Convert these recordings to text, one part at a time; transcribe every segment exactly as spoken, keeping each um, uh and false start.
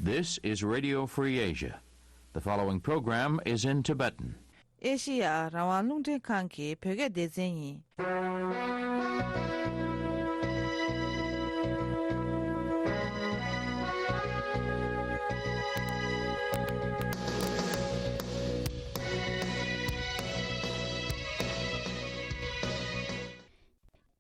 This is Radio Free Asia. The following program is in Tibetan. ཨེ་ཤི་ཡ་རང་དབང་རླུང་འཕྲིན་ཁང་གི་བོད་སྐད་སྡེ་ཚན་ཡིན།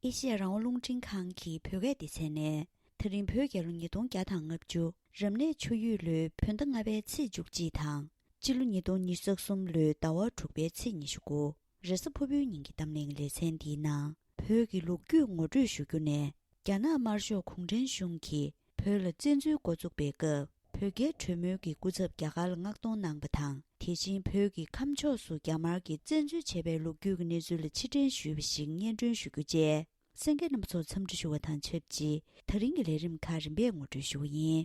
ཨེ་ཤི་ཡ་རང་དབང་རླུང་འཕྲིན་ཁང་གི་བོད་སྐད་སྡེ་ཚན་ནས། དེ་རིང་བོད་རྒྱལ་ལོ་ཉིས་སྟོང་བརྒྱ་དང་ལྔ་བཅུ། རབ་གནས་ཆུ་ཡོས་ལོའི་བོད་ཟླ་ལྔ་པའི་ཚེས་བཅུ་གཅིག་དང་། སྤྱི་ལོ་ཉིས་སྟོང་ཉི་ཤུ་རྩ་གསུམ་ལོའི་ཟླ་བ་དྲུག་པའི་ཚེས་ཉི་ཤུ་དགུ། རེས་གཟའ་ཕུར་བུའི་ཉིན་གྱི་གཏམ་གླེང་ལེ་ཚན་འདིའི་ནང་། བོད་ཀྱི་ལོ་རྒྱུས་ངོ་སྤྲོད་ཞུ་རྒྱུ་ནས། རྒྱ་ནག་དམར་ཤོག་གུང་ཁྲན་གཞུང་གིས་བོད་ལ་བཙན་འཛུལ་འགོ་བཙུགས་པའི་སྐབས། བོད་རྒྱའི་གྲོས་མོལ་གྱི་སྐུ་ཚབ་རྒྱ་གར་ལ་མངགས་གཏོང་གནང་བ་དང་། དེ་བཞིན་བོད་ཀྱི་ཁམས་ཕྱོགས་སུ་རྒྱ་དམར་གྱིས་བཙན་འཛུལ་བྱས་པའི་ལོ་རྒྱུས་ཀྱི་གནས་ཚུལ་ལ་ཕྱིར་དྲན་ཞུས་པ་ཞིག་སྙན་སྒྲོན་ཞུ་རྒྱུ་བཅས། གསན་མཁན་རྣམ་པ་ཚོར་འཚམས་འདྲི་ཞུ་བ་དང་ཆབས་ཅིག་དེ་རིང་གི་ལས་རིམ་ཁག་རིམ་པས་ངོ་སྤྲོད་ཞུ་བ་ཡིན།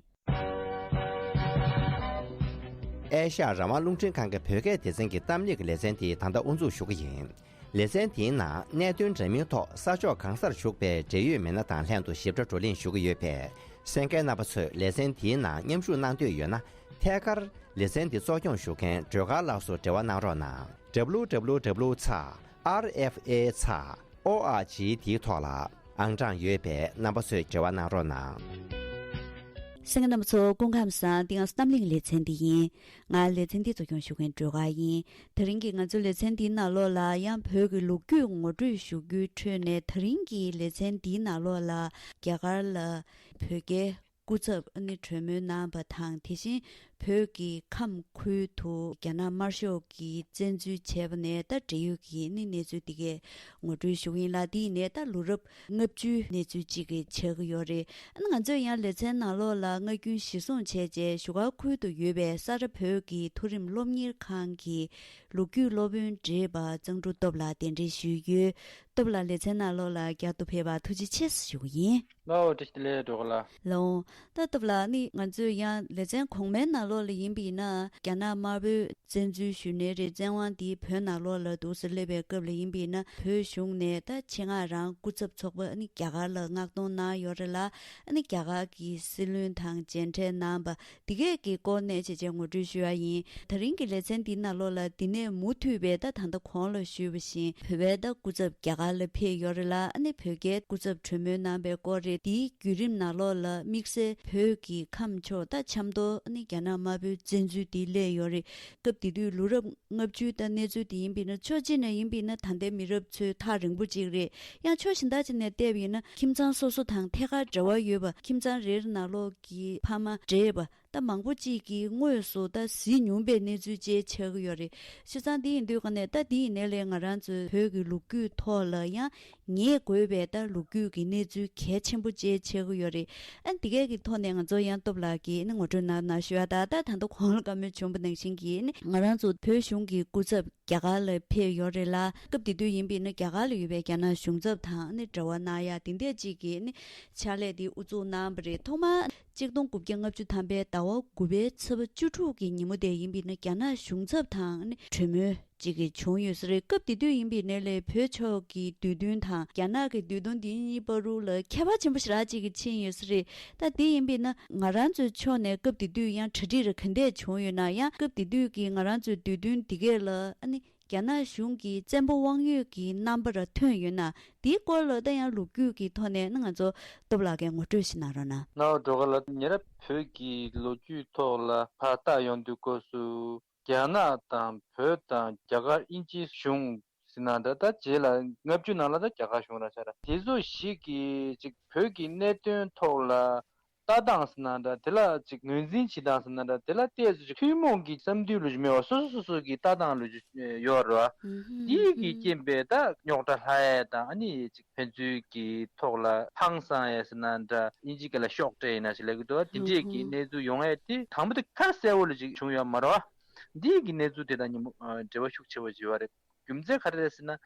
ཨེ་ཤ་ཡ་རང་དབང་རླུང་འཕྲིན་ཁང་གི་བོད་སྐད་སྡེ་ཚན་གྱི་གཏམ་གླེང་གི་ལེ་ཚན་དེ་ད་ལྟ་དབུ་འཛུགས་ཞུ་གི་ཡིན། ལེ་ཚན་དེའི་ནང་གནད་དོན་འདྲ་མིན་ཐོག་ས་ཕྱོགས་གང་སར་བཞུགས་པའི་འབྲེལ་ཡོད་མི་སྣ་དང་ལྷན་དུ་ཞིབ་ཕྲ་བགྲོ་གླེང་ཞུ་གི་ཡོད་པས། གསན་མཁན་རྣམ་པ་ཚོས་ལེ་ཚན་དེའི་ནང་མཉམ་ཞུགས་གནང་འདོད་ཡོད་ན། ཐད་ཀར་ལེ་ཚན་འདི་གཙོ་སྐྱོང་ཞུ་མཁན་སྒྲོལ་དཀར་ལགས་སུ་འབྲེལ་བ་གནང་རོགས་གནང་། W W W ཚེག་R F A ཚེག་O R G དེའི་ཐོག་ལ་ཨང་གྲངས་ཡོད་པས་རྣམ་པ་ཚོས་འབྲེལ་བ་གནང་རོགས་གནང་། གསན་མཁན་རྣམ་པ་ཚོ་སྐུ་ཁམས་བཟང་། འདི་ང་ཚོ་གཏམ་གླེང་ལེ་ཚན་འདི་ཡིན། ང་ལེ་ཚན་འདི་གཙོ་སྐྱོང་ཞུ་མཁན་སྒྲོལ་དཀར་ཡིན། དེ་རིང་གི་ང་ཚོའི་ལེ་ཚན་འདིའི་ནང་ལོགས་ལ་ཡང་བོད་ཀྱི་ལོ་རྒྱུས་ངོ་སྤྲོད་ཞུ་རྒྱུའི་ཁྲོད་ནས། དེ་རིང་གི་ལེ་ཚན་འདིའི་ནང་ལོགས་ལ་རྒྱ་གར་ལ་བོད་རྒྱའི་སྐུ་ཚབ་ཨ་ནི་གྲོས་མོལ་གནང་བ་དང་། དེ་བཞིན་བོད་ཀྱི་ཁམས་ཁུལ་དུ་རྒྱ་ནག་དམར་ཤོག་གིས་བཙན་འཛུལ་བྱས་པ་ནས་ད་འབྲེལ་ཡོད་ཀྱི་ཨ་ནི་གནས་ཚུལ་འདི་གས་ངོ་སྤྲོད་ཞུ་གི་ཡིན་ལ། འདི་ཡིན་ནའི་ད་ལོ་རབས་ལྔ་བཅུའི་གནས་ཚུལ་གཅིག་གི་ཆགས་ཀྱི་ཡོད་རེད། ཨ་ནི་ང་ཚོས་ཡང་ལེ་ཚན་ནང་ལོགས་ལ་སྔ་རྒྱུན་གཞིར་བཟུང་བྱས་རྗེས་བཞུགས་སྒར་ཁུལ་དུ་ཡོད་པའི་ས་རཱ་བོད་ཀྱི་མཐོ་རིམ་སློབ་གཉེར་ཁང་གི་ལོ་རྒྱུས་སློབ་དཔོན་བགྲེས་པ་གཙང་ཕྲུག་སྟོབས་ལགས་གདན་འདྲེན་ཞུས་ཡོད། སྟོབས་ལགས་ལེ་ཚན་ནང་ལོགས་ལ་བསྐྱར་དུ་ཕེབས་པར་ཐུགས་རྗེ་ཆེ་ཞུ་གི་ཡིན། ལའོ་བཀྲ་ཤིས་བདེ་ལེགས་སྒྲོལ་དཀར་ལགས། ལའོ། ད་སྟོབས་ལགས་ནི་ང་ཚོས་ཡང་ལེ་ཚན་གོང་མའི་ནང་ལོགས་ལ་ཡིན་པ་ཡིན་ན། རྒྱ་ནག་དམར་པོས་བཙན་འཛུལ་ཞུས་ནའི་རེད། བཙན་དབང་འདི་བོད་ནང་ལོགས་ལ་འདུག་སེ་སླེབས་པའི་སྐབས་ལ་ཡིན་པ་ཡིན་ན། བོད་གཞུང་ནས་ད་ཆེད་མངགས་རང་སྐུ་ཚབ་ཚོགས་པ་ཨ་ནི་རྒྱ་གར་ལ་མངགས་གཏོང་གནང་ཡོད་རེད་ལ། ཨ་ནི་རྒྱ་གར་གྱི་སྲིད་བློན་དང་མཇལ་འཕྲད་གནང་པ་འདི་གས་ཀྱི་སྐོར་ནས་བྱས་རྗེས་ངོ་སྤྲོད་ཞུ་ཡ་ཡིན། དེ་རིང་གི་ལེ་ཚན་འདིའི་ནང་ལོགས་ལ་འདི་ནས་མུ་མཐུད་པའི་ད་ད་ལྟ་གོང་ལ་ཞུས་པ་བཞིན་བོད་པའི་ད་སྐུ་ཚབ་རྒྱ་གར་ལ་ཕེབས་ཡོད་རེད་ལ། ཨ་ནི་བོད་རྒྱའི་སྐུ་ཚབ་གྲོས་མོལ་གནང་པའི་སྐོར་རེད། འདིའི་བརྒྱུད་རིམ་ནང་ལོགས་ལ་དམིགས་བསལ་བོད་ཀྱི་ཁམས་ཕྱོགས་ད་ཆབ་མདོ་ཨ་ནི་རྒྱ་ནག་དམར་པོའི་བཙན་འཛུལ་འདི་སླེབས་ཡོད་རེད། སྐབས་དེ་དུས་ལོ་རབས་ལྔ་བཅུའི་ད་གནས་ཚུལ་དེ་ཡིན་པ་ཡིན་ན། ཕྱོགས་གཅིག་ནས་ཡིན་པ་ཡིན་ན་ད་ལྟའི་མི་རབས་ཚོའི་ཐག་རིང་པོ་གཅིག་རེད། ཡང་ཕྱོགས་གཞན་དག་ཅིག་ནས་བལྟས་པ་ཡིན་ན། ཁྱིམ་ཚང་སོ་སོ་དང་ཐད་ཀར་འབྲེལ་བ་ཡོད་པ། ཁྱིམ་ཚང་རེ་རེ་ནང་ལོགས་ཀྱི་ཕ་མ་བགྲེས་པ་ད་མང་པོ་གཅིག་གིས་དངོས་སུ་ད་གཟིགས་མྱོང་པའི་གནས་ཚུལ་བཅས་ཆགས་ཀྱི་ཡོད་རེད། བྱས་ཙང་འདི་ཡིན་དུས་ག་ནས་ད་འདི་ཡིན་ནའི་ལས་ང་རང་ཚོའི་བོད་ཀྱི་ལོ་རྒྱུས་ཐོག་ལ་ཡང་ངེས་དགོས་པའི་ད་ལོ་རྒྱུས་ཀྱི་གནས་ཚུལ་གལ་ཆེན་པོ་བཅས་ཆགས་ཀྱི་ཡོད་རེད། ཨ་འདི་གས་ཀྱི་ཐོག་ནས་ང་ཚོ་ཡང་སྟོབས་ལགས་ཀྱིས་ནི་ངོ་སྤྲོད་གནང་གནང་ཞུ་ཡ། ད་ད་ད་ལྟ་གོང་ལ་བཀའ་མོལ་བྱུང་བ་ནང་བཞིན་གྱི་ནི་ང་རང་ཚོ་བོད་གཞུང་གི་སྐུ་ཚབ་རྒྱ་གར་ལ་ཕེབས་ཡོད་རེད་ལ། སྐབས་དེ་དུས་ཡིན་པས་ན་རྒྱ་གར་ལ་ཡོད་པའི་རྒྱ་ནག་གཞུང་ཚབ་དང་ནི་འབྲེལ་བ་གནང་ཡ་དེ་འདྲས་ཅིག་གི་ནི་ཕྱག་ལས་དེ་དབུ་འཛུགས་གནང་བ་རེད། ཐོག་མར་གཅིག་སྟོང་དགུ་བརྒྱ་ལྔ་བཅུ་ཐམ་པའི་ཟླ་བ་དགུ་པའི་ཚེས་པ་བཅུ་དྲུག་གི་ཉིན་མོ་དེ་ཡིན་པས་ན་རྒྱ་ནག་གཞུང་ཚབ་དང་ནི་གྲོས་མོལ་ཅིག་གི་བྱུང་ཡོད་ས་རེད། སྐབས་དེ་དུས་ཡིན་པས་ན་ལས་བོད་ཕྱོགས་ཀྱི་དུས་སྟོན་དང་རྒྱ་ནག་གི་དུས་སྟོན་དེ་གཉིས་བར་དུ་ལ་ཁྱད་པར་ཆེན་པོ་ཞེ་དྲག་ཅིག་གི་ཕྱིན་ཡོད་ས་རེད། ད་དེ་ཡིན་པས་ན་ང་རང་ཚོའི་ཕྱོགས་ནས་སྐབས་དེ་དུས་ཡང་གྲ་སྒྲིག་རེ་ག་འདྲས་བྱུང་ཡོད་ན། ཡང་སྐབས་དེ་དུས་ཀྱི་ང་རང་ཚོའི་དུས་སྟོན་འདི་གས་ལ་ཨ་ནི་རྒྱ་ནག་གཞུང་གི་བཙན་པོ་དབང་ཡོད་ཀྱི་རྣམ་པ་ར་ཐོན་ཡོད་ན། དེའི་སྐོར་ལ་ད་ཡང་ལོ་རྒྱུས་ཀྱི་ཐོག་ནས་ནི་ང་ཚོ་སྟོབས་ལགས་ཀྱིས་ངོ་སྤྲོད་ཞིག་གནང་རོགས་གནང་། ནའོ་སྒྲོལ་དཀར་ལགས། ཉེ་རབས་བོད་ཀྱི་ལོ་རྒྱུས་ཐོག་ལ་ཕར་བལྟ་ཡོང་དུས་སྐབས་སུ། རྒྱ་ནག་དང་བོད་དང་རྒྱ་གར་དབྱིན་ཇིའི་གཞུང་ཟེར་ན་འདྲ། ད་རྗེས་ལ་ལྔ་བཅུ་ནང་ལ་ད་རྒྱ་གར་གཞུང་ར་ཆགས་ར། དེ་ཚོ་ཞིག་གིས་ཅིག་བོད་ཀྱི་གནད་དོན་ཐོག་ལ་ལྟ་སྟངས་ཟེར་ན་འདྲ། དེ་ལ་ཅིག་ངོས་འཛིན་བྱེད་སྟངས་ཟེར་ན་འདྲ། དེ་ལ་ཏོག་ཙམ་ཅིག་ཐུན་མོང་གི་བསམ་འདུན་ལོ་རྒྱུས་མེད་པ། སོ་སོ་སོ་སོ་གི་ལྟ་སྟངས་ལོ་རྒྱུས་ཡོད་རེད་བ། ཨུ་ཧུམ། དེ་གི་རྐྱེན་པས་ད་རྙོག་དྲ་ལྷག་ཡས་དང་། ཨ་ནི་ཅིག་ཕན་ཚུན་གྱི་ཐོག་ལ་ཧང་སང་ཡས་ཟེར་ན་འདྲ། དབྱིན་ཇི་སྐད་ལ་ཤོག་ཊེ་ཡིན་ན་ཞིག་ལབ་ཀྱི་འདུག་བ། དེ་འདྲས་ཀྱི་ཨུ་ཧུམ། གནས་ཚུལ་ཡོང་ཡས་དེ་དང་པོ་དེ་ཁ་གསལ་བོ་ལ་ཅིག་བྱུང་ཡོད་མ་རེད་བ། འདི་གི་གནས་ཚུལ་དེ་དང་མཉམ་པོ་ཨ་འབྲེལ་བ་ཤུགས་ཆེ་བ་ཅིག་ཡོད་རེད། རྒྱུ་མཚན་ག་རེ་རེད་ཟེར་ན།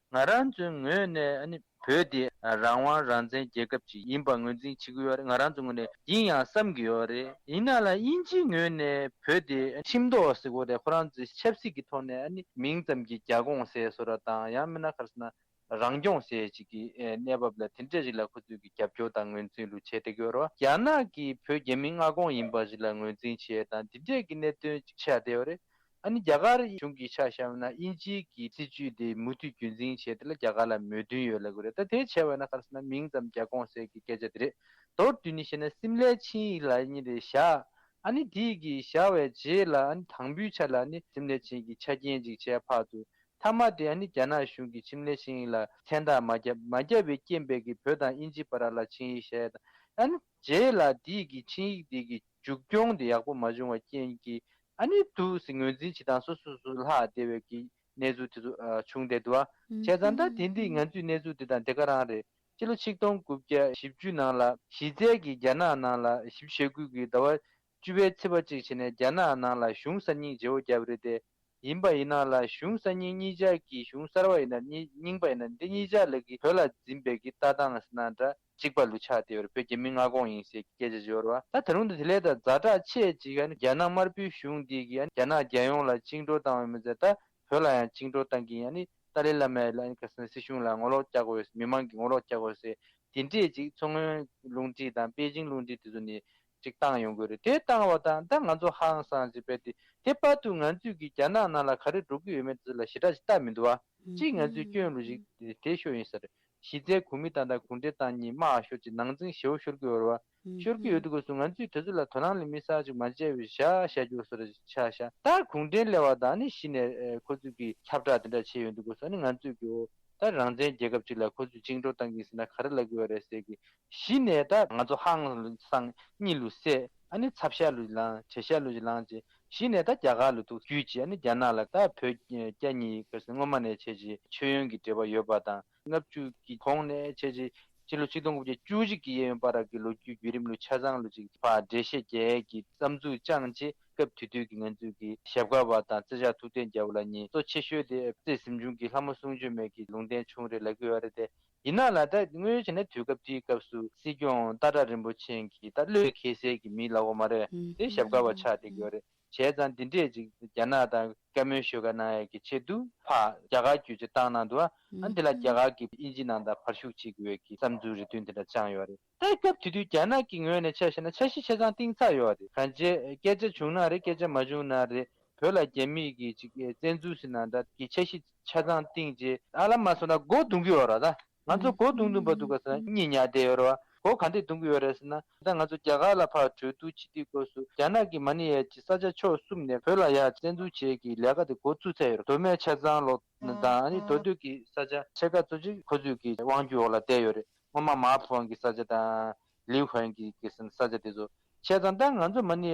ང་རང་ཚོའི་ངོས་ནས་ཨ་ནི་བོད་དེ་ཨ་རང་དབང་རང་བཙན་རྒྱལ་ཁབ་ཅིག་ཡིན་པ་ངོས་འཛིན་བྱེད་ཀྱི་ཡོད་རེད། ང་རང་ཚོའི་ངོས་ནས་ཡིན་ཡང་བསམ་གྱི་ཡོད་རེད། ཡིན་ན་ལ་དབྱིན་ཇིའི་ངོས་ནས་བོད་དེ་ཁྲིམས་ཐོག་ཟེར་དགོས་རེད། ཁོ་རང་ཚོའི་ཆབ་སྲིད་ཀྱི་ཐོག་ནས་ཨ་ནི་མིང་ཙམ་གྱི་རྒྱ་ཁོངས་ཟེར་བཟོ་འདྲ་དང་། ཡང་མིན་ན་ག་རེ་ཟེར་ན། རང་སྐྱོང་ཟེར་ཅིག་གི་ཨེ་གནས་བབ་ལ་དེ་འདྲས་ཞིག་ལ་ཁོ་ཚོས་ཀྱི་རྒྱབ་སྐྱོར་དང་ངོས་འཛིན་ལུ་བྱས་བསྡད་ཀྱི་ཡོད་རེད་བ། རྒྱ་ནག་གིས་བོད་རྒྱ་མིའི་མངའ་ཁོངས་ཡིན་པ་ཞིག་ལ་ངོས་འཛིན་བྱས་དང་དེ་འདྲས་ཀྱི་གནད་དོན་ཅིག་ཆགས་བསྡད་ཡོད་རེད། ཨ་ནི་རྒྱ་གར་གཞུང་གིས་ཆ་བཞག་ན་དབྱིན་ཇིའི་གི་སྲིད་བྱུས་དེ་མུ་མཐུད་རྒྱུན་འཛིན་བྱས་དེ་ལ་རྒྱ་གར་ལ་མོས་མཐུན་ཡོད་ལབ་ཀྱི་རེད། ད་དེ་བྱས་པ་ན་ག་རེ་ཟེར་ན་མིང་ཙམ་རྒྱ་ཁོངས་ཟེར་གྱི་སྐད་ཆ་དེ་རེད། མདོར་བསྡུས་ནས་བཤད་ན་སིམ་ལའི་ཆིངས་ཡིག་ལབ་མཁན་དེ་བཞག་ཨ་ནི་དེ་གི་བཞག་པའི་རྗེས་ལ་ཨ་ནི་དང་པོའི་ཆ་ལ་ཨ་ནི་སིམ་ལའི་ཆིངས་ཡིག་གི་ཆ་རྐྱེན་ཅིག་བྱས་ཕར་དུ་མཐའ་མ་དེ་ཨ་ནི་རྒྱ་ནག་གཞུང་གིས་སིམ་ལའི་ཆིངས་ཡིག་ལ་མཚན་རྟགས་མ་བརྒྱབ། མ་བརྒྱབ་པའི་རྐྱེན་པས་ཀྱི་བོད་དང་དབྱིན་ཇི་བར་ལ་ཆིངས་ཡིག་བཞག་ཨ་ནི་རྗེས་ལ་དེ་གི་ཆིངས་ཡིག་དེ་གི་མཇུག་སྐྱོང་དེ་ཡག་པོ་མ་བྱུང་བའི་རྐྱེན་གྱིས་ཨ་ནི་འདུག་སེ་ངོས་འཛིན་བྱེད་སྟངས་སོ་སོ་སོ་ལྷག་བསྡད་པའི་གི་གནས་ཚུལ་དེ་ཚོ་ཨ་བྱུང་བསྡད་འདུག་ཨ། བྱས་ཙང་ད་དེ་འདི་ང་ཚོའི་གནས་ཚུལ་དེ་དང་དེ་ག་རང་རེད། སྤྱི་ལོ་ཆིག་སྟོང་དགུ་བརྒྱ་བཞི་བཅུ་ནང་ལ་གཞི་རྩའི་གི་རྒྱ་ནག་ནང་ལ་བཞི་བཅུ་ཞེ་དགུ་གི་ཟླ་བ་བཅུ་པའི་ཚེས་པ་གཅིག་བྱས་ནས་རྒྱ་ནག་ནང་ལ་གཞུང་གསར་རྙིང་བརྗེ་བོ་བརྒྱབ་རེད་དེ། ཡིན་པ་ཡིན་ན་ལ་གཞུང་གསར་རྙིང་གཉིས་ཆར་གྱི་གཞུང་གསར་བ་ཡིན་ན་རྙིང་རྙིང་པ་ཡིན་ན་འདི་གཉིས་ཆར་ལ་གི་བོད་ལ་འཛིན་པའི་གི་ལྟ་སྟངས་ཟེར་ན་འདྲ་གཅིག་པ་ལུ་ཆགས་བསྡད་ཡོད་རེད། བོད་རྒྱ་མིའི་མངའ་ཁོངས་ཡིན་ཟེར་གྱི་སྐད་ཆ་ཅིག་ཡོད་རེད་བ། ད་ད་རུང་འདི་དེ་ལས་ད་ཛ་དྲག་ཆེ་ཅིག་ཨ་ནི་རྒྱ་ནག་དམར་པོའི་གཞུང་འདི་གི་ཨ་ནི་རྒྱ་ནག་རྒྱལ་ཡོངས་ལ་བཅིངས་འགྲོལ་བཏང་བ་མི་ཚད་ད་བོད་ལ་ཡང་བཅིངས་འགྲོལ་བཏང་གི་ཡིན། ཨ་ནི་ཏཱ་ལའི་བླ་མས་ལ་ཨ་ནི་ག་ཟེར་ན་སྲིད་གཞུང་ལ་ངོ་ལོག་རྒྱག་དགོས་ཟེར། མི་མང་གི་ངོ་ལོག་རྒྱག་དགོས་ཟེར། དེ་འདྲས་ཅིག་མཚོ་སྔོན་རླུང་འཕྲིན་དང་པེ་ཅིང་རླུང་འཕྲིན་དེ་ཚོ་ནས་ཅིག་བཏང་ཡོང་གི་རེད། དེ་བཏང་བ་དང་ད་ང་ཚོ་ཧང་སངས་ཅིག་བས་ཏེ་དེ་བར་དུ་ང་ཚོས་ཀྱི་རྒྱ་ནག་ནང་ལ་ག་རེ་འགྲོ་གི་ཡོད་མེད་ཚོ་ལ་ཞེ་དྲག་ཅིག་ལྟ་མི་འདུག་བ། གཅིག་ང་ཚོའི་སྐྱོན་ལུགས་ཤིག་དེ་ཤོར་ཡིན་ས་རེད། གཞི་རྩའི་གོང་མི་དང་དང་གུང་ཁྲན་ཏང་གཉིས་དམག་ཤོར་ཅིག་ནང་འཛིང་ཞེ་བོ་ཤོར་གི་ཡོད་རེད་བ། ཤོར་གི་ཡོད་དུས་སྐབས་སུ་ང་ཚོས་དེ་ཚོ་ལ་དོ་སྣང་ལ་མི་གསར་ཅིག་མ་བྱས་པའི་བཞག་བཞག་རྒྱུ་བཟོ་འདྲ་ཆགས་ཤག་ད་གུང་ཁྲན་སླེབས་པ་དང་ནི་གཞི་ནས་ཁོ་ཚོས་ཀྱི་ཁྱབ་བསྒྲགས་དེ་འདྲ་བྱས་ཡོང་དུས་སྐབས་སུ་ནི་ང་ཚོས་ཀྱི་འོ་ད་རང་བཙན་རྒྱལ་ཁབ་ཅིག་ལ་ཁོ་ཚོས་བཅིངས་འགྲོལ་བཏང་གི་ཟེར་ན་ག་རེ་ལབ་གི་ཡོད་རེད་ཟེར་གི་གཞི་ནས་ད་ང་ཚོ་ཧང་སང་གཉིད་ལུ་སད་ཨ་ནི་ཚབ་ཤ་ལུ་ལངས་བྱེད་ཤ་ལུ་ལངས་ཅེ་གཞི་ནས་ད་རྒྱ་གར་ལུ་ཐུག་རྒྱུད་ཅེ་ཨ་ནི་རྒྱ་ནག་ལ་ད་བོད་རྒྱ་གཉིས་ཁར་སྔོན་མ་ནས་བྱས་ཅེ་མཆོད་ཡོན་གྱི་འབྲེལ་བ་ཡོད་པ་དང་ལྔ་བཅུ་གི་གོང་ནས་བྱས་ཅེ་སྤྱི་ལོ་ཆིག་སྟོང་དགུ་བརྒྱ་བཅུ་གཅིག་གི་གཡས་གཡོན་བར་གྱི་ལོ་རྒྱུས་བརྒྱུད་རིམ་ལུ་ཆ་ཚང་ལུ་ཅིག་ཕར་འགྲེལ་བཤད་རྒྱག་གི་བསམ་ཚུལ་བཅངས་ཅེ་སྐབས་དེ་དུས་ཀྱི་ང་ཚོས་ཀྱི་ཞབས་དཀར་བ་དང་བརྩེ་ཞགས་ཐུབ་བསྟན་རྒྱལ་པོ་ལགས་གཉིས་གཙོ་ཆེ་ཤོས་དེ་བརྩེ་གཟིམ་ཆུང་གི་ལྷ་མོ་གསུང་ཆོས་མེད་ཀྱི་ལུང་བསྟན་ཆུང་རེ་ལབ་ཀྱི་ཡོད་རེད་དེ། ཡིན་ན་ལ་ད་དངོས་ཡོད་བྱས་ན་དུས་སྐབས་དེའི་སྐབས་སུ་སྲིད་སྐྱོང་ཏཱ་ཏྲ་རིན་པོ་ཆེ་གི་ད་བློས་འཁེལ་སའི་གི་མི་ལབ་དགོས་མ་རེད་དེ་ཞབས་དཀར་བ་ཆགས་བསྡད་ཀྱི་ཡོད་རེད། བྱས་ཙང་འདི་འདྲས་ཅིག་རྒྱ་ནག་དང་བཀའ་མོལ་ཞུ་ག་གནང་ཡས་ཀྱི་ཆེད་དུ་ཕར་རྒྱ་གར་བརྒྱུད་ཅིག་བཏང་གནང་འདུག་ཨ་འདི་ལ་རྒྱ་གར་གྱི་དབྱིན་ཇི་ནང་དང་བར་ཞུགས་བྱེད་དགོས་ཀྱི་བསམ་ཚུལ་རེ་བཏོན་དེ་འདྲ་བཅངས་ཡོད་རེད། ད་སྐབས་དེ་དུས་རྒྱ་ནག་གི་ངོས་ནས་ཆ་བཞག་ན་འཆར་གཞི་ཆ་ཚང་བཏིང་ཚར་ཡོད་རེད། གང་ཅི་སྐད་ཆ་བྱུང་ན་རེད་སྐད་ཆ་མ་བྱུང་ན་རེད། བོད་ལ་རྒྱ་མིས་ཀྱི་ཅིག་བཙན་འཛུལ་ཟེར་ན་འདྲ་གི་འཆར་གཞི་ཆ་ཚང་བཏིང་རྗེས་ཨ་ལ་མ་སོང་ན་མགོ་རྡུང་གི་ཡོད་ར། ད་ང་ཚོ་མགོ་རྡུང་རྡུང་པ་འདུག་ག་ཟེར་ན་གཉིད་ཉལ་བསྡད་ཡོད་ར་བ། མགོ་ག་འདྲས་རྡུང་གི་ཡོད་རེད་ཟེར་ན་ད་ང་ཚོ་རྒྱ་གར་ལ་ཕར་གྲོས་བསྡུར་བྱེད་དུས་སྐབས་སུ་རྒྱ་ནག་གི་མ་ཎི་ཡས་ཀྱི་ས་ཆ་ཕྱོགས་གསུམ་ནས་བོད་ལ་ཡར་བཙན་འཛུལ་བྱེད་ཀྱི་ལས་ཀ་དེ་འགོ་བཙུགས་ཚར་ཡོད་རེད། མདོ་སྨད་ཆ་ཚང་ལོག་དང་ཨ་ནི་མདོ་སྟོད་ཀྱི་ས་ཆ་ཕྱེད་ཀ་ཙམ་ཅིག་ཁོ་ཚོས་ཀྱི་དབང་སྒྱུར་འོག་ལ་བསྡད་ཡོད་རེད། སྔོན་མ་མ་ཕུའང་གི་ས་ཆ་དང་། ལིའུ་ཧན་གྱི་གི་ས་ཆ་དེ་ཚོ། བྱས་ཙང་ད་ང་ཚོ་མ་ཎི་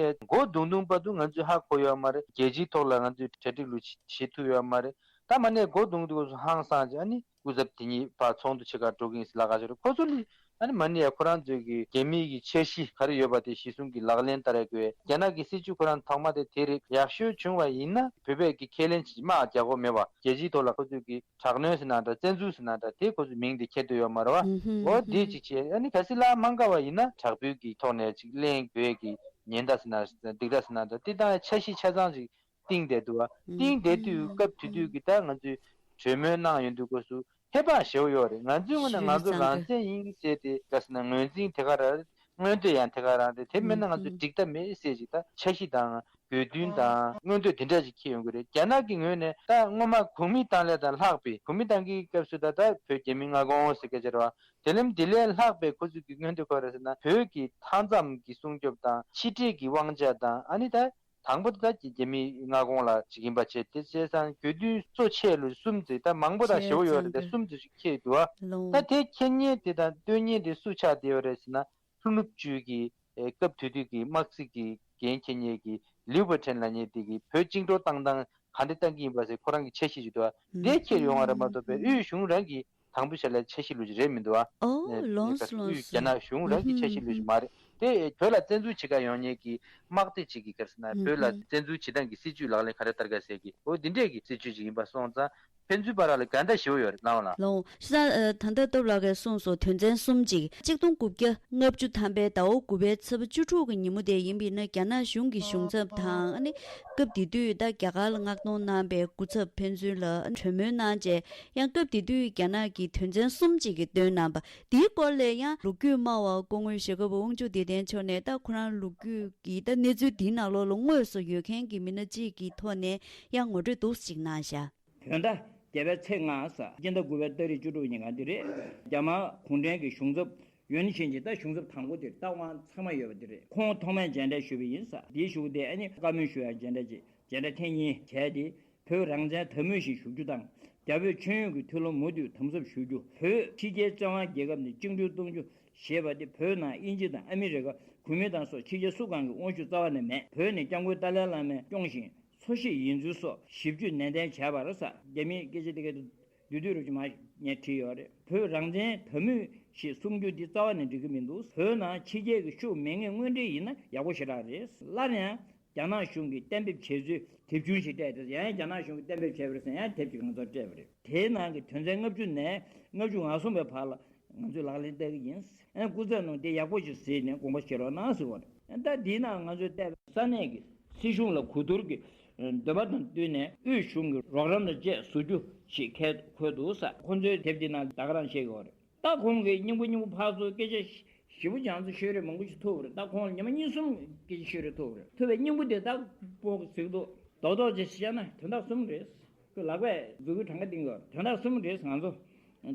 ཡས་མགོ་རྡུང་རྡུང་བར་དུ་ང་ཚོས་ཧ་གོ་ཡོད་མ་རེད། རྒྱལ་སྤྱིའི་ཐོག་ལ་ང་ཚོས་གྲ་སྒྲིག་ལུ་བྱེད་ཐུབ་ཡོད་མ་རེད། ད་མ་ཎི་ཡས་མགོ་རྡུང་དུས་སྐབས་སུ་ཧང་སངས་ཅིག་ཨ་ནི་སྐུ་ཚབ་དེ་གཉིས་ཕར་ཚོགས་འདུ་བྱེད་གར་འགྲོ་གི་ཡིན་ཟེར་ལབ་ག་ཅིག་རེད། ཁོ་ཚོ་ལ་ཨ་ནི་མ་ཎི་ཡས་ཁོ་རང་ཚོའི་གི་རྒྱ་མིའི་གི་འཆར་གཞི་ག་རེ་ཡོད་པ་དེ་གཞི་བཟུང་གི་ལག་ལེན་བསྟར་ཡ་དགོས། རྒྱ་ནག་གི་སྲིད་བྱུས་ཁོ་རང་ཐོག་མ་དེ་དེ་རེད། ཡག་ཤོས་བྱུང་བ་ཡིན་ན་བོད་པས་གི་ཁས་ལེན་བྱེད་དམག་རྒྱག་དགོས་མེད་པ། རྒྱལ་སྤྱིའི་ཐོག་ལ་ཁོ་ཚོས་གི་དྲག་གནོན་ཟེར་ན་འདྲ་བཙན་འཛུལ་ཟེར་ན་འདྲ་དེ་ཁོ་ཚོས་མིང་དེ་འཁྱེར་འདོད་ཡོད་མ་རེད་བ། འོ་དེ་ཅིག་བྱས་ཨ་ནི་གལ་སྲིད་ལ་མ་དགའ་བ་ཡིན་ན་དྲག་པོའི་གི་ཐོག་ནས་ཅིག་གླེང་དགོས་གི་ཉེན་བརྡ་ཟེར་ན་སྡིགས་ར་ཟེར་ན་འདྲ་དེ་དང་འཆར་གཞི་ཆ་ཚང་ཅིག་བཏིང་བསྡད་འདུག་བ། བཏིང་བསྡད་དུས་སྐབས་དེ་དུས་གི་ད་ང་ཚོས་གྲོས་མོལ་གནང་ཡོང་དུས་སྐབས་སུ་ཧེ་བག་ཞེ་པོ་ཡོད་རེད། ང་ཚོའི་ངོས་ནས་ང་ཚོ་རང་བཙན་ཡིན་ཟེར་ཏེ་ག་ཟེར་ན་ངོས་འཛིན་དེ་ག་རང་རེད། མངོན་འདོད་ཡང་དེ་ག་རང་རེད། དེ་མིན་ན་ང་ཚོ་འགྲིག་ཐབས་མེད་ཟེར་ཅིག་ད་འཆར་གཞི་དང་དགོས་འདུན་དང་མངོན་འདོད་དེ་འདྲ་ཅིག་འཁྱེར་ཡོང་གི་རེད། རྒྱ་ནག་གི་ངོས་ནས་ད་སྔོན་མ་གོང་མའི་གཏམ་ལས་དང་ལྷག་པའི་གོང་མའི་གཏམ་གྱི་སྐབས་སུ་ད་ད་བོད་རྒྱ་མིའི་མངའ་ཁོངས་ཟེར་སྐད་ཆ་རེད་བ། དེ་ལས་དེ་ལས་ལྷག་པའི་ཁོ་ཚོས་ཀྱི་མངོན་འདོད་ག་རེ་ཟེར་ན་བོད་ཀྱི་མཐའ་མཚམས་ཀྱི་སྲུང་སྐྱོབ་དང་ཕྱི་འབྲེལ་གྱི་དབང་ཆ་དང་ཨ་ནི་ད། དང་པོ་དེ་ད་རྒྱ་མིའི་མངའ་ཁོངས་ལ་ཅིག་ཡིན་པ་བྱས་དེ་བྱས་ཙང་དགོས་འདུན་གཙོ་ཆེ་ལུ་གསུམ་ཙམ་ད་མང་པོ་དང་ཞེ་པོ་ཡོད་རེད་དེ་གསུམ་ཙམ་ཞིག་འཁྱེར་འདུག་ཨ། ད་དེ་འཁྱེར་མཁན་དེ་དང་སྟོན་མཁན་དེ་སུ་ཆགས་བསྡད་ཡོད་རེད་ཟེར་ན་ལྷོ་ནུབ་ཅུས་ཀྱི་སྐབས་དེ་དུས་ཀྱི་དམག་སྲིད་ཀྱི་འགན་འཁྱེར་མཁན་གྱི་ལིའུ་པེ་ཁྲེན་ལབ་མཁན་དེ་གིས་བོད་བཅིངས་འགྲོལ་བཏང་སྟངས་ག་འདྲ་བཏང་གི་ཡིན་པ་ཟེར་ཁོ་རང་གི་འཆར་གཞི་ཞིག་འདུག་ཨ། དེ་འཁྱེར་ཡོང་བ་རེད་མ་གཏོགས་པའི་དབུས་གཞུང་རང་གི་དང་པོ་ཆ་ལ་འཆར་གཞི་ལུགས་ཤིག་རེད་མི་འདུག་ཨ། ཨོ་ལོངས་སུ་ལོངས་སུ། དབུས་རྒྱ་ནག་གཞུང་རང་གི་འཆར་གཞི་ལུགས་ཤིག་མ་རེད། དེ་བོད་ལ་བཙན་འཛུལ་བྱེད་ག་ཡོང་མཁན་གྱི་དམག་སྡེ་གཅིག་གིས་ག་རེ་ཟེར་ན་བོད་ལ་བཙན་འཛུལ་བྱེད་སྟངས་ཀྱི་སྲིད་བྱུས་ལག་ལེན་ག་རེ་བསྟར་ག་ཟེར་གི་འོ་འདི་འདྲས་ཀྱི་སྲིད་བྱུས་ཅིག་ཡིན་པ་སོང་ཙང་ ཕན་ཚུན་བར་ལ་འགལ་ཟླ་ཞེ་པོ་ཡོད་རེད། རྣམ་པ་ལགས། ལགས་འོང་། བྱས་ཙང་། ཨ། ད་ལྟ་སྟོབས་ལགས་ཀྱིས་གསུངས་སོང་། དོན་ཚན་གསུམ་ཅིག་གཅིག་སྟོང་དགུ་བརྒྱ་ལྔ་བཅུ་ཐམ་པའི་ཟླ་བ་དགུ་པའི་ཚེས་པ་བཅུ་དྲུག་གི་ཉིན་མོ་དེ་ཡིན་པ་ཡིན་ན། རྒྱ་ནག་གཞུང་གི་གཞུང་ཚབ་དང་། ཨ་ནི་སྐབས་དེ་དུས་ད་རྒྱ་གར་ལ་མངགས་གཏོང་གནང་པའི་སྐུ་ཚབ་ཕན་ཚུན་ལ་གྲོས་མོལ་གནང་བྱས། ཡང་སྐབས་དེ་དུས་རྒྱ་ནག་གིས་དོན་ཚན་གསུམ་ཅིག་གི་བཏོན་གནང་པ། དེའི་སྐོར་ལ་ཡང་ལོ་རྒྱུས་སྨྲ་བ་སྐུ་ངོ་ཞྭ་སྒབ་དབང་ཕྱུག་བདེ་ལྡན་མཆོག་ནས། ད་ཁོ་རང་ལོ་རྒྱུས་ཀྱི་ད་གནས་ཚུལ་འདིའི་ནང་ལོགས་ལ་དངོས་སུ་ཡོད་མཁན་གྱི་མི་སྣ་གཅིག་གི་ཐོག་ནས་ཡང་ངོ་སྤྲོད་འདུག་ཅིག་གནང་བཞག། བོད་ཟླ་བརྒྱད་པའི་ཚེས་ལྔ་ཟེར། སྤྱི་ཟླ་དགུ་པའི་ཏ་རིག་བཅུ་དྲུག་ཉིན་ག་འདི་རེད། རྒྱ་དམར་གུང་ཁྲན་གྱི་གཞུང་ཚབ་ཡོན་ཆིན་གྱི་ད་གཞུང་ཚབ་དང་པོ་དེ། ད་དབང་ཚང་མ་ཡོད་པ་དེ་རེད། ཁོང་ཐོག་མའི་མཇལ་འཕྲད་ཞུས་པ་ཡིན་ཟེར། དེའི་གཞུག་དེ་ཨ་ནི་བཀའ་མོལ་ཞུ་ཡག་མཇལ་འཕྲད་ཅིག་མཇལ་འཕྲད་ཐེངས་གཉིས་བྱས་ཏེ། བོད་རང་བཙན་དམ་འབྱུང་ཞིག་ཞུ་རྒྱུ་དང་། རྒྱ་བོད་ཆོས་ཡོད་ཀྱི་མཐུན་ལམ་མུ་མཐུད་དམ་ཟབ་ཞུ་རྒྱུ། བོད་ཕྱི་རྒྱལ་བཙན་དབང་རྒྱལ་ཁབ་ནས་བཅིངས་འགྲོལ་གཏོང་རྒྱུ་ཞེས་པ་དེ། བོད་ནང་དབྱིན་ཇི་དང་ཨ་མི་རི་ཀ། གུ་མི་ཏང་སོགས་ཕྱི་རྒྱལ་སུ་གང་གི་དབང་ཤུགས་རྩ་བ་ནས་མེད། བོད་ནི་སྐྱབས་མགོན་ཏཱ་ལའི་བླ་མས་སྐྱོང་ཞིང་འཚོ་གཞེས་ཡིན་ཚུལ་སོགས་ཞིབ་འཇུག་ནན་ཏན་བྱས་པ་རེད་ཟེར། རྒྱ་མིའི་སྐད་ཆ་དེ་གའི་བསྡུས་བསྡུས་རུ་ཅིག་མར་ངས་བྲིས་ཡོད་རེད། བོད་རང་བཙན་དམ་འབྱུང་ཞེས་གསུང་རྒྱུ་འདི་རྩ་བ་ནས་འགྲིག་གི་མི་འདུག། བོད་ནང་ཕྱི་རྒྱལ་གྱི་ཤུགས་མེད་ངེས་དངོས་འབྲེལ་ཡིན་ན་ཡག་པོ་ཞེ་དྲག་རེད། སླར་ཡང་རྒྱ་ནག་གཞུང་གིས་གཏན་འབེབས་བྱས་ཚུལ་དེབ་ཆུང་ཞིག་སྤྲད་དེ། ཡང་རྒྱ་ནག་གཞུང་གིས་གཏན་འབེབས་བྱས་པ་རེད་ཟེར་ཡང་དེབ་ཅིག་ང་ཚོར་སྤྲད་པ་རེད། དེའི་ནང་གི་དོན་ཚན་ལྔ་བཅུ་ནས་ལྔ་བཅུ་ང་གསུམ་པའི་བར་ལ་ང་ཚོས་ལག་ལེན་བསྟར་གྱི་ཡིན། ཨ་ནི་སྐུ་ཚབ་རྣམས་དེ་ཡག་པོ་ཞིག་གཟིགས་ནས་དགོངས་པ་བཞེས་རོགས་གནང་ཟེར་བ་རེད། ད་དེའི་ནང་ང་ཚོས་བལྟས་པ། ས་གནས་ཀྱི་སྲིད་གཞུང་ལ་གོ་བསྡུར་གྱི་འདོད་པ་དང་བསྟུན་ནས་དབུས་གཞུང་གི་རོགས་རམ་དང་བཅས་བཟོ་རྒྱུ་ཞེས་འཁོད་འདུག་ཟེར། ཁོ་ཚོའི་དེབ་དེའི་ནང་ད་ག་རང་བཤད་ཀྱི་ཡོད་རེད། ད་ཁོང་གིས་སྙིང་པོ་སྙིང་པོ་ཕར་ཚུར་སྐད་ཆ་ཞིབ་པོ་ཅིག་ང་ཚོ་ཤོད་རེས་མང་པོ་ཞིག་ཐུབ་པ་རེད། ད་ཁོང་ལ་ཉི་མ་གཉིས་གསུམ་སྐད་ཆ་ཤོད་རེས་ཐུབ་པ་རེད། ཐུབ་པའི་སྙིང་པོ་དེ་ད་སྤོ་གི་ཟིག་འདུག། རྡོག་རྡོག་ཅིག་བཤད་ན་དོན་དག་གསུམ་རེད། ཁོས་ལག་པས་མཛུབ་གུའི་གྲངས་ཀ་བཏིང་གི་ཡོད་རེད། དོན་དག་གསུམ་རེད། ང་ཚོ་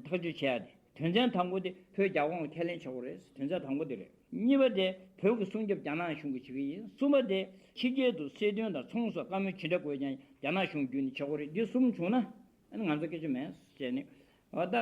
ཐག་གཅོད་བྱས་ཡ་དེ། དོན་ཚན་དང་པོ་དེ་བོད་རྒྱ་དབང་ལ་ཁས་ལེན་བྱེད་དགོས་རེད། དོན་ཚན་དང་པོ་དེ་རེད། གཉིས་པ་དེ་བོད་ཀྱི་སྲུང་སྐྱོབ་རྒྱ་ནག་གཞུང་གིས་བྱེད་ཀྱི་ཡིན། གསུམ་པ་དེ་ཕྱི་རྒྱལ་དུ་གསལ་སྟོན་དང་ཚོང་སོགས་བཀའ་མོལ་ཇི་འདྲ་དགོས་ཀྱང་རྒྱ་ནག་གཞུང་བརྒྱུད་ནས་བྱེད་དགོས་རེད། འདི་གསུམ་བྱུང་ན་ཨ་ནི་ང་ཚོ་སྐད་ཆ་མེད་ཟེར་ནས། འོ་ད་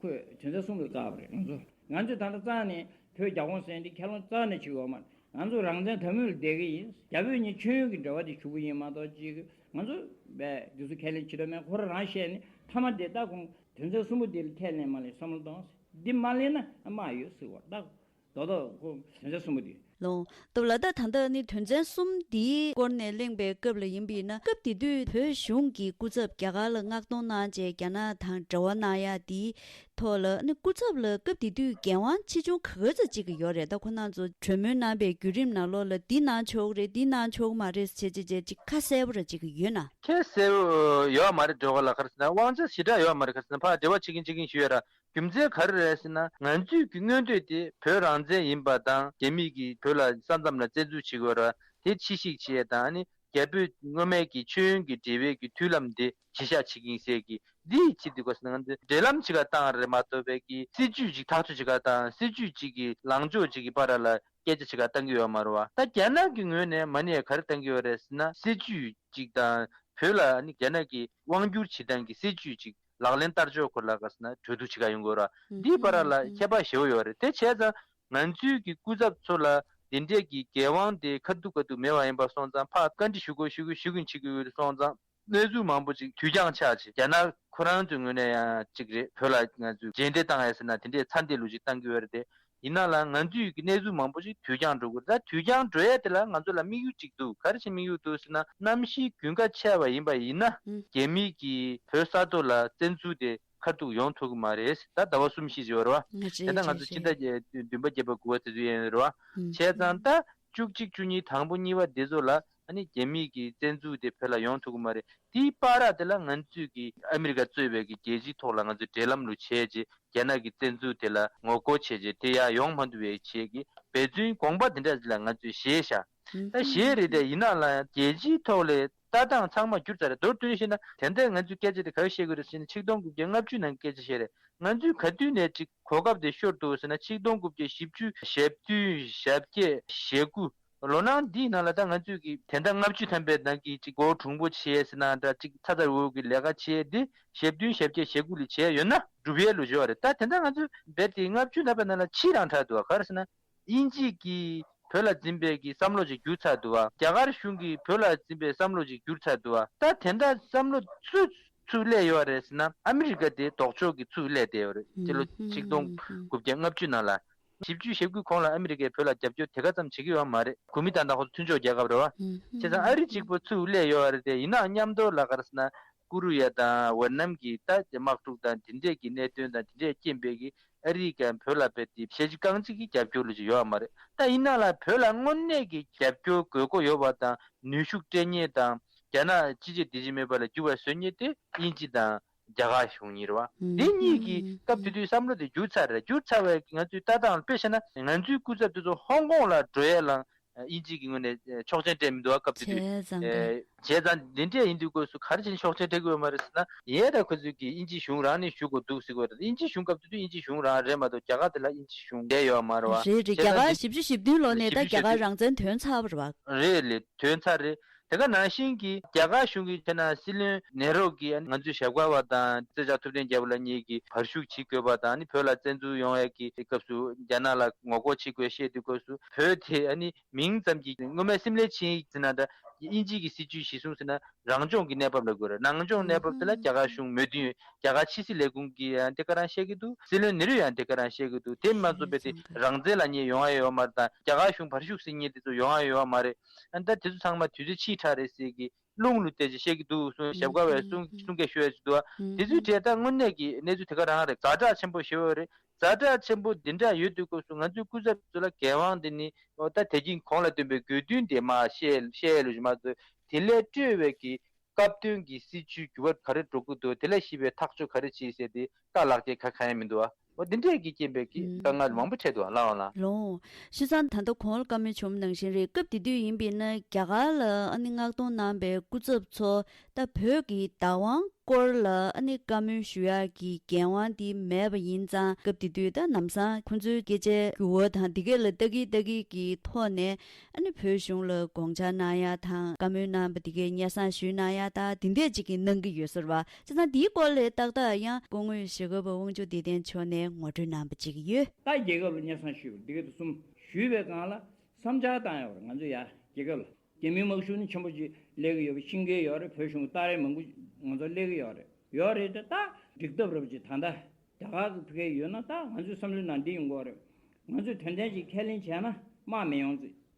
ཁོས་དོན་ཚན་གསུམ་ལ་བཀག་པ་རེད། ང་ཚོ་ང་ཚོས་ད་ལྟ་རྩ་ནས་བོད་རྒྱ་དབང་ཟེར་འདི་ཁས་ལེན་རྩ་ནས་བྱེད་ཀྱི་ཡོད་མ་རེད། ང་ཚོ་རང་བཙན་དམ་འབྱུང་ལ་བསྡད་ཀྱི་ཡིན། རྒྱ་བོད་གཉིས་མཆོད་ཡོན་གྱི་འབྲེལ་བ་དེ་ཞུ་གི་ཡིན་མ་གཏོགས། ཅིག་ང་ཚོ་བས་འདི་ཚོ་ཁས་ལེན་བྱེད་ཐབས་མེད། ཁོ་རང་རང་བཤད་ནས་མཐའ་མ་དེ་ད་ཁོང་དོན་ཚན་གསུམ་པོ་དེ་ལ་ཁས་ལེན་མ་ལེན་བསམ་བློ་གཏོང་། འདི་མ་ལེན་ན་དམག་ཡོད་ཟེར་བ། ད་རྡོག་རྡོག་ཁོ་དོན་ཚན་གསུམ་པོ་དེ། ལོང་། སྟབས་ལ་ད་ད་ལྟ་ནི་དོན་ཚན་གསུམ་འདིའི་སྐོར་ནས་གླེང་པའི་སྐབས་ལ་ཡིན་པས་ན། སྐབས་དེ་དུས་བོད་གཞུང་གི་སྐུ་ཚབ་རྒྱ་གར་ལ་མངགས་གཏོང་གནང་རྗེས་རྒྱ་ནག་དང་འབྲེལ་བ་གནང་ཡ་དེའི་ཐོག་ལ་ནི་སྐུ་ཚབ་ལ་སྐབས་དེ་དུས་འགན་དབང་ཆེ་ཆུང་ག་ཚོད་ཅིག་གི་ཡོད་རེད། ད་ཁོ་རང་ཚོ་གྲོས་མོལ་གནང་པའི་བརྒྱུད་རིམ་ནང་ལོགས་ལ་འདི་གནང་ཆོག་གི་རེད། འདི་གནང་ཆོག་གི་མ་རེད་ཟེར་བྱས་བྱས་ཅིག་ཁ་གསལ་པོ་ར་ཅིག་ཡོད་ན། ཁ་གསལ་པོ་ཡོད་མ་རེད། འགྲོ་ག་ལ་ག་རེ་ཟེར་ན་དབང་ཆ་ཞེ་དྲག་ཡོད་མ་རེད། ག་རེ་ཟེར་ན་ཕར་འབྲེལ་བ་བྱེད་ཀྱིན་བྱེད་ཀྱིན་ཞུ་ཡ་ར། རྒྱུ་མཚན་ག་རེ་རེད་ཟེར་ན། ང་ཚོས་ཀྱི་མངོན་འདོད་དེ་བོད་རང་བཙན་ཡིན་པ་དང་། རྒྱ་མིས་ཀྱིས་བོད་ལ་ས་མཚམས་ལ་བཙན་འཛུལ་བྱེད་དགོས་ར། དེ་ཕྱིར་བཤིག་བྱེད་ཡས་དང་། ཨ་ནི་རྒྱ་བོད་སྔོན་མའི་གི་མཆོད་ཡོན་གྱི་འབྲེལ་བའི་གི་མཐུན་ལམ་དེ་གཞི་བཞག་བྱེད་ཀྱིན་ཟེར་གི། འདིའི་ཆེད་དུ་གོ་ཟེར་ན་ང་ཚོས་འབྲེལ་ལམ་ཅིག་ག་བཏང་རེད་མ་གཏོགས་པའི་གི་སྲིད་ཇུས་ཅིག་ཐག་གཅོད་བྱེད་ག་དང་། སྲིད་ཇུས་ཅིག་གི་ལངས་ཕྱོགས་ཅིག་གི་བར་ལ་སྐད་ཆ་བྱེད་ག་བཏང་གི་ཡོད་མ་རེད་བ། ད་རྒྱ་ནག་གི་ངོས་ནས་མ་ནས་ག་རེ་བཏང་གི་ཡོད་རེད་ཟེར་ན། སྲིད་ཇུས་ཅིག་དང་བོད་ལ་ནི་རྒྱ་ནག་གི་དབང་བསྒྱུར་བྱེད་སྟངས་ཀྱི་སྲིད་ཇུས་ཅིག་ལག་ལེན་བསྟར་ཕྱོགས་སྐོར་ལ་ག་ཟེར་ན་གྲོས་བསྡུར་བྱེད་ག་ཡོང་དགོས་ར། འདིའི་བར་ལ་ཁྱད་པར་ཞེ་པོ་ཡོད་རེད། དེ་བྱས་ཙང་ང་ཚོའི་གི་སྐུ་ཚབ་ཚོ་ལ་འདི་འདྲས་ཀྱི་འགན་དབང་དེ་ཁ་ཐུག་ཁ་ཐུག་མེད་པ་ཡིན་པ་སོང་ཙང་། ཕར་བཀའ་འདྲི་ཞུ་དགོས་ཞུ་དགོས་ཞུ་གིན་བྱེད་ཀྱི་ཡོད་སོང་ཙང་། གནས་ཚུལ་མང་པོ་ཅིག་དུས་འགྱངས་ཆགས་བྱས། རྒྱ་ནག་ཁོ་རང་ཚོའི་ངོས་ནས་ཡང་ཅིག་རེད། བོད་ལ་ང་ཚོས་རྗེས་འདེད་བཏང་ཡ་ཟེར་ན་དེ་འདྲའི་ཚ་འདེད་ལུགས་ཅིག་བཏང་གི་ཡོད་རེད་དེ། ཡིན་ན་ལ་ང་ཚོས་ཀྱི་གནས་ཚུལ་མང་པོ་ཞིག་དུས་འགྱངས་འགྲོ་གི་རེད། ད་དུས་འགྱངས་འགྲོ་ཡ་དེ་ལ་ང་ཚོ་ལ་དམིགས་ཡུལ་གཅིག་འདུག། ག་རེ་བྱས་དམིགས་ཡུལ་འདུག་ཟེར་ན། གནམ་གཤིས་དགུན་ཁ་ཆད་པ་ཡིན་པ་ཡིན་ན། ཨུ། རྒྱ་མི་གིས་བོད་ས་ཐོག་ལ་བཙན་འཛུལ་དེ་ཁ་ཐུག་ཡོང་ཐུབ་ཀྱི་མ་རེད། ད་ཟླ་བ་གསུམ་བཞི་ཅིག་ཡོད་རེད་བ། ཨ། རེད། དེ་ལྟར་ང་ཚོ་རེད། ཕྱི་རེད། ཟླ་བདུན་པ་བརྒྱད་པ་དགུ་པ་དེ་ཚོ་ཡན་ཡོད་རེད་བ། ཨུ། བྱས་ཙང་ད་བཅུ་གཅིག་བཅུ་གཉིས། དང་པོ་གཉིས་པ་དེ་ཚོ་ལ་ཨ་ནི་རྒྱ་མི་གིས་བཙན་འཛུལ་དེ་བོད་ལ་ཡོང་ཐུབ་ཀྱི་མ་རེད། དེའི་བར་དེ་ལ་ང་ཚོས་ཀྱི་ཨ་མི་རི་ཀ་གཙོས་པའི་གི་རྒྱལ་སྤྱིའི་ཐོག་ལ་ང་ཚོས་འབྲེལ་ལམ་ལུ་བྱས་རྗེས་རྒྱ་ནག་གི་བཙན་འཛུལ་དེ་ལ་ངོ་རྒོལ་བྱས་རྗེས་དེ་ཡར་ཡོང་མ་ཐུབ་པའི་ཆེད་ཀྱི་འབད་བརྩོན་དགོངས་པ་དེ་འདྲ་ཞིག་ལ་ང་ཚོས་བཞེས་བཞག། ད་བཞེས་རེད་དེ། ཡིན་ན་ལ་རྒྱལ་སྤྱིའི་ཐོག་ལ་ལྟ་སྟངས་ཚང་མ་བསྒྱུར་ཚར་རེད། མདོར་བསྡུས་ནས་བཤད་ན། དེ་འདྲའི་ང་ཚོས་སྐད་ཆ་དེ་ག་རེ་བཤད་དགོས་རེད་ཟེར་ན། ཆིག་སྟོང་དགུ་བརྒྱ་ལྔ་བཅུ་ནང་གི་སྐད་ཆ་བཤད་རེད། ང་ཚོས་ག་དུས་ནས་ཅིག་གོ་སྐབས་དེ་ཤོར་འདུག་ཟེར་ན། ཆིག་སྟོང་དགུ་བརྒྱ་བཞི་བཅུ་ཞེ་བདུན་ཞེ་བརྒྱད་ཞེ་དགུ་ལོ་ནང་འདིའི་ནང་ལ་ད་ང་ཚོས་ཀྱི་དེ་འདྲ་ལྔ་བཅུ་ཐམ་པའི་ནང་གི་ཅིག་མགོ་གྲུང་པོ་བྱས་ཟེར་ན་འདྲ། ཅིག་ཚ་ཚ་འུར་འུར་གྱི་ལས་ཀ་བྱས་དེ། ཞེ་བདུན་ཞེ་བརྒྱད་ཞེ་དགུ་ལ་བྱས་ཡོད་ན་འགྲུབ་ཡས་ལོ་ཅིག་ཡོད་རེད། ད་དེ་འདྲ་ང་ཚོས་རྦད་དེ་ལྔ་བཅུ་ཐམ་པའི་ནང་ལ་ཕྱིས་རང་དྲགས་འདུག་བ། ག་རེ་ཟེར་ན། དབྱིན་ཇི་གིས་བོད་ལ་འཛིན་པའི་གི་བསམ་བློ་ཅིག་བསྒྱུར་ཚར་འདུག་བ། རྒྱ་གར་གཞུང་གིས་བོད་ལ་འཛིན་པའི་བསམ་བློ་ཅིག་བསྒྱུར་ཚར་འདུག་བ། ད་དེ་འདྲ་བསམ་བློ་སུས་ཚུར་སླེབས་ཡོད་རེད་ཟེར་ན། ཨ་མི་རི་ཀ་དེ་ལྡོག་ཕྱོགས་ཀྱི་ཚུར་སླེབས་བསྡད་ཡོད་རེད། སྤྱི་ལོ་ཆིག་སྟོང་དགུ་བརྒྱ་ལྔ་བཅུ་ནང་ལ། བཞི་བཅུ་ཞེ་དགུའི་གོང་ལ་ཨ་མི་རི་ཀས་བོད་ལ་རྒྱབ་སྐྱོར་དེ་ག་ཙམ་བྱེད་ཀྱི་ཡོད་མ་རེད། གོ་མིན་ཏང་དང་ཁོ་ཚོ་མཐུན་ཕྱོགས་རྒྱལ་ཁབ་རེད་བ། བྱས་ཙང་ཨ་རི་གཅིག་པོ་ཚུར་སླེབས་ཡོད་རེད་དེ། ཡིན་ནའང་མཉམ་དུ་ལ་ག་རེ་ཟེར་ན། ཀུ་རུ་ཡ་དང་ཝེ་ནམ་གྱི་ད་དམག་འཁྲུག་དང་དེ་འདྲས་ཀྱི་གནད་དོན་དང་དེ་འདྲས་རྐྱེན་པས་ཀྱི་ཨ་རིས་ཀྱང་བོད་ལ་རྦད་དེ་ཞེ་གཅིག་རྐང་གཅིག་གི་རྒྱབ་སྐྱོར་ལ་ཅིག་ཡོད་མ་རེད། ད་ཡིན་ན་ལ་བོད་ལ་དངོས་གནས་ཀྱི་རྒྱབ་སྐྱོར་དགོས་མཁོ་ཡོད་པ་དང་ནུས་ཤུགས་སྤྲད་མཁན་དང་རྒྱ་ནག་ཅི་བྱེད་དེ་བྱེད་མེད་པ་ལ་འགྱུར་བ་བཟོ་མཁན་དེ་དབྱིན་ཇི་དང་རྒྱ་གར་གཞུང་གཉིས་རེད་བ། དེ་གཉིས་ཀྱིས་སྐབས་དེ་དུས་བསམ་བློ་དེ་འགྱུར་ཚར་རེད། འགྱུར་ཚར་བས་ང་ཚོས་ལྟ་སྟངས་དཔེ་བྱས་ན་ང་ཚོའི་སྐུ་ཚབ་དེ་ཚོ་ཧོང་ཀོང་ལ་འགྲོ་ཡས་ལ་དབྱིན་ཇི་གི་ངོས་ནས་ཆོག་མཆན་སྤྲད་མི་འདུག་བ། སྐབས་དེ་དུས་བྱས་ཙང་དེ། བྱས་ཙང་འདི་འདྲས་ཡིན་དུས་སྐབས་སུ་ག་རེ་བྱས་ནས་ཆོག་མཆན་སྤྲད་དགོས་ཡོད་མ་རེད་ཟེར་ན། ཡས་ད་ཁོ་ཚོས་ཀྱིས་དབྱིན་ཇི་གཞུང་རང་ནས་ཞུ་དགོས་འདུག་ཟེར་གྱི་ཡོད་རེད། དབྱིན་ཇི་གཞུང་སྐབས་དེ་དུས་དབྱིན་ཇི་གཞུང་རང་རེད་མ་གཏོགས་རྒྱ་གར་དེ་ལ་དབྱིན་ཇི་གཞུང་བསྡད་ཡོད་མ་རེད་བ། རེད་རེད། བྱས་རྒྱ་ཙང་གར་འདི་བཞི་བཅུ་ཞེ་བདུན་ལོ་ནས་ད་བཞི་བཅུ་རྒྱ་གར་ཞེ་བདུན། རང་བཙན་ཐོན་ཚར་བ་རེད་བ། རེད་ལེ། ཐོན་ཚར་རེད། དེ་ག་ནང་བཞིན་གྱི་རྒྱ་གར་གཞུང་གིས་བྱས་ན་སྲིད་བློན་ནེ་རོ་གིས་ང་ཚོའི་ཞབས་དཀར་བ་དང་སྲས་མཆོག་ཐུབ་བསྟན་རྒྱལ་པོ་ལགས་གཉིས་ཀྱིས་བར་ཞུགས་བྱེད་དགོས་པ་དང་ནི་བོད་ལ་བཙན་འཛུལ་ཡོང་ཡས་ཀྱི་སྐབས་སུ་རྒྱ་ནག་ལ་ངོ་རྒོལ་བྱེད་དགོས་བཤད་དུས་སྐབས་སུ་བོད་དེ་ཨ་ནི་མིང་ཙམ་གྱི་སྔོན་མའི་སིམ་ལའི་ཆིངས་ཡིག་ཟེར་ན་འདྲ། དབྱིན་ཇི་གི་སྲིད་བྱུས་གཞིར་བཟུང་ཟེར་ན་རང་སྐྱོང་གི་གནས་བབ་ལ་དགོས་རེད། རང་སྐྱོང་གནས་བབ་དེ་ལ་རྒྱ་གར་གཞུང་མོས་མཐུན་ཡོད། རྒྱ་གར་ཕྱི་སྲིད་ལས་ཁུངས་ཀྱིས་ཡང་དེ་ག་རང་བཤད་ཀྱི་འདུག་སྲིད་བློན་ནེ་རུ་ཡང་དེ་ག་རང་བཤད་ཀྱི་འདུག་དེ་མ་གཏོགས་པའི་དེ་རང་བཙན་ལབ་མཁན་ཡོང་ཡ་ཡོད་མ་རེད་དང་རྒྱ་གར་གཞུང་བར་ཞུགས་ཟེར་མཁན་དེ་ཚོ་ཡོང་ཡ་ཡོད་མ་རེད། ཨ་ད་དེ་ཚོ་ཚང་མ་དུས་ཚོད་ཕྱིས་དྲགས་རེད་ཟེར་གི་རླུང་ལུ་བལྟས་ཅིག་བཤད་ཀྱི་འདུག་གསུངས། ཞབས་དཀར་བས་གསུང་གསུང་སྐད་ཤོད་ཡ་ཅིག་འདུག་ཨ། དེ་ཚོའི་གྲས་ད་དངོས་གནས་ཀྱི་གནས་ཚུལ་དེ་ག་རང་རེད། ཛ་དྲག་ཆེན་པོ་ཞེ་པོ་རེད། ཛ་དྲག་ཆེན་པོ་འདི་འདྲ་ཡོད་དུས་སྐབས་སུ་ང་ཚོའི་སྐུ་ཚབ་ཚོ་ལ་འགན་དབང་འདི་ནི་ཨོ་ད་དེ་གིན་གོང་ལ་བཏོན་པའི་དགོས་འདུན་དེ་མ་བཤད་བཤད་ལུ་ཞིག་མ་ཚོས་དེ་ལས་སྤྲོས་པའི་གི་སྐབས་དོན་གྱི་སྲིད་བྱུས་འགྱུར་བ་ག་རེ་འགྲོ་གི་འདུག་དེ་ལ་གཞིགས་པའི་ཐག་གཅོད་ག་རེ་བྱེད་ཟེར་ཏེ་བཀའ་ལག་ཁྱེར་ཁ་གང་ཡང་མི་འདུག་ཨ། འོ་འདི་འདྲས་ཀྱི་རྐྱེན་པས་ཀྱི་དཀའ་ངལ་མང་པོ་འཕྲད་འདུག་ཨ། ལགས་འོང་ལགས། ལོང་། བྱས་ཙང་ད་ལྟ་གོང་ལ་བཀའ་མོལ་བྱུང་ནང་བཞིན་རེད། སྐབས་དེ་དུས་ཡིན་པས་ན་རྒྱ་གར་ལ་ཨ་ནི་མངགས་གཏོང་གནང་པའི་སྐུ་ཚབ་ཚོ་ད་བོད་ཀྱི་བདག་དབང་སྐོར་ལ་ཨ་ནི་བཀའ་མོལ་ཞུ་ཡག་གི་འགན་དབང་དེ་མེད་པ་ཡིན་ཙང་སྐབས་དེ་དུས་ད་ནམ་སང་ཁོང་ཚོའི་སྐད་ཆའི་འགྱུར་བ་དང་དེ་གས་ལ་ལྟ་གི་ལྟ་གི་གི་ཐོག་ནས། ཨ་ནི་བོད་གཞུང་ལ་དགོངས་འཆར་གནང་ཡ་དང་བཀའ་མོལ་གནང་བ་དེ་གའི་སྙན་སེང་ཞུས་གནང་ཡ་དང་དེ་འདྲས་ཅིག་གི་གནང་གི་ཡོད་ཟེར་བ། བྱས་ཙང་དེའི་སྐོར་ལས་ཏག་ཏག་ཡང་སྐུ་ངོ་ཞྭ་སྒབ་པ་དབང་ཕྱུག་བདེ་ལྡན་མཆོག་ནས་ངོ་སྤྲོད་གནང་བ་ཅིག་ཡོད། ད་རྒྱལ་ཁབ་ལ་སྙན་སེང་ཞུས་པ་འདི་ག་དེ་གསུམ་ཞུས་པའི་སྒང་ལ་བསམ་འཆར་བཏང་ཡོད་རེད། ང་ཚོ་ཡ་རྒྱལ་ཁབ་ལ་རྒྱ་མིའི་དམག་ཤུགས་ནི་ཆེན་པོ་ཅིག་སླེབས་ཀྱི་ཡོད་པ་ཤེས་ཀྱི་ཡོད་རེད། བོད་གཞུང་གི་ཏཱ་རེ་མང་པོ་ང་ཚོ་སླེབས་ཀྱི་ཡོད་རེད། ཡོད་རེད་དེ་ད་འགྲིག་ཐབས་རབ་ཅིག་ད་ལྟ་རྒྱ་གར་གྱི་ཕ་གི་ཡོད་ན་ད་ང་ཚོའི་བསམ་བློའི་ནང་འདི་ཡོང་གི་ཡོད་རེད། ང་ཚོས་དོན་ཚན་ཅིག་ཁས་ལེན་བྱས་ན་དམག་མི་ཡོང་ཚེ་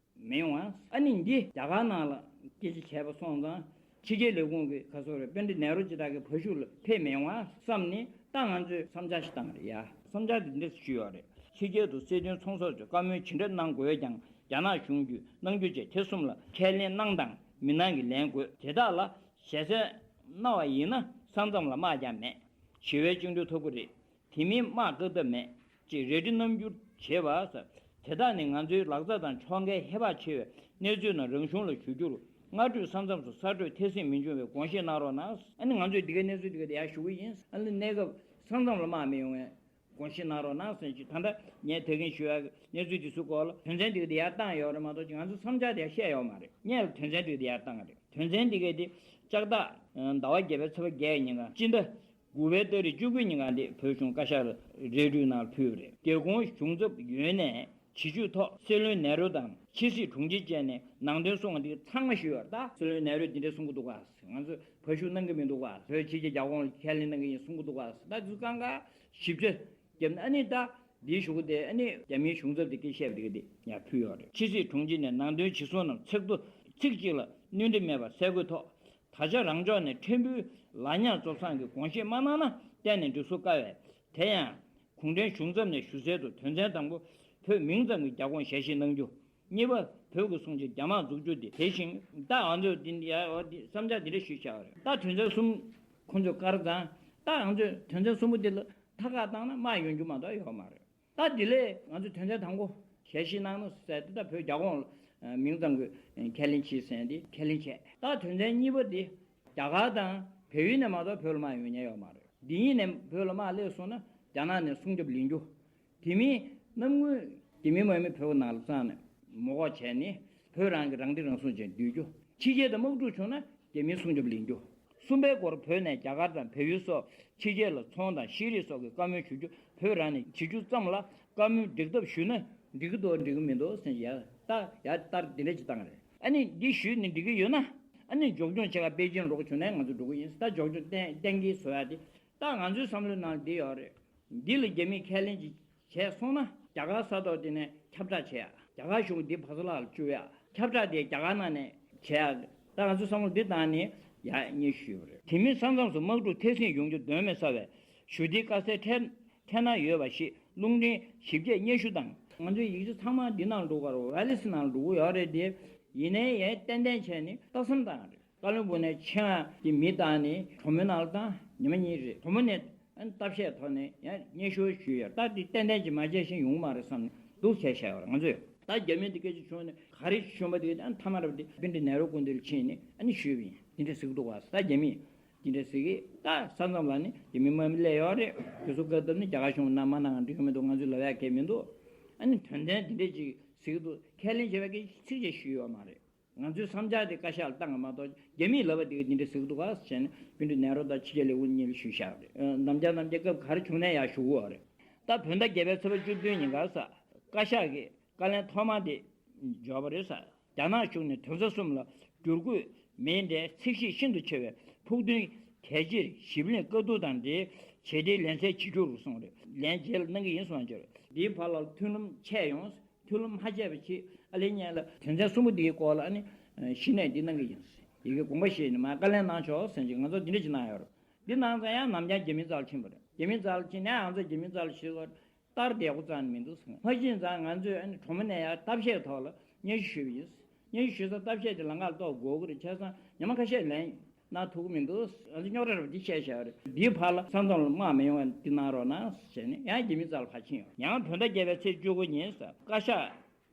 མི་ཡོང་ཨ། ཨ་ནི་འདི་རྒྱ་གར་ནང་ལ་སྐད་ཆ་བྱས་པ་སོང་ཙང་ཕྱི་རྒྱལ་ལས་ཁུངས་ཀྱི་ཁ་སོ་རེད། དཔོན་རིགས་ནེ་རུ་ཇི་ལྟར་གྱི་བོད་གཞུང་ལ་ཕེབས་མི་ཡོང་ཨ་བསམ་ནས་ད་ང་ཚོས་བསམ་འཆར་ཞིག་བཏང་རེད་ཡ། བསམ་འཆར་འདི་འདྲས་ཞུས་ཡོད་རེད། ཕྱི་རྒྱལ་དུ་སྲིད་དོན་ཚོང་ཟོག་ཚོས་བཀའ་མོལ་ཇི་འདྲ་གནང་དགོས་ཀྱང་རྒྱ་ནག་གཞུང་གིས་གནང་རྒྱུ་བཅས་དེ་གསུམ་ལ་ཁས་ལེན་གནང་དང་མི་གནང་གི་ལན་དགོས། དེ་དག་ལ་ཞལ་གསོལ་གནང་བ་ཡིན་ན་ས་མཚམས་ལ་དམག་རྒྱག་མེད། ཞི་བའི་བཅིངས་འགྲོལ་ཐོབ་ཀྱི་རེད། དེ་མིན་དམག་བཀག་ཐབས་མེད། ཅེས་རལ་གྲི་རྣམ་འགྱུར་བྱེད་པ། དེ་དག་ནི་ང་ཚོའི་ལག་རྩལ་དང་ཕྱོགས་འགལ་ཧེ་བག་ཆེ་བའི་གནས་ཚུལ་རྣམས་རང་གཞུང་ལ་ཞུ་རྒྱུར་སྔ་དྲོས་ས་མཚམས་སུ་ས་དྲོད་ཐེ་སྲིང་མི་འབྱུང་བའི་དགོངས་བཞེས་གནང་རོགས་གནང་། ཨ་ནི་ང་ཚོས་འདི་གའི་གནས་ཚུལ་འདི་ག་དེ་ཡར་ཞུ་གི་ཡིན། ཨ་ནི་གནས་སྐབས་ས་མཚམས་ལ་དམག་མི་ཡོང་བའི་དགོངས་བཞེས་གནང་རོགས་གནང་ཟེར་ཅིག་ད་ལྟ་ངས་ད་གིན་ཞུ་ཡག་གནས་ཚུལ་འདི་ཚོའི་སྐོར་ལ་དོན་ཚན་འདི་ག་དེ་ཡར་བཏང་ཡོད་རེད་མ་གཏོགས་ཅིག་ང་ཚོ་བསམ་འཆར་དེ་ཡར་བཤད་ཡོད་མ་རེད། ངས་ལ་དོན་ཚན་འདི་ག་དེ་ཡར་བཏང་གི་རེད། དོན་ཚན་འདི་ག་དེ་ལྕགས་རྟ་ཟླ་བ་བརྒྱད་པའི་ཚེས་པ་བརྒྱད་ཉིན་ག་སྤྱི་ཟླ་དགུ་པའི་ཏ་རིག་བཅུ་དགུ་ཉིན་ག་འདི་བོད་གཞུང་བཀའ་ཤག་ལ་རལ་གྲི་ནང་ཕུལ་བ་རེད། རྒྱལ་ཁོངས་གཞུང་ཚབ་ཡོད་ནས་བྱེད་སྤྱོད་ཐོག་སྲིད་བློན་ནེ་རུ་དང་ཕྱི་སྲིད་དྲུང་ཆེ་བཅས་ནས་ནང་དོན་གསུང་བ་འདི་ཚང་མ་ཞུས་ཡོད་རེད། ད་སྲིད་བློན་ནེ་རུས་འདི་འདྲ་གསུང་གི་འདུག་ག་ང་ཚོས་བར་ཞུགས་གནང་གི་མི་འདུག་ག་བོད་ཕྱི་རྒྱལ་རྒྱ་ཁོངས་ལ་ཁས་ལེན་གནང་གི་ཡིན་གསུང་གི་འདུག་ག་ད་འདི་ཚོ་གང་ག་ཞིབ་ཆ་རྒྱབ་ན་ཨ་ནི་ད་འདིའི་གཞུག་གུ་དེ་ཨ་ནི་རྒྱ་མིའི་གཞུང་ཚབ་དེ་སྐད་བཤད་པ་དེ་ག་དེ་ཡར་ཕུལ་ཡོད་རེད། ཕྱི་སྲིད་དྲུང་ཆེ་ནས་ནང་དོན་ཇི་གསུང་རྣམས་ཚིག་ཐོ་ཚིག་གཅིག་ལ་བསྣོན་འདྲི་མེད་པར་གསལ་འགོད་ཐོག་ད་ཆ་རང་ཕྱོགས་ནས་ཕྲན་བུའི་ལག་ཉར་བཙོག་སང་གི་དགོངས་བཞེས་མ་གནང་ན་གཏན་ནས་འགྲིག་སོ་དཀའ་བས། དེ་ཡང་གུང་ཁྲན་གཞུང་ཚབ་ནས་ཞུ་གསལ་དུ་དོན་ཚན་དང་པོ་བོད་མིང་ཙམ་གྱི་རྒྱ་ཁོངས་ཞལ་བཞེས་གནང་རྒྱུ། གཉིས་པ་བོད་ཀྱི་གསུང་ཆོས་རྒྱ་དམག་འཛུགས་རྒྱུ་དེ་དེ་བཞིན་ད་ང་ཚོས་འདི་ཡ་འོ་འདི་བསམ་འཆར་འདི་འདྲ་ཞིག་བཞག་པ་རེད། ད་དོན་ཚན་གསུམ་ཁོང་ཚོས་བཀར་ཙང་ད་ང་ཚོས་དོན་ཚན་གསུམ་པོ་འདི་ལ་མཐའ་ཁག་བཏང་ན་དམག་ཡོང་རྒྱུ་མ་གཏོགས་ཡོད་མ་རེད། ད་འདི་ལས་ང་ཚོས་དོན་ཚན་དང་པོ་ཞལ་བཞེས་གནང་ནོ་ཟེར་དེ་ད་བོད་རྒྱ་ཁོངས་ལ་མིང་ཙམ་གྱི་ཁས་ལེན་བྱས་ཟེར་འདི་ཁས་ལེན་བྱས། ད་དོན་ཚན་གཉིས་པ་འདི་རྒྱ་གར་དང་བལ་ཡུལ་ནས་མ་གཏོགས་བོད་ལ་དམག་ཡོང་མཁན་ཡོད་མ་རེད། འདི་གཉིས་ནས་བོད་ལ་དམག་སླེབས་སོང་ན་རྒྱ་ནག་ནས་སྲུང་སྐྱོབ་ལེན་རྒྱུ། དེ་མིན་གནམ་དངུལ་རྒྱ་མི་དམག་མི་བོད་ནང་ལ་བཙལ་ནས་མོ་གོག་བྱས་ནས་བོད་རང་གི་རང་བདེ་རང་སྲུང་བྱས་སྡོད་རྒྱུ། ཕྱི་རྒྱལ་དུ་དམག་འཁྲུག་བྱུང་ན་རྒྱ་མིའི་སྲུང་སྐྱོབ་ལེན་རྒྱུ། གསུམ་པའི་སྐོར་བོད་ནས་རྒྱ་གར་དང་བལ་ཡུལ་སོགས་ཕྱི་རྒྱལ་ལ་ཚོང་དང་ཤེས་རིག་སོགས་ཀྱི་བཀའ་མོལ་ཞུ་རྒྱུ། བོད་རང་ནས་བྱེད་རྒྱུ་ཙམ་ལ་བཀའ་མོལ་འགྲིག་ཐབས་ཞུས་ན་འགྲིག་གི་འདུག་འགྲིག་གི་མི་འདུག་ཟེར་ཡ་ད་ཡ་ལྟར་འདི་འདྲ་ཅིག་བཏང་རེད། ཨ་ནི་འདི་ཞུས་ནས་འགྲིག་གི་ཡོད་ན་ཨ་ནི་འཇོག་སྐྱོང་བྱེད་ག་པེ་ཅིང་འགྲོ་གི་བྱུང་ན་ང་ཚོ་འགྲོ་གི་ཡིན། ད་འཇོག་སྐྱོང་གཏན་གཏན་འཁེལ་བཟོ་ཡ་དེ་ད་ང་ཚོའི་བསམ་བློའི་ནང་འདི་ཡོད་རེད། འདི་ལ་རྒྱ་མིས་ཁས་ལེན་ཅིག་བྱས་སོང་ན་རྒྱ་གར་ས་ཐོག་དེ་ནས་ཁྱབ་བསྒྲགས་བྱེད་ཡ། རྒྱ་གར་གཞུང་འདི་བ་ས་ལ་བཅུག་ཡ། ཁྱབ་བསྒྲགས་དེ་རྒྱ་གར་ནང་ནས་བྱེད་ཡ། ད་ང་ཚོ་བསམ་བློ་འདི་བཏང་ནས་ ཡར་སྙན་ཞུས་པ་རེད། དེ་མིན་ས་མཚམས་སུ་དམག་འཁྲུག་ཐེབས་སྲིད་ཡོང་རྒྱུ་གདོན་མི་ཟ་བའི་ཞུ་བདེའི་དཀའ་སེལ་འཕྲད་འཕྲད་སྣང་ཡོད་པ་ཞིག་རླུང་འཕྲིན་ཞིབ་དཔྱད་སྙན་ཞུ་དང་། ང་ཚོའི་ཡིག་ཆ་ཚང་མ་འདི་ནང་འགྲོ་གི་རེད། ཝེ་ལི་སི་ནང་འགྲོ་གི་ཡོད་རེད་དེ། ཡིན་ནའི་ཡང་ཏན་ཏན་བྱས་ནས་ལྟ་བསམ་བཏང་རེད། ཀ་ལོན་སྦུག་ནས་ཆེད་མངགས་ཀྱི་མི་བཏང་ནས་གྲོ་མོའི་ནང་ལ་བཏང་། ཉི་མ་གཉིས་རེད། གྲོ་མོ་ནས་ཨ་ནི་ལྟ་བཤལ་ཐོག་ནས་ཡང་སྙན་ཞུ་ཞུས་ཡོད། ད་འདི་ཏན་ཏན་གྱིས་མ་བྱས་ཤིང་ཡོང་མ་རེད་བསམ་ནས་འདུག་བྱས་བཞག་ཡོད་རེད་ང་ཚོས། ད་རྒྱ་མི་འདི་སྐད་ཆ་བྱུང་ནས་ག་རེ་བྱུང་པ་དེ། ཨ་ནི་མཐའ་མ་རབ་དེ་པིན་ཏི་ནེ་རོ་སྐུ་མདུན་ལ་ཕྱིན་ནས་ཨ་ནི་ཞུས་པ་ཡིན། འདི་འདྲ་ཟེར་གི་འདུག་བ། ད་རྒྱ་མིས་འདི་འདྲ་ཟེར་གི། ད་ས་མཚམས་ལ་ནི་རྒྱ་མི་དམག་མི་སླེབས་ཡོད་རེད། དུས་ཚོད་བཀག་སྡོམ་ནི་རྒྱ་གར་གཞུང་གནང་མ་གནང་འགྲིག་གི་མི་འདུག་ང་ཚོས་ལབ་ཡག་གལ་མི་འདུག་ཨ་ནི་དོན་ཚན་འདི་འདྲ་ཅིག་ཟེར་གི་འདུག་ཁས་ལེན་བྱས་པའི་སྐད་ཆ་ཚིག་ཅིག་ཞུས་ཡོད་མ་རེད། ང་ཚོའི་བསམ་འཆར་དེ་བཀའ་ཤག་ལ་བཏང་གི་མ་གཏོགས། རྒྱ་མིས་ལབ་པ་དེ་ག་འདི་འདྲ་ཟེར་གི་འདུག་ག་ཟེར་ནས་པིན་ཏི་ནེ་རོ་དང་ཕྱི་རྒྱལ་ལས་ཁུངས་གཉིས་ལ་ཞུས་བཞག་རེད། ནམ་རྒྱ་ནམ་རྒྱ་སྐབས་ག་རེ་བྱུང་ནའི་ཡར་ཞུ་གི་ཡོད་རེད། ད་བོད་ཟླ་བརྒྱད་པའི་ཚེས་པ་བཅུ་བདུན་ཉིན་ཀར་ས་བཀའ་ཤག་གིས་བཀའ་ལན་ཐོག་མ་དེ་འབྱོར་བ་རེད་ས། རྒྱ་ནག་གཞུང་ནས་དོན་ཚན་གསུམ་ལ་བསྒྱུར་བཀོད་མིན་པའི་ཚད་གཞི་ཤིན་ཏུ་ཆེ་བའི་ཕུགས་འདུན་གལ་ཆེར་ཞིབ་གླེང་བཀའ་བསྡུར་དང་འབྲེལ་ཇེ་མཐོའི་ལན་གསལ་བྱེད་རྒྱུ་རུ་གསུངས་རེད། ལན་རྗེས་ལ་གནང་གི་ཡིན་གསུངས་ཡོད་རེད། འདིའི་བར་ལ་མཐུན་ལམ་ཆད་ཡོང་། མཐུན་ལམ་མ་ཆད་པ་ཅིག་ཨ་ལེ་ཉན་ལ་དོན་ཚན་གསུམ་པོ་འདིའི་སྐོར་ལ་ཨ་ནི་གཞི་ནས་འདི་གནང་གི་ཡིན། ཡི་གེ་དགོངས་པ་བཞེས་ནས་མར་བཀའ་ལན་གནང་ཆོག་ཟེར་ཅིག་ང་ཚོ་འདི་འདྲ་ཅིག་གནང་ཡོད་རེད། འདི་གནང་ཙང་ཡང་ནམ་རྒྱང་རྒྱ་མིའི་རྩ་ལ་ཕྱིན་པ་རེད། རྒྱ་མིའི་རྩ་ལ་ཕྱིན་ནས་ང་ཚོ་རྒྱ་མིའི་རྩ་ལ་ཕྱིན་སྐོར་ལྟར་བསྡད་དགོས་རྩ་ནས་མི་འདུག་ཟེར། མ་ཕྱིན་ཙང་ང་ཚོས་ཨ་ནི་གྲོ་མོ་ནས་ཡར་ལྟ་བཤལ་ཐོག་ལ་སྙན་ཞུ་ཞུས་པ་ཡིན། སྙན་ཞུ་ཞུས་ཙང་ལྟ་བཤལ་དེ་ལམ་ཁ་ལ་གཏོགས་དགོས་ཀྱི་རེད། བྱས་ཙང་ཉི་མ་ཁ་ཤས་ལན་གནང་ཐུབ་ཀྱི་མི་འདུག་ང་ཚོ་རྙོག་དྲ་རབ་འདི་བཤད་བཞག་རེད། འདིའི་བར་ལ་ས་མཚམས་ལ་དམག་མི་ཡོང་བ་འདི་གནང་རོགས་གནང་ཟེར་ནས་ཡང་རྒྱ་མིའི་རྩ་ལ་ཕར་ཕྱིན་ཡོང་། ཡང་བོད་ཟླ་བརྒྱད་པའི་ཚེས་བཅུ་དགུ་ཉིན་ས་བཀའ་ཤག་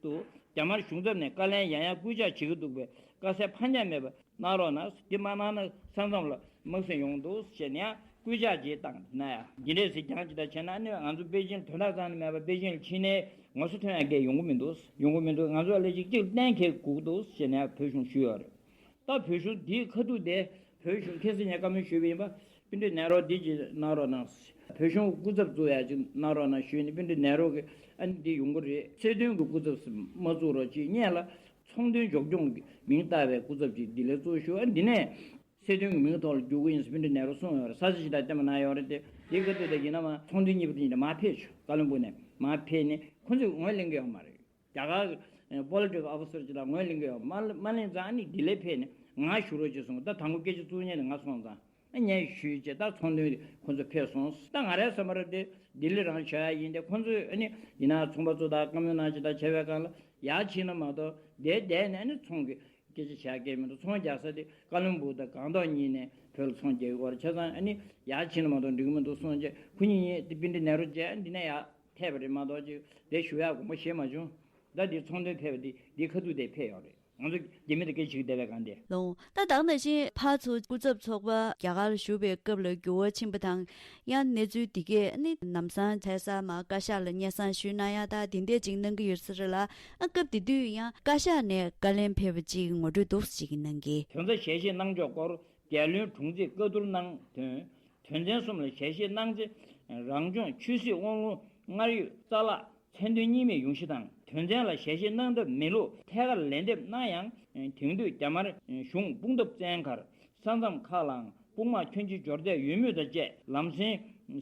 ཏུ་རྒྱ་དམར་གཞུང་ཚབ་ནས་བཀའ་ལན་ཡང་ཡང་སྐུལ་ལྕག་བྱེད་ཀྱི་འདུག་པས་དཀའ་སེལ་ཕར་འགྱངས་མེད་པ་གནང་རོགས་གནང་། འདི་མ་གནང་ན་ས་མཚམས་ལ་དམག་སེམས་ཡོང་འདུག་ཟེར་ནས་ཡང་སྐུལ་ལྕག་ཅིག་བཏང་ན་ཡང་འདི་འདྲས་ཟེར་རྐྱང་ཅིག་ད་བྱས་ན་ནི་ང་ཚོ་པེ་ཅིང་དོན་དག་རྩ་ནས་མེད་པ། པེ་ཅིང་ལ་ཕྱིན་ནས་ངོ་སོ་ཐོན་ཡག་གི་ཡོང་གི་མི་འདུག་ཡོང་གི་མི་འདུག་ང་ཚོ་ལ་ཅིག་གཅིག་གཏན་འཁེལ་དགོས་ཀྱི་འདུག་ཟེར་ནས་ཡང་བོད་གཞུང་ཞུས་ཡོད་རེད། ད་བོད་གཞུང་འདིའི་ཁ་ཐུག་དེ་བོད་གཞུང་ཁ་སང་ཉིན་བཀའ་མོལ་ཞུས་པ་ཡིན་པ། སྤུན་ཀྲུག་ནེ་རོ་འདི་ཅིག་གནང་རོགས་གནང་། བོད་གཞུང་སྐུ་ཚབ་བཙུགས་ཡ་ཅིག་གནང་རོགས་གནང་ཞུས་ནས་སྤུན་ཀྲུག་ནེ་རོ་གི་ཨ་ནི་འདི་ཡོང་གི་རེད། སྲིད་དོན་གྱི་སྐུ་ཚབ་མ་བཙུགས་རོགས་ཅིག་སྔོན་ལ་ཚོང་དོན་མགྱོགས་སྐྱོང་གི་མིང་བཏགས་པའི་སྐུ་ཚབ་ཅིག་འདི་ལ་བཙུགས་ཞུ། ཨ་འདི་ནས་སྲིད་དོན་གྱི་མིང་ཐོག་ལ་རྒྱུག་གི་ཡིན་ཟེར་སྤུན་ཀྲུག་ནེ་རོ་གསུངས་ཡོད་རེད། ས་ཆ་ཅིག་ད་བསྟན་པ་གནང་ཡོད་རེད་དེ། འདི་ག་དུས་ད་ཡིན་ན་མ་ཚོང་དོན་གཉིས་པོ་དེ་ཡིན་ད་མར་ཕེབས་ཆོག་ཀ་ལོན་སྦུག་ནས་མར་ཕེབས་ནས་ཁོ་ཚོས་ངོས་ལེན་གི་ཡོད་མ་རེད། རྒྱ་གར་པོ་ལི་ཊིག་ཨོ་ཕི་སར་ཅིག་དང་ངོས་ལེན་གི་ཡོད་མ་མ་ལེན་ཙང་ཨ་ནི་ལྡི་ལི་ཕེབས་ནས་ང་ཞུ་རོགས་བྱེད་གསུངས། ད་དང་པོ་སྐད་ཆ་བཙུགས་མཁན་དེ་ང་སོང་ཙང་ཨ་ངས་ཞུས་བྱས་ད་ཚོང་དོན་ཁོ་ཚོ་ཕེབས་སོང་། ད་ང་རའི་བསམ་པར་དེ་ལྡི་ལི་རང་བྱ་ཡ་ཡིན་ཏེ། ཁོ་ཚོས་ཨ་ནི་ཡིན་ན་ཚོང་པ་ཚོ་དང་བཀའ་མོལ་གནང་ཅིག་ད་བྱས་པའི་སྒང་ལ་ཡར་ཕྱིན་ན་མ་གཏོགས་དེ་བསྡད་ནས་ཨ་ནི་ཚོང་གི་སྐད་ཆ་བྱ་སྐད་མི་འདུག་ཚོང་རྒྱག་ས་དེ་ཀ་ལོན་སྦུག་དང་སྒང་ཏོག་གཉིས་ནས་བོད་ལ་ཚོང་རྒྱག་གི་ཡོད་རེད། བྱས་ཙང་ཨ་ནི་ཡར་ཕྱིན་ན་མ་གཏོགས་འགྲིག་གི་མི་འདུག་གསུངས་བྱས་ཁོ་གཉིས་གཉིས་དེ་སྤུན་ཀྲུག་ནེ་རོ་བྱས་ཨ་ནི་འདི་ནས་ཡར་ཕེབས་པ་རེད་མ་གཏོགས་ཅིག་དེ་ཞུ་ཡག་དགོངས་པ་བཞེས་མ་བྱུང་། ད་འདི་ཚོང་དོན་ཕེབས་པ་འདི་འདི་ཁ་ཐུག་དེ་ཕེབས་ཡོད་རེད། ང་ཚོ་རྒྱ་མི་དང་སྐད་ཆ་བཤད་བསྡད་པའི་སྒང་དེ། ལོང་། ད་ད་ནང་བཞིན་ཕར་ཚུར་སྐུ་ཚབ་ཚོགས་པ་རྒྱ་གར་བཞུགས་པའི་སྐབས་ལ་འགྱུར་བ་ཕྱིན་པ་དང་། ཡང་གནས་ཚུལ་འདི་གས་ནི་ལམ་སང་ཐད་ས་མར་བཀའ་ཤག་ལ་སྙན་སེང་ཞུས་གནང་ཡ་ད་དེ་འདྲས་ཅིག་གནང་གི་ཡོད་ས་རེད་ལ། ཨ་སྐབས་དེ་དུས་ཡང་བཀའ་ཤག་ནས་བཀའ་ལན་ཕེབས་པ་ཅིག་ངོ་སྤྲོད་འདུག་ཅིག་གནང་གི། དོན་ཚན་ཞལ་བཞེས་གནང་ཕྱོགས་སྐོར་རྒྱལ་བློན་དྲུང་ཆེས་བཀའ་བསྡུར་གནང་དོན། དོན་ཚན་གསུམ་ལ་ཞལ་བཞེས་གནང་ཚེ་རང་སྐྱོང་ཆོས་སྲིད་དབང་ལུང་སྔར་ཡོད་རྩ་བརླག་མཚན་དོན་གཉིས་མེད་ཡོང་གཞི་དང་། དོན་ཚན་ལ་ཞལ་བཞེས་གནང་ཐབས་མེད་ལུགས་ཐད་ཀར་ལན་འདེབས་གནང་ཡང་། དེང་དུས་རྒྱ་དམར་གཞུང་དཔུང་སྟོབས་བཙན་ཁར་ས་མཚམས་ཁག་ལའང་དཔུང་དམག་ཁྱོན་ཆེ་འབྱོར་བསྡད་ཡོད་མུས་དང་བཅས་ལམ་སེང་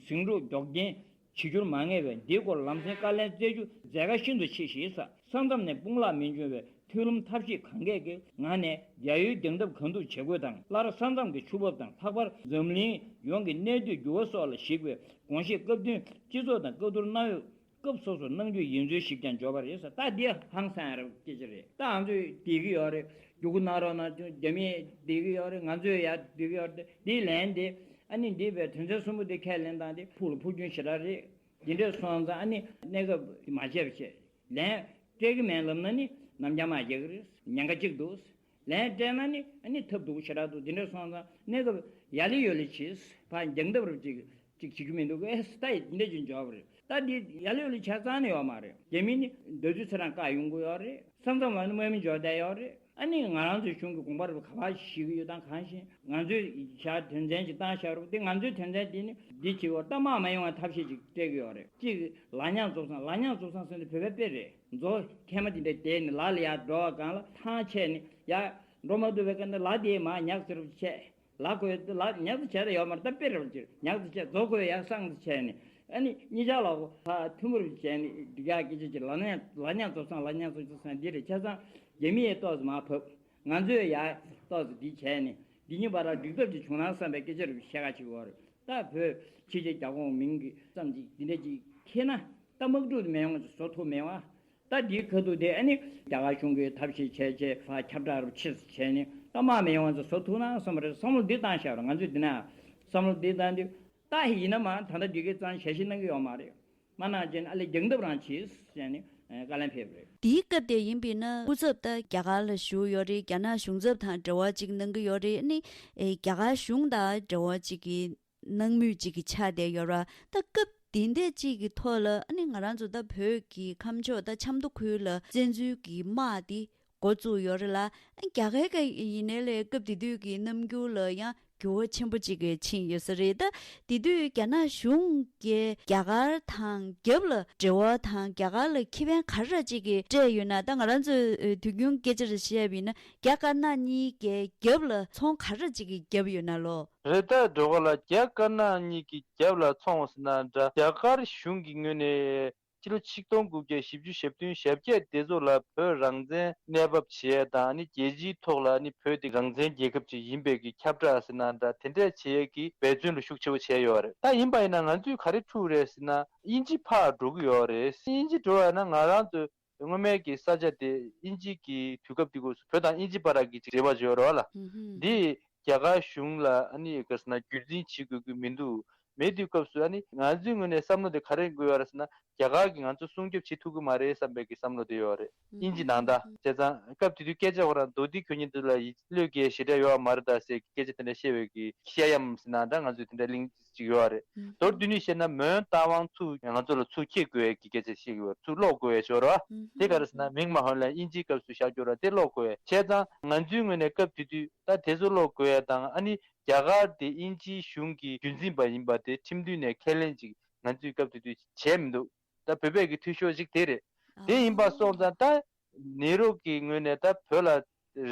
ཟིང་འཁྲུག་མགྱོགས་རྐྱེན་བྱེད་རྒྱུར་མ་ངེས་པས། འདིའི་སྐོར་ལམ་སེང་བཀའ་ལན་སྩལ་རྒྱུ་མཛད་དཀའ་ཤིན་ཏུ་ཆེ་ཞེས་ས་མཚམས་ནས་དཔུང་ལག་མི་འབྱོར་བའི་མཐུན་ལམ་ཐབས་ཤེས་གང་གས་ཀྱི་ངང་ནས་རྒྱ་ཡུལ་རྒྱང་ཐབས་གང་ཐུབ་བྱེད་དགོས་དང་། སླར་ས་མཚམས་ཀྱི་ཆུ་འབབ་དང་ལྷག་པར་འཛམ་གླིང་ཡོངས་ཀྱི་གནས་སྡུད་འགྱུར་བ་སོགས་ལ་གཞིགས་པའི་དགོངས་བཞེད་སྐབས་བསྟུན་སྤྱི་ཚོགས་དང་བཀའ་བསྡུར་གནང་འོས་སྐབས་སོ་སོར་གནང་རྒྱུ་ཡིན་ཚུལ་ཞིག་ཀྱང་འབྱོར་བ་རེད་ཟེར། ད་འདི་ཧང་སང་ཡ་རབས་སྐད་ཆ་རེད། ད་ང་ཚོས་བསྡད་ཀྱི་ཡོད་རེད། རྒྱུག་ཁུག་གནང་རོགས་གནང་། རྒྱ་མིས་བསྡད་ཀྱི་ཡོད་རེད། ང་ཚོས་ཡར་བསྡད་ཀྱི་ཡོད་རེད། འདིའི་ལན་དེ་ཨ་ནི་འདི་བའི་དོན་ཚན་གསུམ་པོ་འདི་ཁས་ལེན་སྟངས་དེ་ཕུགས་ལ་ཕུགས་རྒྱུན་ཞེ་དྲག་རེད། འདི་འདྲས་སོང་ཙང་ཨ་ནི་གནས་སྐབས་མ་བྱས་པ་བྱས། ལན་སྤྲད་ཀྱི་མེད་ལབ་ན་ནི་ནམ་རྒྱང་མ་རྒྱག་གི་རེད། ཉེན་ཁ་གཅིག་འདུག་ལན་སྤྲད་ན་ནི་ཨ་ནི་ཐབས་སྡུག་ཞེ་དྲག་འདུག་འདི་འདྲ་སོང་ཙང་གནས་སྐབས་ཡ་ལི་ཡོ་ལི་བྱེད། ཕར་འགྱངས་ཐབས་རུ་ཅིག་ཅིག་བྱེད་རྒྱུ་མི་འདུག་ཨེ་ད་ཡི་འདི་འདྲ་ཅིག་འབྱོར་བ་རེད། ད་འདི་ཡ་ལི་ཡོ་ལི་ཆ་ཚང་ནི་ཡོད་མ་རེད། རྒྱ་མི་ནི་འདོད་དུས་ཚེ་རང་བཀག་ཡོང་གི་ཡོད་རེད། ས་མཚམས་ལ་ནི་དམག་མི་འབྱོར་བསྡད་ཡོད་རེད། ཨ་ནི་ང་རང་ཚོའི་གཞུང་གི་དགོངས་པ་རུ་ག་པར་བཞེས་ཀྱི་ཡོད་དང་གང་ཤེས། ང་ཚོས་བཞག་དོན་ཚན་ཅིག་བཏང་བཞག་རུ་དེ་ང་ཚོའི་དོན་ཚན་འདི་ནི་འདི་བྱེད་བར་ད་དམག་མ་ཡོང་བའི་ཐབས་ཤེས་ཅིག་སྤྲད་ཀྱི་ཡོད་རེད། གཅིག་ལ་ཉག་རྫོགས་སང་། ལ་ཉག་རྫོགས་སང་ཟེར་ནས་བོད་པའི་དཔེ་རེད། མཛོ་མཁལ་མ་དེ་འདྲ་དེད་ནས་ལ་ལ་ཡར་འགྲོ་བ་སྒང་ལ་ཐང་ཆད་ནས་ཡར་འགྲོ་མ་ཐུབ་པའི་སྐབས་ནས་ལ་དེའི་མར་ཉག་ཟེར་བ་ཆད། ལ་གོས་ལ་ཉག་ཏུ་བྱས་ད་ཡོད་མ་རེད། ད་དཔེ་རེད་ཅེས་ཉག་ཏུ་བྱས་མཛོ་གོས་ཡར་སང་དུ་བྱས་ནས་ཨ་ནི་གཉིས་ཆར་ལ་གོ་ཕ་ཐུན་མོང་རུ་བྱས་ནས་འགྲིག་ཡག་སྐད་ཆ་ཅིག་ལ་ཉག་ལ་ཉག་རྫོགས་སང་ལ་ཉག་རྫོགས་སང་འདི་རེད། ཆ་ཚང་རྒྱ་མི་ཡས་ཏོག་ཙམ་མར་བབས། ང་ཚོས་ཡར་ཏོག་ཙམ་འདི་བྱས་ནས་ འདི་གཉིས་བར་ལ་འགྲིག་ཐབས་ཅིག་བྱུང་ན་བསམ་པའི་སྐད་ཆ་རེ་བཤད་ག་ཅིག་ཡོད་རེད། ད་བོད་ཕྱི་རྒྱལ་རྒྱ་ཁོངས་མིང་གི་ཙམ་ཅིག་འདི་འདྲ་ཅིག་འཁྱེར་ན། ད་དམག་འཁྲུག་མི་ཡོང་བ་བཟོ་ཐུབ་མེད་པ། ད་འདིའི་ཁ་ཐུག་དེ་ཨ་ནི་རྒྱ་གར་གཞུང་གིས་ཐབས་ཤེས་བྱས་བྱས་ཕར་ཁྱབ་བསྒྲགས་རུ་ཕྱིས་བྱས་ནས་ད་དམག་མི་ཡོང་བ་བཟོ་ཐུབ་ན་བསམ་པ་རེད། བསམ་བློ་འདི་བཏང་བཞག་རེད། ང་ཚོས་འདི་ན་བསམ་བློ་འདི་བཏང་དུས། ད་ཡིན་ན་མ་ད་ལྟ་འདི་གའི་གཙང་ཞལ་བཞེས་གནང་གི་ཡོད་མ་རེད། མ་གནང་བྱས་ན་ཨ་ལས་རྒྱག་འདབ་རང་བྱེད་ཟེར་ནས་བཀའ་ལན་ཕེབས་རེད། དེའི་སྐབས་དེ་ཡིན་པས་ན་སྐུ་ཚབ་ད་རྒྱ་གར་ལ་བཞུགས་ཡོད་རེད། རྒྱ་ནག་གཞུང་ཚབ་དང་འབྲེལ་བ་ཅིག་གནང་གི་ཡོད་རེད། ཨ་ནི་ཨེ་རྒྱ་གར་གཞུང་དང་འབྲེལ་བ་ཅིག་གི་གནང་མུས་ཅིག་གི་ཆགས་བསྡད་ཡོད་ར། ད་སྐབས་དེ་འདྲ་ཅིག་གི་ཐོག་ལ་ཨ་ནི་ང་རང་ཚོ་ད་བོད་ཀྱི་ཁམས་ཕྱོགས་ད་ཆབ་མདོ་ཁུལ་ལ་བཙན་འཛུལ་གྱི་དམག་དེ་འགོ་བཙུགས་ཡོད་རེད་ལ། རྒྱ་གར་ག་ཡིན་ནའི་ལས་སྐབས་དེ་དུས་ཀྱི་རྣམ་འགྱུར་ལ་ཡང་འགྱུར་བ་ཆེན་པོ་ཅིག་ཕྱིན་ཡོད་ས་རེད། ད་དེ་དུས་རྒྱ་ནག་གཞུང་གིས་རྒྱ་གར་དང་རྒྱབ་ལ་འབྲེལ་བ་དང་རྒྱ་གར་ལ་ཁེ་ཕན་ག་རེ་ཅིག་གི་སྤྲད་ཡོད་ན། ད་ང་རང་ཚོས་དུས་རྒྱུན་སྐད་ཆ་རེ་བཤད་པ་ཡིན་ན་རྒྱ་དཀར་ནག་གཉིས་ཀྱི་རྒྱབ་ལ་ཚོང་ག་རེ་ཅིག་གི་བརྒྱབ་ཡོད་ན་ལོ། རེད། ད་འགྲོ་ག་ལ་རྒྱ་དཀར་ནག་གཉིས་ཀྱི་རྒྱབ་ལ་ཚོང་ཟེར་ན་འདྲ། རྒྱ་གར་གཞུང་གི་ངོས་ནས་ཕྱི་ལོ་ཆིག་སྟོང་དགུ་བརྒྱ་བཞི་བཅུ་ཞེ་བདུན་ཞེ་བརྒྱད་དེ་ཚོ་ལ་བོད་རང་བཙན་གནས་བབ་བྱེད་ཡས་དང་ནི་རྒྱལ་སྤྱིའི་ཐོག་ལ་ནི་བོད་དེ་རང་བཙན་རྒྱལ་ཁབ་ཅིག་ཡིན་པའི་གི་ཁྱབ་བསྒྲགས་ཟེར་ན་འདྲ། དེ་འདྲས་བྱེད་ཡས་ཀྱི་འབད་བརྩོན་ལ་ཤུགས་ཆེ་བོ་བྱས་ཡོད་རེད། ད་ཡིན་པ་ཡིན་ན་ང་ཚོས་ག་རེ་ཐུག་རེད་ཟེར་ན་དབྱིན་ཇི་ཕར་འགྲོ་གི་ཡོད་རེད། དབྱིན་ཇི་འགྲོ་ཡ་ན་ང་རང་ཚོ་སྔོན་མའི་གི་ས་ཆ་དེ་དབྱིན་ཇི་གི་དུས་སྐབས་དེ་སྐབས་སུ་བོད་དང་དབྱིན་ཇི་བར་གྱི་འབྲེལ་བ་ཅིག་ཡོད་རེད་བ་ལ། འདི་རྒྱ་གར་གཞུང་ལ་ཨ་ནི་ག་རེ་ཟེར་ན་རྒྱུད་འཛིན་བྱེད་དགོས་ཀྱི་མི་འདུག་མེད་དུས་སྐབས་སུ་ཨ་ནི་ང་ཚོའི་ངོས་ནས་བསམ་བློ་དེ་ག་རེ་འཁོར་ཡོད་རེད་ཟེར་ན། རྒྱ་གར་གྱིས་ང་ཚོ་སྲུང་སྐྱོབ་བྱེད་ཐུབ་ཀྱི་མ་རེད་བསམ་པའི་གི་བསམ་བློ་དེ་ཡོད་རེད། དབྱིན་ཇི་ནང་ད་བྱས་ཙང་སྐབས་དེ་དུས་སྐད་ཆ་ཁོ་རང་མདོ་སྡེ་ཁྱོད་ཉིད་འདི་ལ་ཡིད་བློས་འགེལ་ཞེ་དྲག་ཡོད་མ་རེད་ད་ཟེར་གྱི་སྐད་ཆ་དེ་འདྲ་བཤད་པའི་གི་བཤད་ཡམ་ཟེར་ན་འདྲ། ང་ཚོས་དེ་འདྲ་གླེང་ཅིག་ཡོད་རེད། མདོར་བསྡུས་ནས་བཤད་ན་མོན་རྟ་དབང་ཚུར་ང་ཚོ་ལ་ཚུར་འཁྱེར་དགོས་ཡས་ཀྱི་སྐད་ཆ་བཤད་ཀྱི་ཡོད་རེད། ཚུར་སློག་དགོས་ཡས་ཅིག་ཡོད་རེད་བ། དེ་ག་རེ་ཟེར་ན་མིང་མ་ཧོན་ལ་དབྱིན་ཇིའི་སྐབས་སུ་བཞག་རྒྱུ་ར་དེ་སློག་དགོས་ཡས་བྱས་ཙང་ང་ཚོའི་ངོས་ནས་སྐབས་དེ་དུས་ད་དེ་ཚོ་སློག་དགོས་ཡས་དང་ཨ་ནི་རྒྱ་གར་དེ་དབྱིན་ཇིའི་གཞུང་གི་རྒྱུན་འཛིན་པ་ཡིན་པ་དེ་ཁྲིམས་མཐུན་ནས་ཁས་ལེན་ཅིག་ང་ཚོས་སྐབས་དེ་དུས་བྱས་མི་འདུག་ད་བོད་པའི་གི་འཐུས་ཤོར་ཅིག་དེ་རེད། དེ་ཡིན་པ་སོང་ཙང་ད་ནེ་རོ་གི་ངོས་ནས་ད་བོད་ལ་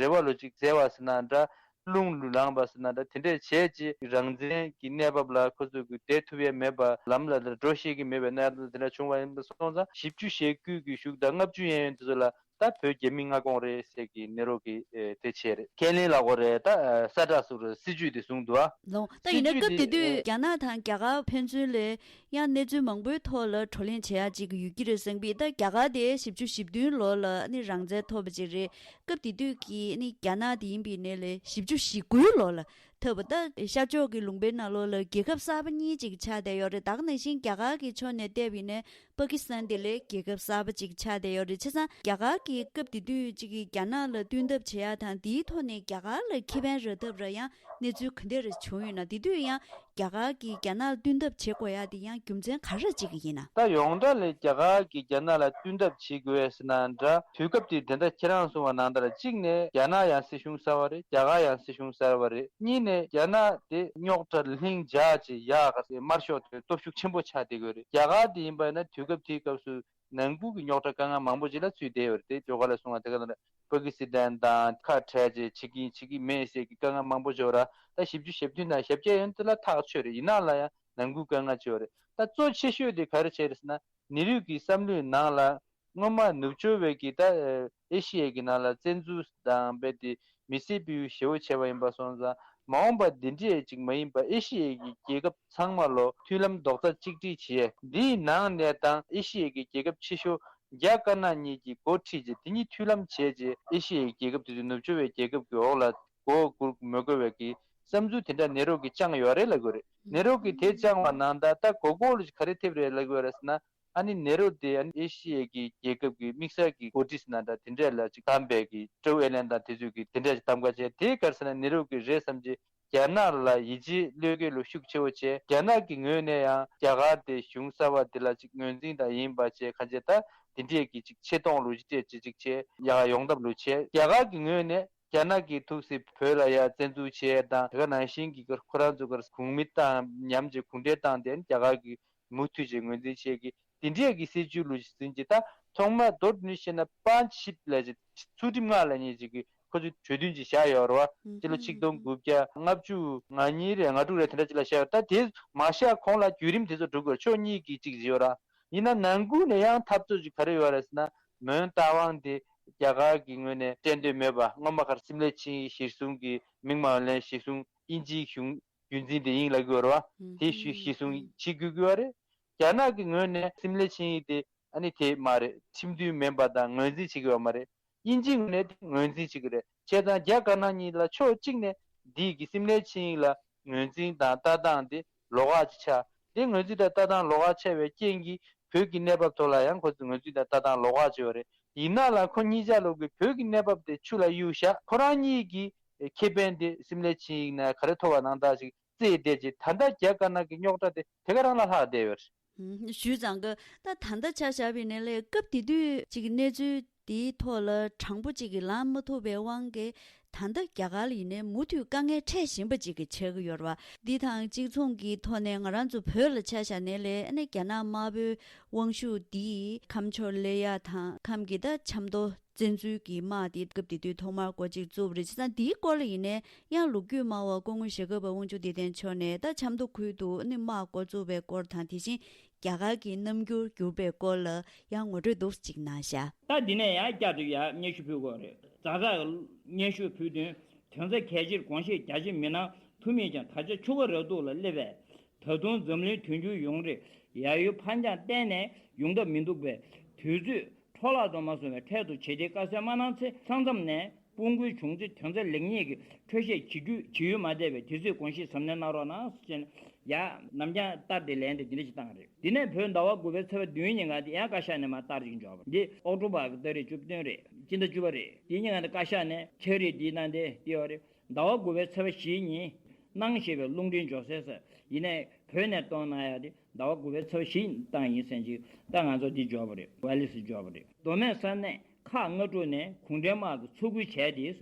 རེ་བ་ལོ་ཅིག་བཙལ་བ་ཟེར་ན་འདྲ། རླུང་ལུ་ལངས་པ་ཟེར་ན་འདྲ། དེ་འདྲས་བྱས་རྗེས་རང་བཙན་གྱི་གནས་བབ་ལ་ཁོ་ཚོ་གི་བསྡད་ཐུབ་ཡས་མེད་པ་ལམ་ལ་འགྲོ་ཤེས་ཀྱི་མེད་པའི་གནས་སྟངས་དེ་འདྲ་བྱུང་བ་ཡིན་པ་སོང་ཙང་བཞི་བཅུ་ཞེ་དགུ་གི་གཞུག་དང་ལྔ་བཅུ་ཡན་ཡོན་དེ་ཚོ་ལ་ད་བོད་རྒྱ་མི་མངའ་ཁོངས་རེད་ཟེར་གི་ནེ་རོ་གི་དེ་བྱས་རེད། ཁས་ལེན་ལ་གོ་རེད། ད་ས་བསྒྲགས་སུ་རེད། སྲིད་ཇུས་དེ་བཟུང་འདུག་ཨ། ལོང་ད་ཡིན་ན་སྲིད་ཇུས་སྐབས་དེ་དེ་དུས་རྒྱ་ནག་དང་རྒྱ་གར་ཕན་ཚུན་ལས་ཡང་གནས་ཚུལ་མང་པོའི་ཐོག་ལ་བགྲོ་གླེང་བྱེད་ཡག་ཅིག་གི་ཡོད་ཀྱི་རེད་བསམ་གི། ད་རྒྱ་གར་དེ་བཞི་བཅུ་ཞེ་བདུན་ལོ་ལ་ནི་རང་བཙན་ཐོབ་པ་ཅིག་རེད། སྐབས་དེ་དུས་ཀྱི་ནི་རྒྱ་ནག་དེ་ཡིན་པའི་ནས་ལས་བཞི་བཅུ་ཞེ་དགུའི་ལོ་ལ་ཐོབ་པ། ད་ཤར་ཕྱོགས་ཀྱི་ལུང་པའི་ནང་ལོགས་ལ་རྒྱལ་ཁབ་གསར་པ་གཉིས་ཅིག་ཆགས་བསྡད་ཡོད་རེད། ད་ག་ནང་བཞིན་རྒྱ་གར་གྱི་ཕྱོགས་ནས་བལྟས་པའི་ནས་པ་ཀི་སི་ཐན་དེ་ལས་རྒྱལ་ཁབ་གསར་པ་ཅིག་ཆགས་བསྡད་ཡོད་རེད། བྱས་ཙང་རྒྱ་གར་གྱི་སྐབས་དེ་དུས་ཅིག་གི་རྒྱ་ནག་ལ་བསྟུན་ཐབས་བྱེད་ཡག་དང་དེའི་ཐོག་ནས་རྒྱ་གར་ལ་ཁེ་ཕན་རག་ཐབས་ར་ཡང་གནས་ཚུལ་ག་འདྲ་རེ་བྱུང་ཡོད་ན། དེ་དུས་ཡང་རྒྱ་གར་གྱིས་རྒྱ་ནག་ལ་བསྟུན་ཐབས་བྱེད་དགོས་ཡག་དེ་ཡང་རྒྱུ་མཚན་ག་རེ་ཅིག་ཡིན་ན། ད་ཡོངས་གྲགས་ལས་རྒྱ་གར་གྱིས་རྒྱ་ནག་ལ་བསྟུན་ཐབས་བྱེད་དགོས་ཟེར་ན་འདྲ། དུས་སྐབས་དེ་དེ་འདྲ་ཁྱེད་རང་གསུངས་པ་ནང་ལྟར་གཅིག་ནས་རྒྱ་ནག་ཡང་སྲིད་གཞུང་གསར་བ་རེད། རྒྱ་གར་ཡང་སྲིད་གཞུང་གསར་བ་རེད། གཉིས་ནས་རྒྱ་ནག་དེ་རྙོག་དྲ་ལྷིང་འཇགས་ཅིག་ཡག་ག་དམར་ཤོག་དེ་སྟོབས་ཤུགས་ཆེན་པོ་ཆགས་བསྡད་ཡོད་རེད། རྒྱ་གར་དེ་ཡིན་པ་ཡིན་ན་དུས་སྐབས་དེའི་སྐབས་སུ་ནང་ཁུལ་གྱི་རྙོག་དྲ་དཀའ་ངལ་མང་པོ་ཅིག་ལ་ཚུད་བསྡད་ཡོད་རེད། དེ་ཇོ་ག་ལ་གསུངས་པ་དེ་ག་ལ་པ་ཀི་སི་ཐན་དང་ཁ་བྲལ་བྱས་བྱེད་ཀྱིན་བྱེད་ཀྱི་མེད་ཟེར་གྱི་དཀའ་ངལ་མང་པོ་ཅིག་ཡོད་ར། ད་བཞི་བཅུ་ཞེ་བདུན་དང་ཞེ་བརྒྱད་ཡན་དེ་ལ་ཐག་ཆོད་རེད། ཡིན་ནའང་ལ་ཡང་ནང་ཁུལ་དཀའ་ངལ་ཅིག་ཡོད་རེད། ད་གཙོ་ཆེ་ཤོས་དེ་ག་རེ་བྱས་རེད་ཟེར་ན། ནེ་རུ་གི་བསམ་བློའི་ནང་ལ་སྔོན་མ་ནུབ་ཕྱོགས་པའི་གི་ད་ཨེ་ཤི་ཡའི་གི་ནང་ལ་བཙན་འཛུལ་དང་རྦད་དེ་མི་སེར་སྤེལ་ཞེ་བོ་བྱས་པ་ཡིན་པ་སོང་ཙང་མ་འོངས་པ་འདི་འདྲས་ཅིག་མ་ཡིན་པ་ཨེ་ཤི་ཡའི་གི་རྒྱལ་ཁབ་ཚང་མ་ལོ་མཐུན་ལམ་རྡོག་རྩ་གཅིག་སྒྲིལ་བྱས། འདིའི་ནང་ནས་དང་ཨེ་ཤི་ཡའི་གི་རྒྱལ་ཁབ་ཆེ་ཤོས་རྒྱ་དཀར་ནག་གཉིས་ཀྱིས་འགོ་ཁྲིད་བྱས་དེ་གཉིས་མཐུན་ལམ་བྱས་རྗེས་ཨེ་ཤི་ཡའི་རྒྱལ་ཁབ་དེ་ཚོ་ནུབ་ཕྱོགས་པའི་རྒྱལ་ཁབ་ཀྱི་འོག་ལ་མགོ་སྒུར་མི་དགོས་པའི་གི་བསམ་ཚུལ་དེ་འདྲ་ནེ་རོ་གིས་བཅངས་ཡོད་རེད་ལབ་དགོས་རེད། ནེ་རོ་གིས་དེ་བཅངས་པ་ནང་ད་ལྟ་མགོ་སྐོར་ལ་ག་རེ་ཐེབས་རེད་ལབ་དགོས་རེད་ཟེར་ན། ཨ་ནི་ནེ་རོ་དེ་ཨ་ནི་ཨེ་ཤི་ཡའི་གི་རྒྱལ་ཁབ་ཀྱི་དམིགས་བསལ་གྱི་འགོ་ཁྲིད་ཟེར་ན་འདྲ་དེ་འདྲས་ལ་ཅིག་གདམས་པའི་གི་ཀྲོའུ་ཨེ་ལན་དང་དེ་ཚོས་གི་དེ་འདྲས་ཅིག་གདམ་ག་བྱས། དེ་ག་རེ་ཟེར་ན་ནེ་རོ་གི་རེད་བསམ་རྗེས་རྒྱ་ནག་ལ་ཡིད་ཆེས་བློས་འགེལ་ལོ་ཤུགས་ཆེ་བོ་བྱས། རྒྱ་ནག་གི་ངོས་ནས་ཡང་རྒྱ་གར་དེ་གཞུང་གསར་བ་དེ་ལ་ཅིག་ངོས་འཛིན་དང་ཡིན་པ་བྱས་ག་བྱས་ད་དེ་འདྲས་གི་ཅིག་ཆེ་མཐོང་ལོ་ཅིག་སྤྲད་ཅིག་ཅིག་བྱས་ཡག་ཡོང་ཐབས་ལོ་བྱས། རྒྱ་གར་གི་ངོས་ནས་རྒྱ་ནག་གིས་ཐུགས་སྲས་བོད་ལ་ཡ་བཙན་འཛུལ་བྱས་དང་དེ་ག་ནང་བཞིན་གྱི་ཁོ་རང་ཚོ་གར་གུང་མི་དང་མཉམ་གྱི་གུང་ཁྲན་ཏང་དེ་རྒྱ་གར་གྱིས་མུ་མཐུད་ཅིག་ངོས་འཛིན་བྱས་ཀྱི་དེ་འདྲས་ཀྱི་སྲིད་བྱུས་ལུགས་ཤིག་འཛིན་གྱི་ད་ཐོག་མ་མདོར་བསྡུས་བཤད་ན་པན་ཅི་ལ་ཅིག་ཚུལ་ཁྲིམས་ལྔ་ལ་ཉེ་ཅིག་གི་ཁོ་ཚོས་གྲོས་མཐུན་ཅིག་བཞག་ཡོད་རེད་བ། སྤྱི་ལོ་ཆིག་སྟོང་དགུ་བརྒྱ་ལྔ་བཅུ་ང་གཉིས་རེད་ང་དྲུག་རེད་དེ་འདྲ་ཅིག་ལ་བཞག་ཡོད། ད་དེ་མ་བཞག་གོང་ལ་བརྒྱུད་རིམ་དེ་ཚོ་འགྲོ་དགོས་ཕྱོགས་གཉིས་ཀྱི་ཅིག་ཡོད་ར། ཡིན་ན་ནང་ཁུལ་ནས་ཡང་འཐབ་རྩོད་ཅིག་ག་རེ་ཡོད་རེད་ཟེར་ན་མོན་རྟ་དབང་དེ། རྒྱ་གར་གྱི་ངོས་ནས་སྤྲད་འདོད་མེད་པ། སྔོན་མ་ག་རེ་སིམ་ལའི་ཆིངས་ཡིག་གཞིར་བཟུང་གི་མིང་མ་ལེན་གཞིར་བཟུང་དབྱིན་ཇིའི་གཞུང་རྒྱུན་འཛིན་དེ་ཡིན་ལབ་ཀྱི་ཡོད་རེད་བ། དེ་གཞི་གཞིར་བཟུང་བྱེད་དགོས་ཀྱི་ཡོད་རེད། རྒྱ་ནག་གི་ངོས་ནས་སིམ་ལའི་ཆིངས་ཡིག་དེ་ཨ་ནི་དེ་མ་རེད། ཁྲིམས་མཐུན་མིན་པ་དང་ངོས་འཛིན་བྱེད་ཀྱི་ཡོད་མ་རེད། དབྱིན་ཇིའི་ངོས་ནས་དེ་ངོས་འཛིན་བྱེད་ཀྱི་རེད། བྱས་ཙང་རྒྱ་དཀར་ནག་གཉིས་ལ་ཕྱོགས་གཅིག་ནས་འདི་གི་སིམ་ལའི་ཆིངས་ཡིག་ལ་ངོས་འཛིན་དང་ལྟ་སྟངས་དེ་ལོགས་ཀ་ཅིག་ཆགས། དེ་ངོས་འཛིན་དང་ལྟ་སྟངས་ལོགས་ཀ་ཆགས་པའི་རྐྱེན་གྱིས་བོད་ཀྱི་གནས་བབ་ཐོག་ལ་ཡང་ཁོ་ཚོས་ངོས་འཛིན་དང་ལྟ་སྟངས་ལོགས་ཀ་བྱས་པ་རེད། ཡིན་ན་ལ་ཁོ་གཉིས་ཆ་ལོག་གི་བོད་ཀྱི་གནས་བབ་དེ་ཆུ་ལ་གཡུག་བཞག་ཁོ་རང་གཉིས་ཀྱི་ཁེ་ཕན་དེ་སིམ་ལའི་ཆིངས་ཡིག་ནས་ག་རེ་ཐོབ་པ་ནང་ལྟར་ཞིག་རྩིས་བསྡད་ཅིག་ད་ལྟ་རྒྱ་དཀར་ནག་གི་རྙོག་དྲ་དེ་དེ་ག་རང་ལ་ལྷག་བསྡད་ཡོད་རེད། ཞུས་ཙང་གི་ད་ད་ལྟ་ཆ་བཞག་པའི་ནས་ལས་སྐབས་དེ་དུས་ཅིག་གནས་ཚུལ་དེའི་ཐོག་ལ་དྲང་པོ་ཅིག་གི་ལངས་མ་ཐུབ་པའི་དབང་གིས་ད་ལྟ་རྒྱ་གར་ལ་ཡིན་ནའི་མུ་མཐུད་དཀའ་ངལ་འཕྲད་བཞིན་པ་ཅིག་གི་ཆགས་ཀྱི་ཡོད་རེད་བ། འདི་དང་གཅིག་མཚུངས་ཀྱི་ཐོག་ནས་ང་རང་ཚོ་བོད་ལ་ཆ་བཞག་ནས་ལས་ཨ་ནི་རྒྱ་ནག་དམར་པོའི་དབང་ཤུགས་འདིས་ཁམས་ཕྱོགས་སླེབས་ཡ་དང་ཁམས་ཀྱི་ད་ཆབ་མདོ་བཙན་འཛུལ་གྱི་དམག་དེ་སྐབས་དེ་དུས་ཐོག་མར་འགོ་ཅིག་བཙུགས་པ་རེད། བྱས་ཙང་འདིའི་སྐོར་ལ་ཡིན་ནའི་ཡང་ལོ་རྒྱུས་སྨྲ་བ་སྐུ་ངོ་ཞྭ་སྒབ་པ་དབང་ཕྱུག་བདེ་ལྡན་མཆོག་ནས་ད་ཆབ་མདོ་ཁུལ་དུ་ནི་དམག་འགོ་བཙུགས་པའི་སྐོར་དང་དེ་བཞིན་རྒྱ་གར་གྱི་རྣམ་འགྱུར་འགྱུར་བའི་སྐོར་ལ་ཡང་ངོ་སྤྲོད་འདུག་ཅིག་གནང་ཤག་ད་འདི་ནས་ཡང་བསྐྱར་དུ་ཡང་སྙན་ཞུ་ཕུལ་དགོས་རེད། ཛ་དྲག་སྙན་ཞུ་ཕུལ་དོན། དོན་རྩ་གལ་ཆེར་དགོངས་བཞེས་རྒྱ་ཆེ་མི་གནང་ཐུབ་མིན་ཀྱང་ད་ཆ་ཆུ་ཁ་ར་ཏུག་ལ་སླེབས་པས། ད་དུང་འཛམ་གླིང་དུས་འགྱུར་ཡོང་རེ་ཡ་ཡུལ་ཕར་འགྱངས་གཏན་ནས་ཡོང་ཐབས་མི་འདུག་པས། དུས་ཚོད་འཕྲོ་བརླག་ཏུ་མ་སོང་བའི་འཕྲལ་དུ་ཇེ་ཆེའི་དཀའ་སེལ་མ་གནང་ཚེ་ས་མཚམས་ནས་སྤུན་དགུའི་བྱུང་རྩིས་དོན་རྩ་ལེགས་ཉེས་ཀྱི་འཕྲོས་བཤད་བྱེད་རྒྱུ་བྱེད་ཡུལ་མ་བསྡད་པས། དུས་ཚོད་དགོངས་བཞེས་གཟབ་ནན་གནང་རོགས་གནང་ཟེར་ནས་ཡ་ནམ་རྒྱང་ལྟར་དེ་ལན་དེ་འདི་འདྲ་ཞིག་བཏང་རེད། འདི་ནས་བོད་ཟླ་བ་དགུ་པའི་ཚེས་པ་བདུན་ཉིན་ག་དེ་ཡང་བཀའ་ཤག་ནས་མ་ལྟར་ཅིག་འཇོག་པ་འདི་ཨོག་ཊོ་བར་གྱི་ཏ་རིག་བཅུ་བདུན་རེད། སྤྱི་ཟླ་བཅུ་པ་རེད། དེ་ཉིན་ག་དེ་བཀའ་ཤག་ནས་ཕྱག་བྲིས་འདིའི་ནང་དེ་བལྟས་པ་རེད། ཟླ་བ་དགུ་པའི་ཚེས་པ་བཞིའི་ཉིན་གནང་ཞེས་པའི་རླུང་འཕྲིན་འབྱོར་གསལ་ཟེར། ཡིན་ནའི་བོད་ནས་གཏོང་གནང་ཡ་དེ་ཟླ་བ་དགུ་པའི་ཚེས་པ་བཞི་བཏང་ཡིན་ཟེར་གྱི་ད་ང་ཚོ་འདི་འབྱོར་བ་རེད། ཝེ་ལི་སི་འབྱོར་བ་རེད། མདོ་སྨད་ས་གནས་ཁག་ལྔ་དྲུག་ནས་གུང་ཁྲན་དམག་གིས་འཚོ་རྒོལ་བྱས་ཏེ་ས་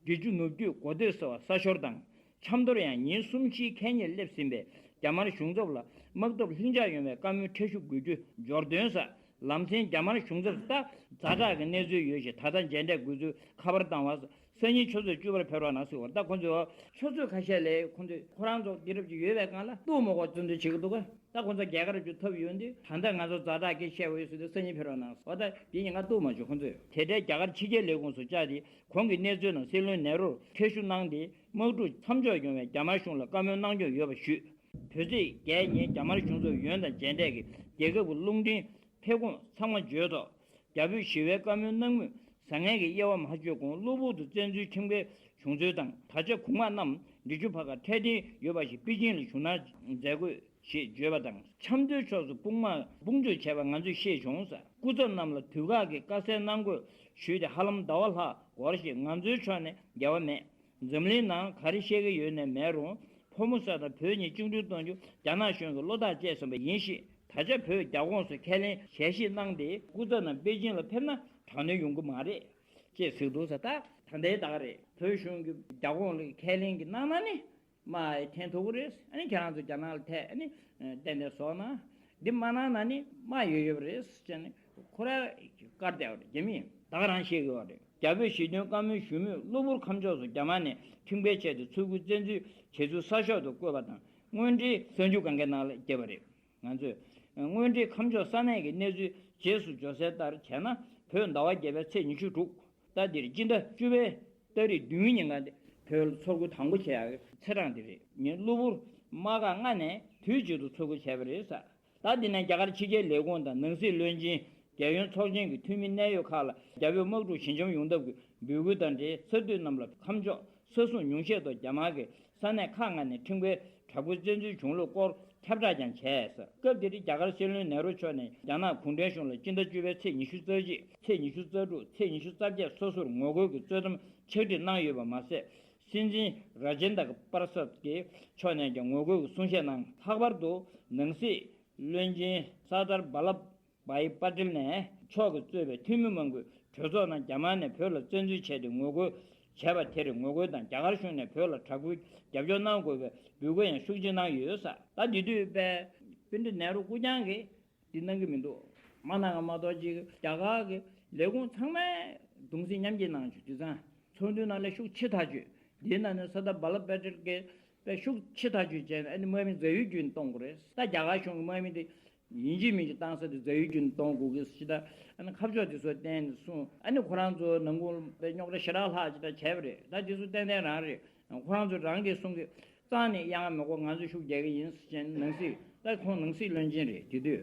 འབྲི་ཆུ་ནུབ་རྒྱུད་གོ་ཐོས་ཟེར་བ་ས་ཤོར་དང་། ཆབ་མདོར་ཡང་ཉིན་གསུམ་བཞིའི་ཁེ་ཉེན་སླེབས་ཟིན་པའི་རྒྱ་དམར་གཞུང་ཚབ་ལ་དམག་འཐབ་ལྷིང་འཇགས་ཡོང་བའི་བཀའ་མོལ་ཁྲལ་ཞུ་དགོས་རྒྱུ་འབྱོར་དོན་ས། ལམ་སེང་རྒྱ་དམར་གཞུང་ཚབ་ད་ཛ་དྲག་གི་གནས་ཚུལ་ཡོད་ཞེས་ད་ལྟ་མཇལ་འཕྲད་དགོས་ཚུལ་ཁ་པར་བཏང་བ། སང་ཉིན་ཆུ་ཚོད་བཅུ་པར་ཕེབས་རོགས་གནང་ཟེར་བ། ད་ཁོ་ཚོས་ཆུ་ཚོད་ཁ་ཤས་ལས་ཁོ་ཚོས་ཁོ་རང་ཚོ་དེང་རབས་ཀྱི་ཡོད་པའི་སྒང་ལ་གཏུག་མ་དགོས་བཙན་འཛུལ་བྱེད་ཀྱི་འདུག་ག་ད་ཁོ་ཚོ་རྒྱལ་ཁ་རུ་ཐོབ་ཡོད་འདི་ད་ལྟ་ང་ཚོ་ཛ་དྲག་གི་བཤད་པ་ཡོད་ཟེར་དུས་སང་ཉིན་ཕེབས་རོགས་གནང་ཟེར་བ། ད་དེ་ཉིན་ང་གཏུག་མ་བྱུང་ཁོ་ཚོས། དེ་འཕྲལ་རྒྱ་གར་ཕྱི་རྒྱལ་ལས་ཁུངས་སུ་བཅར་ཏེ་གོང་གི་གནས་ཚུལ་རྣམས་སྲིད་བློན་ནེ་རུར་ཁྲལ་ཞུ་གནང་སྟེ་དམག་འཁྲུག་མཚམས་འཇོག་ཡོང་བའི་རྒྱ་དམར་གཞུང་ལ་བཀའ་མོལ་གནང་སྐྱོང་ཡོད་པ་ཞུས། བོད་ཚེས་བརྒྱད་ཉིན་རྒྱ་དམར་གཞུང་ཚབ་ཡོན་དང་མཇལ་འཕྲད་ཀྱིས་རྒྱལ་ཁབ་ཀྱི་རླུང་འཕྲིན་ཕེབས་ཁུངས་ཚང་མ་བརྗོད་ཐོག་རྒྱ་བོད་ཞི་བའི་བཀའ་མོལ་གནང་མུས་བཟང་ངན་གྱི་དབྱེ་བ་མ་ཕྱེ་གོང་གློ་བུར་དུ་བཙན་འཛུལ་ཁྲིམས་འགལ་བྱུང་ཚུལ་དང་། ད་ཆ་གོང་མ་རྣམས་འབྲི་ཆུ་ཕར་ཁ་འཕྲལ་བསྟུན་ཡོད་པ་ཞིག་པེ་ཅིང་ལ་བཞུགས་གནང་མཛད་དགོས་ཞེས་བརྗོད་པ་དང་། ཆབ་མདོའི་ཕྱོགས་སུ་དཔུང་དམག་དཔུང་འཇུག་བྱས་པ་ང་ཚོས་ཤེས་བྱུང་ཟེར། སྐུ་ཚབ་རྣམས་ལ་དུས་བཀག་གི་དཀའ་སེལ་གནང་དགོས་ཞུས་ཏེ་ཧ་ལམ་ཟླ་བ་ལྷག་འགོར་ཞིང་ང་ཚོའི་ཕྱོགས་ནས་འགལ་བ་མེད། འཛམ་གླིང་ནང་ག་རེ་བཤད་ཀྱི་ཡོད་ནས་མེད་རུང་། ཕོ་མོ་ས་དང་བོད་གཉིས་བཅིངས་འགྲོལ་གཏོང་རྒྱུ་རྒྱ་ནག་གཞུང་གིས་བློ་ཐག་བཅད་ཟིན་པ་ཡིན་ཞིང་། ད་ཆ་བོད་རྒྱ་ཁོངས་སུ་ཁས་ལེན་ཞལ་བཞེས་གནང་སྟེ་སྐུ་ཚབ་རྣམས་པེ་ཅིང་ལ་ཕེབས་ན་དྲག་གནོན་ཡོང་གི་མ་རེད་ཅེས་གསུངས་འདུག་ཟེར། ད་ད་ལྟའི་ད་ག་རེད། བོད་གཞུང་གིས་རྒྱ་ཁོངས་ལ་ཁས་ལེན་གྱི་གནང་ན་ནི་མ་འཐེན་ཐུབ་ཀྱི་རེད། ཨ་ནི་ཁྱེད་རང་ཚོ་རྒྱ་ནག་ལ་ཐད་ཨ་ནི་ཏན་ཏན་བཟོ་ན། འདི་མ་གནང་ན་ནི་མ་ཡོད་ཡོད་རེད་ཟེར་ནས་ཁོ་རང་བཀར་བསྡད་པ་རེད། རྒྱ་མིས་ད་ག་རང་བཤད་ཀྱི་ཡོད་རེད། རྒྱ་བོད་ཞི་མཐུན་བཀའ་མོལ་ཞུ་མུས་གློ་བུར་ཁམས་ཕྱོགས་སུ་རྒྱ་དམར་ནས་ཁྲིམས་འགལ་བྱས་ཏེ་འཚོ་རྒོལ་བཙན་འཛུལ་བྱས་ཚུལ་གསར་ཤོག་ཏུ་བཀོད་པ་དང་། དངོས་འབྲེལ་གསར་འགྱུར་སྒང་གའི་ནང་ལ་བསྐྱལ་བ་རེད། ང་ཚོས་དངོས་འབྲེལ་ཁམས་ཕྱོགས་ས་གནས་ཀྱི་གནས་ཚུལ་རྗེས་སུ་འཇོག་གསལ་ལྟར་བྱས་ན། བོད་ཟླ་བ་བརྒྱད་པའི་ཚེས་ཉི་ཤུ་དྲུག་ད་འདིར་སྤྱི་ཟླ་བཅུ་པའི་ཏ་རིག་བདུན་ཉིན་ག་བོད་ལ་ཚོགས་འཁོར་དང་པོ་བྱེད་ཡག་ཚེས་གྲངས་འདི་རེད། ཉིན་གློ་བུར་དམག་སྒར་ལྔ་ནས་དུས་གཅིག་ཏུ་ཚོགས་འཁོར་བྱས་པ་རེད་ཟེར། ད་འདི་ནས་རྒྱ་གར་ཕྱི་རྒྱལ་ལས་ཁུངས་དང་ནང་སྲིད་བློན་ཆེན། རྒྱལ་ཡོངས་ཚོགས་ཆེན་གྱི་འཐུས་མི་གནད་ཡོད་ཁག་ལ་རྒྱ་བོད་དམག་འཁྲུག་ཞི་འཇམ་ཡོང་ཐབས་ཀྱི་འབོད་སྐུལ་དང་འབྲེལ་གསར་འཐུས་རྣམས་ལ་ཁམས་ཕྱོགས་ས་སྲུང་ཉུང་ཤས་ཐོག་རྒྱ་དམར་གྱིས་ས་གནས་ཁག་ལྔ་ནས་ཁྲིམས་འགལ་དྲག་པོའི་བཙན་འཛུལ་བྱུང་ལུགས་སྐོར་ཁྱབ་བསྒྲགས་ཀྱང་བྱས་ཟེར། སྐབས་དེར་རྒྱ་གར་སྲིད་བློན་ནེ་རུ་མཆོག་ནས་རྒྱ་ནག་གུང་ཁྲན་གཞུང་ལ་སྤྱི་ཟླ་བཅུ་པའི་ཚེས་ཉི་ཤུ་རྩ་གཅིག་ཚེས་ཉི་ཤུ་རྩ་དྲུག་ཚེས་ཉི་ཤུ་རྩ་བརྒྱད་སོ་སོར་ངོ་རྒོལ་གྱི་གཙོ་འདོམས་ཕྱག་བྲིས་གནང་ཡོད་པ་མ་ཟད། སྲིད་འཛིན་ར་ཇེན་དྲ་པར་སད་ཀྱི་མཆོག་ནས་ཀྱང་ངོ་རྒོལ་གྱི་གསུང་བཤད་གནང་། ལྷག་པར་དུ་ནང་སྲིད་བློན་ཆེན་ས་ཏར་བྷ་ལབ་བྷའི་པ་ཏེལ་ནས་མཆོག་གིས་གཙོས་པའི་འཐུས་མི་མང་པོས་གྲོས་ཚོགས་ནང་རྒྱ་དམར་ནས་བོད་ལ་བཙན་འཛུལ་བྱས་ཏེ་ངོ་རྒོལ་བྱས་པ་དེར་ངོ་རྒོལ་དང་རྒྱ་གར་གཞུང་ནས་བོད་ལ་དྲག་པོའི་རྒྱབ་སྐྱོར་གནང་དགོས་པའི་འབོད་སྐུལ་ཡང་ཤུགས་ཆེ་གནང་ཡོད་ཟེར། ད་དེ་དུས་པའི་པཎྜི་ཏ་ནེ་རུ་སྐུ་རྐྱང་གིས་འདི་གནང་གི་མི་འདུག་མ་གནང་བ་མ་གཏོགས་ཅིག་རྒྱ་གར་གྱི་ལས་ཁུངས་ཚང་མས་གདུང་སེམས་མཉམ་སྐྱེད་གནང་བྱུང་། དེང་སང་ཚོགས་འདུའི་ནང་ལ་ཤུགས་ཆེ་ཐག་ཆོད། འདིའི་ནང་ནས་ས་ཏར་བྷ་ལ་པ་ཏེལ་གྱིས་དཔེ་ཤུགས་ཆེ་ཐག་ཆོད་བྱས་ནས་ཨ་ནི་དམག་མི་རྫ་ཡུལ་བརྒྱུད་ནས་གཏོང་དགོས་རེད། ད་རྒྱ་གར་གཞུང་གི་དམག་མི་དེ་ ཡིན་གཅིག་མིན་གཅིག་བཏང་ས་དེ་རྫ་ཡུལ་རྒྱུད་ནས་གཏོང་དགོས་ཀྱི་ཟེར་ད། ཨ་ནི་ཁ་ཕྱོགས་དེ་ཚོ་བསྟན་ནས་གསུངས། ཨ་ནི་ཁོ་རང་ཚོ་ནང་ཁུལ་དཔེ་རྙོག་དྲ་ཞེ་དྲག་ལྷག་ཅིག་ད་བྱས་པ་རེད། ད་དེ་ཚོ་ཏན་ཏན་རང་རེད། ཁོ་རང་ཚོ་རང་གིས་གསུང་གི། རྩ་ནས་གཡང་མི་དགོས། ང་ཚོ་ཤུགས་རྒྱག་གི་ཡིན་ཟེར་བྱས་ནས་ནང་སྲིད། ད་ཁོང་ནང་སྲིད་བློན་ཆེན་རེད། དེ་དུས་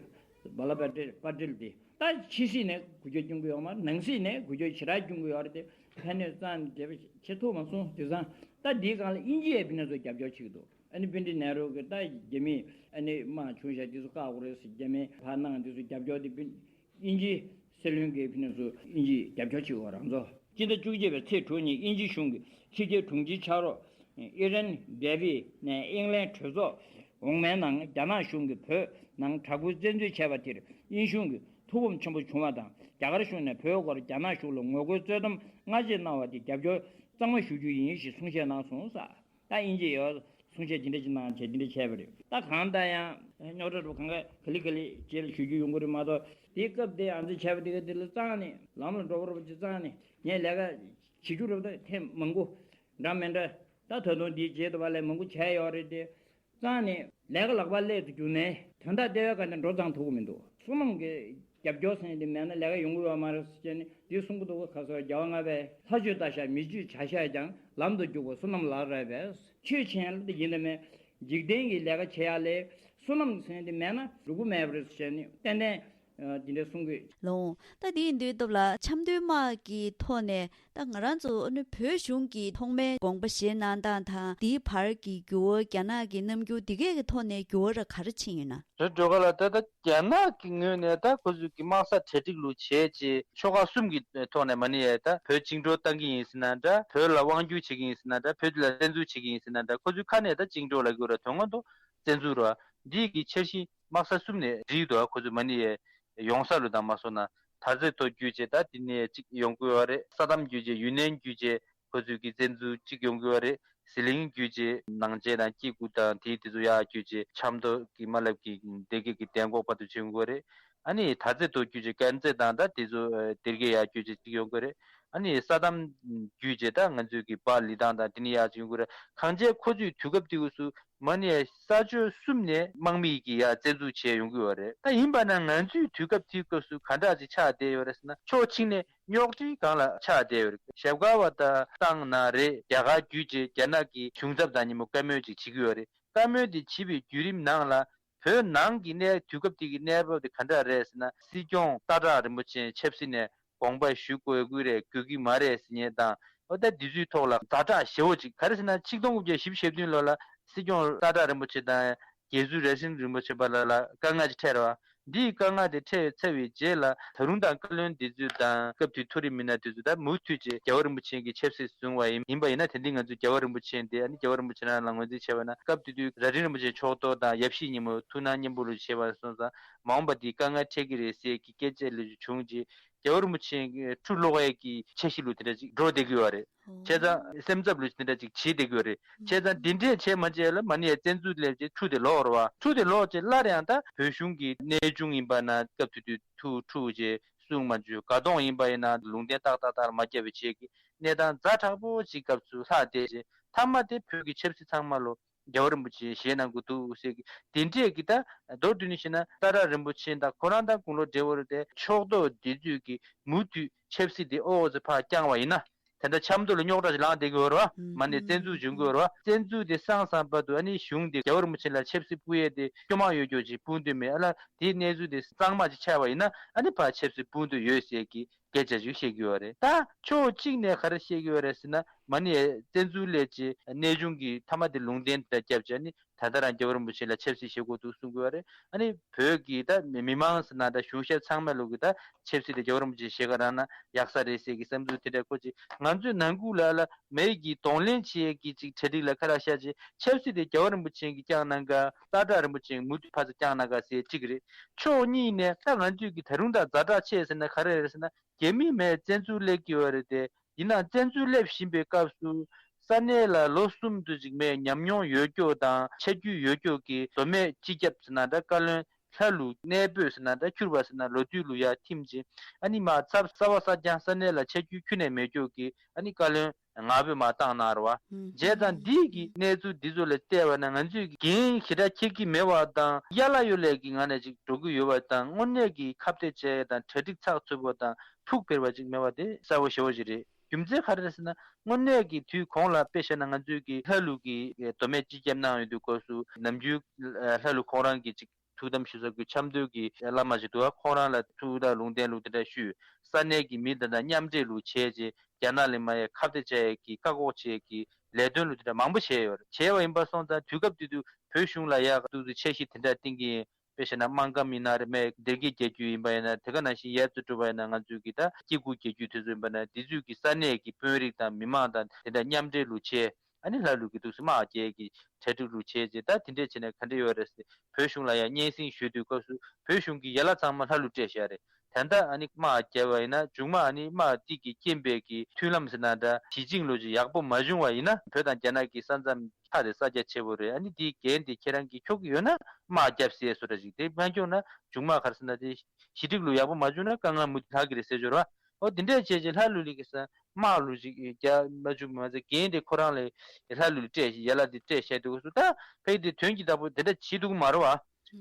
བ་ལ་པ་ཏྲེལ་པ་ཏྲེལ་དེ། ད་ཕྱི་སྲིད་ནས་འགུལ་སྐྱོད་སྐྱོན་གི་ཡོད་མ་རེད། ནང་སྲིད་ནས་འགུལ་སྐྱོད་ཞེ་དྲག་སྐྱོན་གི་ཡོད་རེད་དེ། ཕན་གནོད་རྩ་ནས་འབྲེལ་བ་བྱེད་ཐུབ་མ་སོང་། དེང་སང་ད་འདིའི་སྒང་ལ་དབྱིན་ཇི་ཡས་ཕི་ནས་ཚོ་རྒྱབ་སྐྱོར་བྱེད་ཀྱི་འདུག་ཨ་ནི་པཎྜི་ཏ་ནེ་རུ་གི་ད་རྒྱ་མིས་ཨ་ནི་དམག་བྱུང་ཤག་དེ་ཚོ་བཀག་དགོས་རེད་ཟེར། རྒྱ་མིས་ཕར་གནང་། དེ་ཚོ་རྒྱབ་སྐྱོར་དེ་པཎྜི། དབྱིན་ཇིའི་སྲིད་བློན་གྱིས་ཕི་ནས་ཚོ་དབྱིན་ཇིའི་རྒྱབ་སྐྱོར་བྱེད་དགོས་རང་ཚོ། སྤྱི་ཟླ་བཅུ་གཅིག་པའི་ཚེས་དྲུག་ཉིན་དབྱིན་ཇི་གཞུང་གི་ཕྱི་རྒྱལ་དྲུང་ཆེའི་ཕྱག་རོགས་ཨི་རན་ཌེ་བི་ནས་ཨིང་ལན་གྲོས་ཚོགས་འོག་མའི་ནང་རྒྱ་ནག་གཞུང་གིས་བོད་ནང་དྲག་པོའི་བཙན་འཛུལ་བྱས་པ་དེར་དབྱིན་གཞུང་གིས་ཐུགས་ཕམ་ཆེན་པོ་བྱུང་བ་དང་། རྒྱ་གར་གཞུང་ནས་བོད་སྐོར་རྒྱ་ནག་གཞུང་ལ་ངོ་རྒོལ་རྩོད་གཏམ་སྔ་རྗེས་གནང་བ་དེ་རྒྱབ་སྐྱོར་གཙང་མ་ཞུ་རྒྱུ་ཡིན་ཞེས་གསུང་བཤད་གནང་སོང་ཟེར། ད་དབྱིན་ཇི་ཡས་གསུང་བཤད་ཇི་འདྲ་ཅིག་གནང་བྱས་ཇི་འདྲ་བྱས་པ་རེད། ད་གང་ལྟར་ཡང་རྙོག་དྲ་རུ་གང་ག་ག་ལེ་ག་ལེ་རྗེས་ལ་ཞུ་རྒྱུ་ཡོང་གི་རེད་མ་གཏོགས། དེའི་སྐབས་དེ་ཨ་ཙི་བྱས་པ་དེ་ག་དེ་ལ་རྩ་ནས་ལམ་ལ་འགྲོ་བ་རུ་ཅིག་རྩ་ནས་ངས་ལས་ཀ་བྱེད་རྒྱུ་རེད་པ། ད་ཐེངས་མང་པོ་འདྲ་མི་འདྲ། ད་ད་དུང་དེའི་རྗེས་དུ་བ་ལས་མང་པོ་བྱས་ཡོད་རེད་དེ། རྩ་ནས་ལས་ཀ་ལག་པ་ལས་དུ་རྒྱུ་ནས་དོན་དག་ལྟེ་བའི་སྒང་ནས་འགྲོ་ཚང་ཐུབ་ཀྱི་མི་འདུག་བསོད་ནམས་ཀྱི་རྒྱབ་སྐྱོར་ཟེར་ནས་དེ་མེད་ན་ལས་ཀ་ཡོང་གི་ཡོད་མ་རེད་ཟེར་བྱས་ནས་དེ་གསུང་གི་འདུག་ག་ཁ་སོ་རྒྱལ་བ་ལྔ་པས། ལྷ་ཆོས་ལྟ་བཞག་མི་ཆོས་བྱ་བཞག་ཀྱང་། ལམ་དུ་འཇུག་པ་བསོད་ནམས་ལགས་རེད་པས། ཆོས་བྱེད་ཡ་ལ་དེ་ཡིན་དང་མེད། འཇིག་རྟེན་གྱི་ལས་ཀ་བྱེད་ཡ་ལས་བསོད་ནམས་ཟེར་ནས་དེ་མེད་ན་འགྲུབ་ཀྱི་མེད་པ་རེད་ཟེར་བྱས་ནས་ཏན་ཏན་འདི་འདྲ་གསུང་གི་ལོང་། ད་དེ་ཡིན་དུས་སྟབས་ལ་ཆབ་མདོའི་དམག་གི་ཐོག་ནས་ད་ང་རང་ཚོ་ཨ་ནི་བོད་གཞུང་གི་ཐོག་མའི་དགོངས་པ་བཞེས་གནང་སྟངས་དང་། དེའི་བར་གྱི་འགྱུར་བ། རྒྱ་ནག་གི་རྣམ་འགྱུར་འདི་གས་ཀྱི་ཐོག་ནས་འགྱུར་བ་ར་ག་རེ་ཕྱིན་ཡོད་ན། རེད་འགྲོ་ག་ལ། ད་ད་རྒྱ་ནག་གི་ངོས་ནས་ད་ཁོ་ཚོས་ཀྱི་དམག་ས་གྲ་སྒྲིག་ལུ་བྱས་རྗེས་ཕྱོགས་ཁག་གསུམ་གྱི་ཐོག་ནས་མ་ཎི་ཡས་ད་བོད་བཅིངས་འགྲོལ་བཏང་གི་ཡིན་ཟེར་ན་འདྲ། བོད་ལ་དབང་བསྒྱུར་བྱེད་ཀྱི་ཡིན་ཟེར་ན་འདྲ། བོད་འདི་ལ་བཙན་འཛུལ་བྱེད་ཀྱི་ཡིན་ཟེར་ན་འདྲ། ཁོ་ཚོའི་ཁ་ནས་ད་བཅིངས་འགྲོལ་ལབ་ཀྱི་ཡོད་ར། དོན་དངོས་ཐོག་བཙན་འཛུལ་ར། འདི་གི་འཆར་གཞི་དམག་ས་གསུམ་ནས་བསྒྲིགས་འདུག་ཁོ་ཚོས་མ་ཎི་ཡས་ཡོང་ས་ལུ་དང་མ་སོང་ན། དར་རྩེ་མདོ་བརྒྱུད་བྱས་ད་འདི་ནས་གཅིག་ཡོང་གི་ཡོད་རེད། ས་དམ་བརྒྱུད་བྱས་ཡུན་ནན་བརྒྱུད་བྱས་ཁོ་ཚོས་ཀྱི་བཙན་འཛུལ་གཅིག་ཡོང་གི་ཡོད་རེད། ཟི་ལིང་བརྒྱུད་བྱས་ནང་ཆེན་དང་སྐྱེ་རྒུ་དང་དེའི་དེ་ཚོ་ཡར་བརྒྱུད་བྱས་ཆབ་མདོ་གི་དམའ་རླབས་ཀྱི་སྡེ་དགེ་གི་གདན་གོག་བར་དུ་བྱོན་གི་ཡོད་རེད། ཨ་ནི་དར་རྩེ་མདོ་བརྒྱུད་བྱས་དཀར་མཛེས་དང་ད་དེ་ཚོ་སྡེ་དགེ་ཡར་བརྒྱུད་བྱས་གཅིག་ཡོང་གི་རེད། ཨ་ནི་ས་དམ་བརྒྱུད་བྱས་ད་ང་ཚོའི་གི་སྦ་ལི་ཐང་དང་དེ་ནས་ཡར་བྱོན་གི་རེད། གང་བྱས་ཁོ་ཚོས་དུས་སྐབས་དེ་གུ་སུ་མ་ཎི་ཡས་ས་ཕྱོགས་གསུམ་ནས་དམག་མི་གིས་ཡར་བཙན་འཛུལ་བྱས་ཡོང་གི་ཡོད་རེད། ད་ཡིན་པ་ན་ང་ཚོའི་དུས་སྐབས་དེའི་སྐབས་སུ་ག་འདྲ་ཅིག་ཆགས་བསྡད་ཡོད་རེད་ཟེར་ན། ཕྱོགས་གཅིག་ནས་རྙོག་དྲའི་སྒང་ལ་ཆགས་བསྡད་ཡོད་རེད། ཞབས་དཀར་བ་དང་ཏང་ནང་རེད། རྒྱ་གར་བརྒྱུད་བྱས་རྒྱ་ནག་གི་གཞུང་ཚབ་དང་ཉིན་མོ་བཀའ་མོལ་ཅིག་བྱེད་ཀྱི་ཡོད་རེད། བཀའ་མོལ་དེ་བྱེད་པའི་བརྒྱུད་རིམ་ནང་ལ་བོད་ནང་གི་གནས་དུས་སྐབས་དེ་གི་གནས་བབ་དེ་ག་འདྲ་རེད་ཟེར་ན། སྲིད་སྐྱོང་སྟག་བྲག་རིན་པོ་ཆེ་ཆབ་སྲིད་ནས་དགོངས་པ་ཞུ་དགོས་ཀྱི་རེད་དགོས་ཀྱི་མ་རེད་ཟེར་མཁན་དང་། འོ་ད་འདི་ཚོའི་ཐོག་ལ་ཛ་དྲག་ཞེ་བོ་ཅིག་ག་རེ་ཟེར་ན། ཆིག་སྟོང་དགུ་བརྒྱ་བཞི་བཅུ་ཞེ་བདུན་ལོ་ལ་སྲིད་སྐྱོང་སྟག་བྲག་རིན་པོ་ཆེ་དང་རྒྱལ་བཙུན་རས་ཆེན་རིན་པོ་ཆེ་བར་ལ་ལ་དཀའ་ངལ་ཅིག་འཕྲད་རེད་བ། འདིའི་དཀའ་ངལ་དེ་འཕྲད་ཚར་བའི་རྗེས་ལ་ད་རུང་ད་བཀའ་བློན་འདི་ཚོ་དང་སྐབས་དེའི་མཐོ་རིམ་མི་སྣ་དེ་ཚོ་ད་མུ་མཐུད་ཅིག་རྒྱལ་བ་རིན་པོ་ཆེ་གི་ཆབ་སྲིད་བཟུང་བ་ཡིན། ཡིན་པ་ཡིན་ན་དེ་འདི་ང་ཚོ་རྒྱལ་བ་རིན་པོ་ཆེ་འདི་ཨ་ནི་རྒྱལ་བ་རིན་པོ་ཆེ་རང་ལ་ངོས་འཛིན་བྱས་པ་ན། སྐབས་དེ་དུས་རྭ་སྒྲེང་རིན་པོ་ཆེ་ཕྱོགས་གཏོགས་དང་ཡབ་གཞིས་སྙིང་པོ་ཐུགས་སྣང་མཉམ་པོ་ལུ་བྱས་པ་སོང་ཙང་མ་འོངས་པ་འདི་དཀའ་ངལ་འཕྲད་ཀྱི་རེད་ཟེར་གྱི་སྐད་ཆ་ལས་བྱུང་རྗེས། རྒྱལ་བ་རིན་པོ་ཆེ་ཁྲུ་སློག་ཡས་ཀྱི་འཆར་གཞི་ལུ་དེ་འདྲ་ཅིག་འགྲོ་བསྡད་ཀྱི་ཡོད་རེད། བྱས་ཙང་སེམས་འཚབ་ལུ་དེ་འདྲ་ཅིག་བྱེད་བསྡད་ཀྱི་ཡོད་རེད། བྱས་ཙང་འདི་འདྲས་བྱས་མ་བྱས་ལ་མ་ཎི་ཡས་བཙན་འཛུལ་སླེབས་རྗེས་ཁྲུ་དེ་ལོག་རེད་བ། ཁྲུ་དེ་ལོག་རྗེས་སླར་ཡང་ད་བོད་གཞུང་གི་གནས་ཆུང་ཡིན་པ་ན་སྐབས་དེ་དུས་ཐུགས་འཁྲུག་རྗེས་གསུང་མ་བྱོས། དགའ་གདོང་ཡིན་པ་ཡིན་ན་ལུང་བསྟན་ཏག་ཏག་ཏག་མ་བརྒྱབ་པའི་རྗེས་ཀྱི་གནས་སྟངས་ཛ་དྲག་པོ་ཅིག་སྐབས་སུ་ལྷག་བསྡད་རྗེས་མཐའ་མ་དེ་བོད་ཀྱི་ཆབ་སྲིད་ཚང་མ་ལོ་རྒྱལ་བ་རིན་པོ་ཆེ་བཞེས་གནང་དགོས་འདུག་ཟེར་གི་དེ་འདྲས་ཀྱི་ད་མདོར་བསྡུས་ནས་བཤད་ན་སྟག་བྲག་རིན་པོ་ཆེ་དང་ཁོ་རང་དང་དགུང་ལོ་བགྲེས་པོ་རེད་དེ་ཕྱོགས་གཏོགས་དེ་ཚོས་ཀྱི་མུ་མཐུད་ཆབ་སྲིད་དེ་ཨོ་ཨོ་ཟེར་ཕར་བསྐྱངས་པ་ཡིན་ན། ད་ལྟ་ཆབ་མདོ་ལ་རྙོག་དྲ་ཞིག་ལངས་བསྡད་ཀྱི་ཡོད་རེད་བ། མ་ནས་བཙན་འཛུལ་བྱུང་གི་ཡོད་རེད་བ། བཙན་འཛུལ་དེ་སངས་སངས་བར་དུ་ཨ་ནི་གཞུང་དེ་རྒྱལ་བ་རིན་པོ་ཆེ་ལ་ཆབ་སྲིད་སྤུ་ཡས་དེ་སྐྱོ་མང་ཡོད་ཀྱོག་ཅིག་སྤུན་འདུས་མེད་ཨ་ལ། དེའི་གནས་ཚུལ་དེ་གཙང་མ་ཅིག་ཆགས་པ་ཡིན་ན་ཨ་ནི་ཕར་ཆབ་སྲིད་སྤུན་འདུས་ཡོད་ཟེར་གྱི་སྐད་ཆ་ཞིག་བཤད་ཀྱི་ཡོད་རེད། ད་ཕྱོགས་གཅིག་ནས་ག་རེ་བཤད་ཀྱི་ཡོད་རེད་ཟེར་ན། མ་ནི་བཙན་འཛུལ་སླེབས་རྗེས་གནས་ཆུང་གི་མཐའ་མ་དེ་ལུང་བསྟན་དེ་བརྒྱབ་བྱས་ནི་ད་ལྟ་རང་རྒྱལ་བ་རིན་པོ་ཆེ་ལ་ཆབ་སྲིད་བཞེས་དགོས་འདུག་གསུང་གི་ཡོད་རེད། ཨ་ནི་བོད་ཀྱི་ད་མི་མང་ཟེར་ན་ད་གཞུང་ཞབས་ཚང་མ་ལོག་གི་ད་ཆབ་སྲིད་དེ་རྒྱལ་བ་རིན་པོ་ཆེ་བཞེས་ག་རག་ན་ཡག་ས་རེད་ཟེར་གི་བསམ་ཚུལ་དེ་འདྲ་ཁོ་ཅིག་ང་ཚོའི་ནང་ཁུལ་ལ་ལ་མེད་ཀྱི་གདོང་ལེན་བྱེད་ཀྱི་ཅིག་གྲ་སྒྲིག་ལ་ཁ་རག་ཤ་ཅིག་ཆབ་སྲིད་དེ་རྒྱལ་བ་རིན་པོ་ཆེ་གིས་བསྐྱངས་གནང་ག་སྟག་བྲག་རིན་པོ་ཆེ་མུ་མཐུད་ཕར་ཚུར་བསྐྱངས་གནང་ག་ཟེར་གཅིག་རེད། ཕྱོགས་གཉིས་ནས་ད་ང་ཚོས་ཀྱི་ད་རུང་ད་ཛ་དྲག་ཆེ་ཟེར་ན་ག་རེ་རེད་ཟེར་ན། རྒྱ་མི་མེད་བཙན་འཛུལ་སླེབས་ཀྱི་ཡོད་རེད་དེ། ཡིན་ནའང་བཙན་འཛུལ་སླེབས་བཞིན་པའི་སྐབས་སུ་ས་གནས་ལ་ལོ་གསུམ་དུ་ཅིག་མེད་ཉམས་མྱོང་ཡོད་ཀྱོག་དང་ཆ་རྒྱུས་ཡོད་ཀྱོག་གི་མདོ་སྨད་སྤྱི་ཁྱབ་ཟེར་ན་འདྲ་བཀའ་བློན་ལྷ་ལུ་གནས་སྤོས་ཟེར་ན་འདྲ་ཁྱུར་བ་ཟེར་ན་ལོ་དུས་ལུ་ཡར་ཐིམ་ཅིང་ཨ་ནི་མ་ཚབ་གསར་བ་གསར་རྐྱང་ས་གནས་ལ་ཆ་རྒྱུས་ཁྱོན་ནས་མེད་ཀྱོག་གི་ཨ་ནི་བཀའ་བློན་ ངར་པོས་མར་བཏང་གནང་རེད་བ། ཨུམ། བྱས་ཙང་འདི་གི་གནས་ཚུལ་འདི་ཚོ་ལ་བལྟས་པ་ན་ང་ཚོས་འགན་ཞེ་དྲག་འཁྱེར་གྱི་མེད་པ་དང་། ཡ་ལ་ཡོ་ལས་ཀྱི་ངང་ནས་ཅིག་འགྲོ་གི་ཡོད་པ་དང་། དངོས་གནས་ཀྱི་ཁ་གཏད་བྱས་དང་གྲ་སྒྲིག་ཚགས་ཚུད་པོ་དང་ཕུགས་འབེལ་བ་ཅིག་མེད་པ་དེ་གསལ་པོ་ཞེ་པོ་ཅིག་རེད། རྒྱུ་མཚན་ག་རེ་རེད་ཟེར་ན། དངོས་གནས་ཀྱི་དུས་གོང་ལ་དཔེ་བཞག་ན་ང་ཚོས་ཀྱི་ལྷ་ཀླུ་གི་མདོ་སྨད་སྤྱི་ཁྱབ་གནང་ཡོང་དུས་སྐབས་སུ་ནམ་རྒྱུན་ལྷ་ཀླུ་ཁོང་རང་གི་ཅིག་ཐུགས་དམ་ཞུ་ས་ཀྱི་ཆབ་མདོ་གི་བླ་མ་ཞིག་འདུག་པ། ཁོང་རང་ལ་ཐུགས་དང་ལུང་བསྟན་ལུགས་དེ་འདྲ་ཞུས། ས་གནས་ཀྱི་མི་དེ་དང་མཉམ་འབྲེལ་ལུགས་བྱས་རྗེས་རྒྱ་ནག་ལ་མར་ཡ་ཁ་གཏད་བྱས་ཀྱི་བཀག་འགོག་བྱས་ཀྱི་ལས་དོན་ལུགས་དེ་འདྲ་མང་པོ་བྱས་ཡོད་རེད། བྱས་པ་ཡིན་པ་སོང་ཙང་དུས་སྐབས་དེ་དུས་བོད་གཞུང་ལ་ཡ་ཏོག་ཙམ་འཆར་གཞི་དེ་འདྲ་བཏིང་གི་ཡིན། དཔེ་བཞག་ན་སྨར་ཁམས་ཡིན་ན་རེད། མེད་སྡེ་དགེ་རྒྱལ་རྒྱུད་ཡིན་པ་ཡིན་ན། དེ་ག་ནང་བཞིན་ཡར་ཚུར་འགྲོ་བ་ཡིན་ན་ང་ཚོའི་གི་ད་སྐྱེ་རྒུ་རྒྱལ་རྒྱུད་དེ་ཚོ་ཡིན་པ་ན་དེ་ཚོའི་གི་ས་གནས་ཀྱི་དཔོན་རིགས་དང་མི་མང་དང་དེ་འདྲ་མཉམ་འབྲེལ་ལུགས་བྱས། ཨ་ནི་ལྷ་ཀླུ་གི་འདུག་སེ་དམག་རྒྱག་གི་གྲ་སྒྲིག་ལུགས་བྱས་རྗེས་ད་དེ་འདྲས་བྱས་ན་ག་འདྲས་ཡོད་རེད་ཟེར་བོད་གཞུང་ལ་ཡང་སྙན་སེང་ཞུ་དུས་སྐབས་སུ་བོད་གཞུང་གི་ཡན་ལག་ཚང་མ་ལྷ་ཀླུ་སྤྲད་བཞག་རེད། ད་ལྟ་ཨ་ནི་དམག་རྒྱབ་པ་ཡིན་ན་མཇུག་མ་ཨ་ནི་དམག་དེ་གི་རྐྱེན་པས་ཀྱི་མཐུན་ལམ་ཟེར་ན་འདྲ་ཞི་འགྲིག་ལུགས་ཅིག་ཡག་པོ་མ་བྱུང་བ་ཡིན་ན། བོད་དང་རྒྱ་ནག་གི་ས་མཚམས་ཁ་དེ་ས་རྒྱ་ཆེ་པོ་རེད། ཨ་ནི་དེའི་འགན་དེ་ཁྱེད་རང་གིས་འཁྱོག་གི་ཡོད་ན་དམག་རྒྱབ་ཟེར་བཟོ་འདྲ་ཅིག་དེ་མ་འཁྱོག་ན་མཇུག་མ་ག་རེ་ཟེར་ན་དེ་ཞི་འགྲིག་ལུགས་ཡག་པོ་མ་བྱུང་ན་དཀའ་ངལ་མུ་མཐུད་ལྷག་གི་རེད་ཟེར་ཞོར་བ། ཨོ་དེ་འདྲས་བྱས་རྗེས་ལྷ་ཀླུ་ལི་གི་ས་དམག་ལུགས་ཅིག་རྒྱག་མ་བཅུག་མ་ཚད་འགན་དེ་ཁོ་རང་ལ་ལྷ་ཀླུ་ལི་སྤྲད་ཡ་ལ་དེ་སྤྲད་བཞག་དུས་སུ་ད་ཕ་གི་དེ་དོན་གྱི་བདག་པོ་དེ་འདྲ་བྱེད་ཐུབ་ཀྱི་མ་རེད་བ།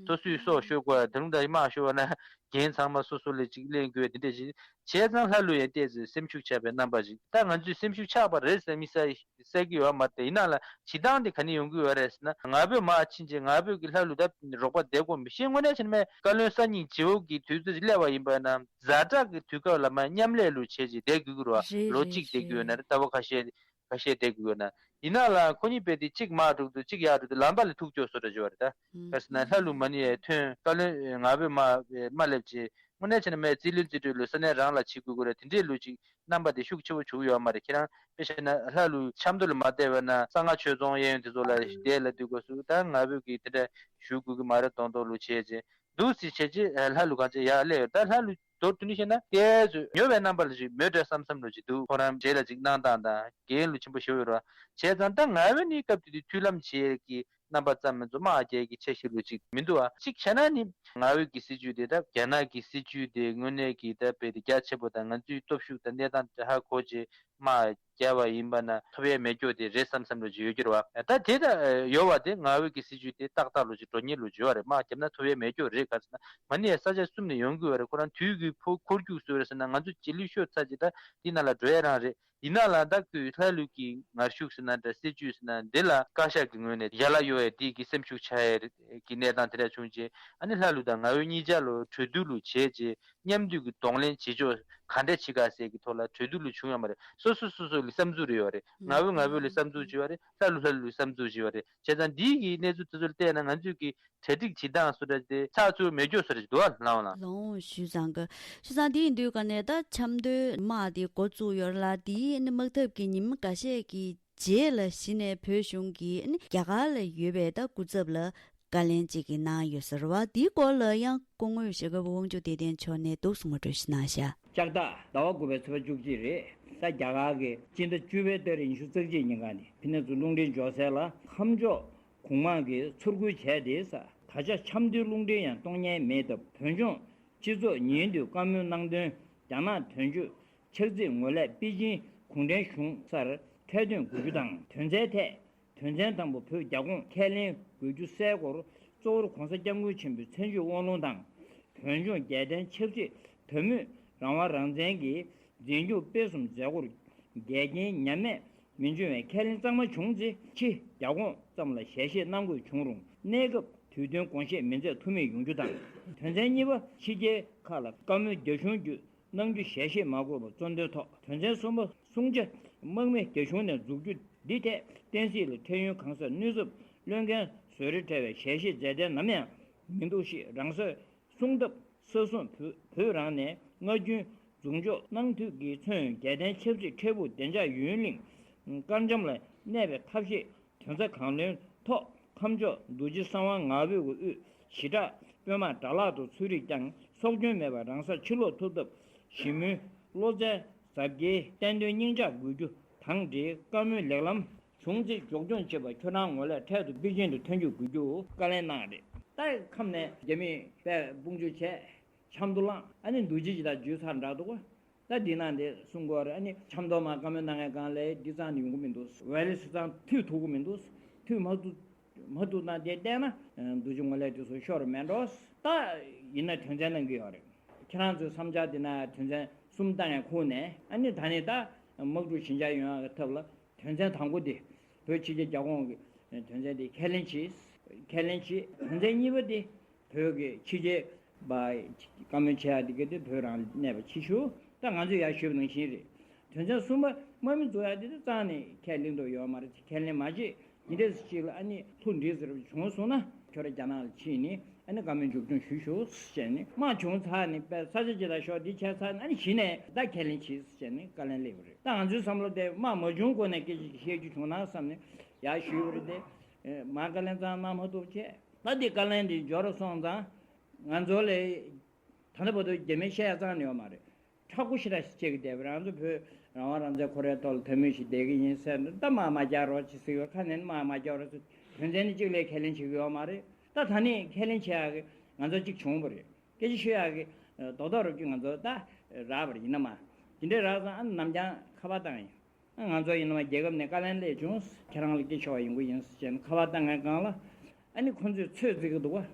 སོ་སོས་སྲོག་ཤོར་དགོས་ཡ་དེ་རུང་ད་དམག་ཤོར་བ་ན་འགན་ཚང་མ་སོ་སོ་ལ་ཅིག་ལེན་དགོས་ཡ་དེ་འདྲ་ཞིག་བྱས་ཙང་ལྷ་ཀླུ་ཡང་ཏོག་ཙམ་སེམས་ཤུགས་ཆག་པའི་རྣམ་པ་ཞིག་ད་ང་ཚོས་སེམས་ཤུགས་ཆག་པ་རེད་ཟེར་མི་ས་གསལ་གྱི་ཡོད་མ་རེད། ཡིན་ནའང་ལ་བྱེད་སྟངས་དེ་ག་ནས་ཡོང་གི་ཡོད་རེད་ཟེར་ན། ང་ཕོད་མར་ཕྱིན་རྗེས་ང་ཕོད་ཀྱི་ལྷ་ཀླུ་ད་རོགས་པ་བསྡད་དགོས་མི་ཤེས། དངོས་གནས་བྱས་ན་མེད་བཀའ་བློན་གསར་རྙིང་བྱེད་འོག་གི་དུས་ཚོད་ཅིག་སླེབས་པ་ཡིན་པ་ན་ཛ་དྲག་གི་དུས་སྐབས་ལ་མར་མཉམ་ལས་ལུགས་བྱས་རྗེས་བསྡད་དགོས་ཀྱི་རེད་བ། རེད་ལོ་རེད་གཅིག་བསྡད་དགོས་ཡོད་ན་རེད། རེད། ཟླ་བ་ཁ་ཤས་ཁ་ཤས་བསྡད་དགོས་ཡོད་ན། ཡིན་ནའང་ལ་ཁོ་གཉིས་དཔེ་དེ་གཅིག་མར་འགྲོ་དུས་གཅིག་ཡར་འགྲོ་དུས་ལམ་བར་ལ་ཐུག་འགྱོ་བཟོ་འདྲ་ཅིག་ཡོད་རེད་ད། ཨུམ། ག་རེ་ཟེར་ན་ལྷ་ཀླུ་མ་ཎི་ཡ་ཐོན། བཀའ་བློན་ང་ཕོད་མར་མར་སླེབས་རྗེས་དངོས་གནས་བྱས་ན་མར་རྩིས་ལེན་རྩིས་སྤྲོད་ལུགས་ས་གནས་རང་ལ་བྱེད་དགོས་ཀྱི་རེད། དེ་འདྲའི་ལུགས་ཅིག་རྣམ་པ་དེ་ཤུགས་ཆེ་པོ་བྱུང་ཡོད་མ་རེད། ཁྱེད་རང་དཔེ་བྱས་ན་ལྷ་ཀླུ་ཆབ་མདོ་ལ་མར་བསྡད་པ་ན་གསང་སྔགས་ཆོས་རྫོང་གཡས་གཡོན་དེ་ཚོ་ལ་བསྡད་ལ་དུས་སྐབས་སུ་ད་ང་ཕོད་ཀྱིས་དེ་འདྲ་ཞུ་དགོས་ཀྱི་མ་རེད་མདོག་མདོག་ལུགས་བྱས་རྗེས་འདུག་སེ་བྱས་རྗེས་ལྷ་ཀླུ་གང་ཅི་ཡར་སླེབས་ཡོད། ད་ལྷ་ཀླུ་མདོར་བསྡུས་ནས་བཤད་ན་ཏོག་ཙམ་ཉོབ་པའི་རྣམ་པ་ལ་ཅིག་མོས་འདྲ་བསམ་བསམ་ལུགས་ཅིག་འདུག་ཁོ་རང་རྗེས་ལ་ཅིག་གནང་སྟངས་དང་འགན་ལུགས་ཆེན་པོ་ཞེ་པོ་ཡོད་རེད་བ། བྱས་ཙང་ད་ང་ཕོད་ནི་སྐབས་དེ་དུས་མཐུན་ལམ་བྱེད་ཀྱི་རྣམ་པ་ཙམ་མ་གཏོགས་དམག་རྒྱག་གི་འཆར་གཞི་ལུགས་ཅིག་མི་འདུག་ཨ། གཅིག་བྱས་ན་ནི་ང་ཕོད་ཀྱི་སྲིད་ཇུས་དེ་ད་རྒྱ་ནག་གི་སྲིད་ཇུས་དེ་དངོས་གནས་ཀྱི་ད་དཔེ་དེ་རྒྱ་ཆེ་པོ་དང་ང་ཚོའི་སྟོབས་ཤུགས་དང་གནས་སྟངས་དེ་ཧ་གོ་རྗེས་དམག་རྒྱབ་པ་ཡིན་པ་ན་ཐོབ་ཡ་མེད་སྐྱོ་དེ་རེད་བསམ་བསམ་ལུགས་ཅིག་ཡོད་ཀྱི་རེད་བ། ད་དེ་ད་ཡོད་བ་དེ་ང་ཕོད་ཀྱི་སྲིད་ཇུས་དེ་ཏག་ཏག་ལུགས་ཅིག་འགྲོ་ཉེན་ལུགས་ཅིག་ཡོད་བ་རེད། དམག་རྒྱབ་ན་ཐོབ་ཡ་མེད་སྐྱོ་རེད། ག་རེ་ཟེར་ན་མ་ཎི་ཡ་ས་ཆ་གསུམ་ནས་ཡོང་གི་ཡོད་རེད། ཁོ་རང་དུས་ཀྱི་ཕོ་འཁོར་རྒྱུག་བཟོས་རེད་ཟེར་ན་ང་ཚོ་རྗེས་ལུས་ཤོར་ཚར་རྗེས་ད་དེ་ནང་ལ་འགྲོ་ཡ་རང་རེད། ཡིན་ན་ལ་ད་ཁོས་ལྷ་ཀླུ་གི་ངར་ཤུགས་ཟེར་ན་འདྲ་སྲིད་ཇུས་ཟེར་ན་འདི་ལ་བཀའ་ཤག་གི་ངོས་ནས་ཡ་ལ་གཡོ་ཡ་དེ་གི་སེམས་ཤུགས་ཆག་ཡ་གི་གནས་སྟངས་དེ་འདྲ་བྱུང་རྗེས་ཨ་ནི་ལྷ་ཀླུ་དང་ང་ཕོད་གཉིས་ཆ་ལོ་གྲོས་བསྡུར་ལུགས་བྱས་རྗེས་མཉམ་འདུས་ཀྱི་གདོང་ལེན་བྱེད་ཕྱོགས་ག་འདྲ་བྱེད་ག་ཟེར་གི་ཐོག་ལ་གྲོས་བསྡུར་ལུགས་བྱུང་ཡོད་མ་རེད། སོ་སོ་སོ་སོ་གི་བསམ་ཚུལ་རེ་ཡོད་རེད། ང་ཕོད་ང་ཕོད་ལ་བསམ་ཚུལ་བྱས་པ་རེད། ལྷ་ཀླུ་ལྷ་ཀླུ་ལ་བསམ་ཚུལ་བྱས་པ་རེད། བྱས་ཙང་འདི་གི་གནས་ཚུལ་དེ་ཚོ་ལ་བལྟས་ན་ང་ཚོས་ཀྱི་གྲ་སྒྲིག་བྱེད་སྟངས་སུ་འདྲ་དེ་ཚགས་ཚུད་མེད་སྐྱོ་སུ་འདྲ་ཞིག་འདུག་ཨ། ལའོ་ཞུས་ཙང་གི་ཞུས་ཙང་དེ་ཡིན་དུས་ག་ནས་ད་ཆབ་མདོའི་དམག་དེ་འགོ་བཙུགས་ཡོད་ལ། དེའི་ནི་དམག་འཐབ་ཀྱི་ཉིན་མོ་འགའ་ཤས་ཀྱི་རྗེས་ལ་གཞི་ནས་བོད་གཞུང་གིས་ནི་རྒྱ་གར་ལ་ཡོད་པའི་ད་སྐུ་ཚབ་ལ་བཀའ་ལན་གཅིག་གི་གནང་ཡོད་ཟེར་བ། དེའི་སྐོར་ལ་ཡང་སྐུ་ངོ་ཞྭ་སྒབ་དབང་ཕྱུག་བདེ་ལྡན་མཆོག་ནས་འདུག་སེ་ངོ་སྤྲོད་ཞིག་གནང་ཤག་ལྕགས་རྟ་ཟླ་བ་དགུ་པའི་ཚེས་པ་བཅུ་གཅིག་རེད། ད་རྒྱ་གར་གྱི་སྤྱི་ཟླ་བཅུ་པའི་ཏ་རིག་ཉི་ཤུ་རྩ་གཅིག་ཉིན་གང་ནས་ཕི་ནེ་ཙུ་རླུང་འཕྲིན་འབྱོར་གསལ་ལ་ཁམས་ཕྱོགས་གུང་མང་གིས་ཚུར་རྒོལ་བྱས་ཏེ། ད་ཆ་ཆབ་མདོའི་རླུང་འཕྲིན་ཡང་གཏོང་མཁན་མེད་སྟབས། བོད་ལྗོངས་སྤྱི་ཚོགས་ཉིན་དུ་བཀའ་མོལ་གནང་དོན། རྒྱ་ནག་དོན་གཅོད་ཕྱག་རྩིས་ངོས་ལས་པེ་ཅིན་གུང་ཁྲན་གཞུང་སར་ཁྲལ་དོན་དགོས་རྒྱུ་དང་། དོན་ཚན་ཐད། དོན་ཚན་དང་པོ་བོད་རྒྱ་ཁོངས་ཁས་ལེན་དགོས་རྒྱུ་གསལ་སྐོར། གཙོ་བོར་༸གོང་ས་༸སྐྱབས་མགོན་ཆེན་པོའི་བཙན་བྱོལ་དབང་ལུང་དང་། བོད་ལྗོངས་རྒྱལ་བསྟན་ཆབ་སྲིད་དོན་དངོས་རང་དབང་རང་བཙན་གྱི་འཛིན་སྐྱོང་སྤེལ་གསུམ་མཛད་སྒོར་འགལ་རྐྱེན་ཉམས་དམས་མི་འབྱུང་བའི་ཁས་ལེན་གཙང་མ་བྱུང་ཚེ། ཕྱི་རྒྱ་ཁོངས་ཙམ་ལ་ཞལ་བཞེས་གནང་དགོས་བྱུང་རུང་། གནས་སྐབས་དུས་མཐུན་དགོངས་བཞེས་མི་མཛད་ཐུབ་མེད་ཡོང་རྒྱུ་དང་། དོན་ཚན་གཉིས་པ། ཕྱི་རྒྱལ་ཁག་ལ་བཀའ་མོལ་རྒྱ་གཞུང་བརྒྱུད་གནང་རྒྱུ་ཞལ་བཞེས་མ་དགོས་པ་གཙོ་འདོན་ཐོག་དོན་ཚན་གསུམ་པ། སྲུང་བྱ་དམག་མི་རྒྱ་གཞུང་ནས་འཛུགས་རྒྱུ་འདི་ཐད་བསྟན་སྲིད་ལ་ཁྲལ་ཡོན་གང་སར་གནོད་ཚབས་བློས་འགེལ་བཟོ་རེས་བྲལ་བའི་ཞལ་བཞེས་མཛད་གཏན་ནམ་ཡང་མི་འདུག་ཞེས་རང་སྲོག་སྲུང་ཐབས་ས་སྲུང་བོད་བོད་རང་ནས་སྔར་རྒྱུན་འཛུགས་འཇོག་གནང་འཐུས་ཀྱིས་མཚོན། རྒྱལ་བསྟན་ཆབ་སྲིད་འཕྲལ་ཕུགས་བདེ་འཇགས་ཡུན་གླིང་དཀར་འཇམ་ལ་གནས་པའི་ཐབས་ཤེས་དོན་རྩ་གང་ལོན་ཐོག་ཁམས་ཕྱོགས་རྡོ་རྗེ་གསང་བ་ངག་དབང་དབུས། ཞི་དྲག་དཔོན་དམག་དགྲ་ལག་ཏུ་ཚུད་རིགས་ཀྱང་སྲོག་སྐྱོན་མེད་པར་རང་སར་ཕྱིར་ལོག་ཐུབ་ཐབས། ཞི་མོལ་བློ་རྩེ་གཟབ་རྒྱས་བསྟན་དོན་སྙིང་ཆགས་དགོས་རྒྱུ་དང་འབྲེལ་བཀའ་མོལ་ལེགས་ལམ་བྱུང་ཚེ་མགྱོགས་མྱུར་བྱེད་པ། ཁྱོད་རང་ངོས་ལས་འཕྲལ་དུ་པེ་ཅིན་དུ་ཐོན་སྐྱོད་དགོས་རྒྱུ་བཀའ་ལན་གནང་རེད། ད་ཁམས་ནས་རྒྱ་མིས་དཔེ་དཔུང་འཇུག་བྱས། ཆབ་མདོ་ལངས། ཨ་ནི་འདུ་བྱེད་ཅིག་ད་འཇུས་ཚར་འདྲ་འདུག་ག་ད་འདི་ནང་དེ་གསུང་གི་ཡོད་རེད། ཨ་ནི་ཆབ་མདོ་མར་བཀའ་མོལ་གནང་མཁན་སྒང་ལ་འདི་ཙང་ནས་ཡོང་གི་མི་འདུག་ཝེ་ལི་སི་ཙང་མཐུད་ཐུབ་ཀྱི་མི་འདུག་མཐུད་མ་ཐུབ་མ་ཐུབ་ན་དེ་བལྟས་ན་འདུ་བྱེད་ངོ་ལས་དེ་ཚོ་ཤོར་མེད་འགྲོ། ད་ཡིན་ན་དོན་ཚན་གནང་གི་ཡོད་རེད། ཁྱེད་རང་ཚོའི་བསམ་འཆར་དེ་ན་དོན་ཚན་གསུམ་བཏང་ཡང་ཁུངས་ནས། ཨ་ནི་ད་ནི་ད་དམག་འཁྲུག་ཞི་འཇགས་ཡོང་ཡག་གི་ཐབས་ལ་དོན་ཚན་དང་པོ་དེ་བོད་ཕྱི་རྒྱལ་རྒྱ་ཁོངས་ཀྱི་དོན་ཚན་དེ་ཁས་ལེན་བྱས། ཁས་ལེན་བྱས། དོན་ཚན་གཉིས་པ་དེ་བོད་ཀྱི་ཕྱི་རྒྱལ་བ་བཀའ་མོལ་བྱེད་ཡག་དེ་ག་དེ་བོད་རང་གནས་པ་ཕྱི་ཤོག་ད་ང་ཚོས་ཡར་ཞུས་པ་ནང་བཞིན་རེད། དོན་ཚན་གསུམ་པ་དམག་མི་འཛུགས་ཡག་དེ་ད་རྩ་ནས་ཁས་ལེན་འདོད་ཡོད་མ་རེད། ཁས་ལེན་མ་བྱེད། འདི་འདྲས་ཅིག་ལ་ཨ་ནི་ཐུགས་འདྲིས་ཟེར་བ་བྱུང་སོང་ན་ཁྱོད་རང་རྒྱ་ནག་ལ་ཕྱིན་ནས་ཨ་ནི་བཀའ་མོལ་མཇུག་སྐྱོང་ཞུས་ཤོག་ཟེར་ནས། དམག་བྱུང་ཚར་ནས་པས་ས་ཆ་ཅིག་ལ་ཤོག་འདི་བྱས་ཚར་ནས་ཨ་ནི་གཞི་ནས་ད་ཁས་ལེན་བྱེད་ཟེར་ནས་བཀའ་ལན་སླེབས་པ་རེད། ད་ང་ཚོའི་བསམ་བློ་དེ་དམག་མ་བྱུང་གོང་ནས་སྐད་ཆ་ཅིག་བཤད་རྒྱུ་བྱུང་ན་བསམ་ནས་ཡར་ཞུས་པ་རེད་དེ། མར་བཀའ་ལན་ཙང་གནང་མ་ཐུབ་བྱས། ད་འདི་བཀའ་ལན་འདི་འབྱོར་སོང་ཙང་ང་ཚོ་ལས་ད་ལྟ་བར་དུ་རྒྱ་མི་བཤད་ཡ་རྩ་ནས་ཡོད་མ་རེད། མཁྲེགས་པོ་ཞེ་དྲག་བྱེད་ཀྱི་བསྡད་པ་རེད། ང་ཚོ་བོད་རང་དབང་རང་བཙན་ཁོ་རའི་ཐོག་ལ་དད་མོས་ཤིག་བསྡད་ཀྱི་ཡིན་ཟེར་ནས། ད་དམག་མ་རྒྱག་རོགས་བྱེད་ཟེར་བའི་ཁ་ནས་དམག་མ་རྒྱག་རོགས་ཟེར། དོན་ཚན་ནི་གཅིག་ལས་ཁས་ལེན་བྱེད་ཀྱི་ཡོད་མ་རེད། ད་ད་ནི་ཁས་ལེན་བྱེད་ཡག་གི་ང་ཚོ་གཅིག་བྱུང་བ་རེད། སྐད་ཆ་ཤོད་ཡག་གི་རྡོག་རྡོག་རུབ་ཀྱི་ང་ཚོ་ད་རག་པ་རེད། ཡིན་ན་མ་དེ་འདྲའི་རག་ཙང་ཨ་ནམ་རྒྱང་ཁ་པར་བཏང་ཡིན། ང་ཚོ་ཡིན་ན་མ་རྒྱལ་ཁབ་ནས་བཀའ་ལན་སླེབས་བྱུང་། ཁྱེད་རང་ལ་སྐད་ཆ་བཤད་ཡོང་གི་ཡིན་ཟེར་ནས་ཁ་པར་བཏང་མཁན་སྒང་ལ་ཨ་ནི་ཁོ་ཚོས་ཚོད་བརྩི་གི་འདུག་བ།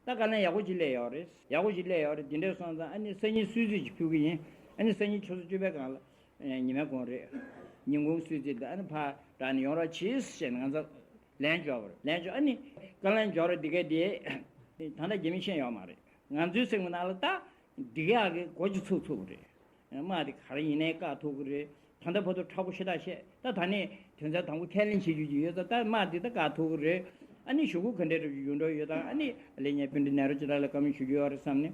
ད་བཀའ་ལན་ཡག་པོ་ཅིག་སླེབས་ཡོད་རེད། ཡག་པོ་ཅིག་སླེབས་ཡོད་རེད། དེ་འདྲས་སོང་ཙང་ཨ་ནི་སང་ཉིན་གསོལ་ཚིགས་ཅིག་ཕུལ་གི་ཡིན། ཨ་ནི་སང་ཉིན་ཆུ་ཚོད་བཅུ་པའི་སྒང་ལ་ཉི་མའི་གུང་རེད། ཉིན་གུང་གསོལ་ཚིགས་དེ་ཨ་ནི་ཕར་བསྒྲགས་ནས་ཡོང་རོགས་གྱིས་ཟེར་ནས་ང་ཚོ་ལན་འབྱོར་བ་རེད། ལན་འབྱོར། ཨ་ནི་བཀའ་ལན་འབྱོར་རེད། འདི་གས་དེ་ད་ལྟ་རྒྱ་མི་ཤེས་ཡོད་མ་རེད། ང་ཚོའི་སེམས་ཀྱི་ནང་ལ་ད་འདི་གས་ཨ་གི་མགོ་ཅིག་ཚུགས་ཚུགས་རེད། དམག་དེ་ག་རེ་ཡིན་ནའི་བཀག་ཐུབ་ཀྱི་རེད། ད་ལྟ་བར་དུ་མཁྲེགས་པོ་ཞེ་དྲག་བཤད། ད་ད་ནས་དོན་ཚན་དང་པོ་ཁས་ལེན་བྱེད་རྒྱུ་ཅིག་ཡོད་ཙང་ད་དམག་དེ་ད་བཀག་ཐུབ་ཀྱི་རེད། ཨ་ནི་གཞུག་གུ་ག་འདྲའི་རབ་ཅིག་ཡོང་འགྲོ་ཡོད་དང་། ཨ་ནི་ལས་ཉན་སྤུན་ཀྲོལ་ནེ་རུ་ཇི་ལགས་ལ་བཀའ་མོལ་ཞུ་རྒྱུ་ཡོད་རེད་བསམ་ནས་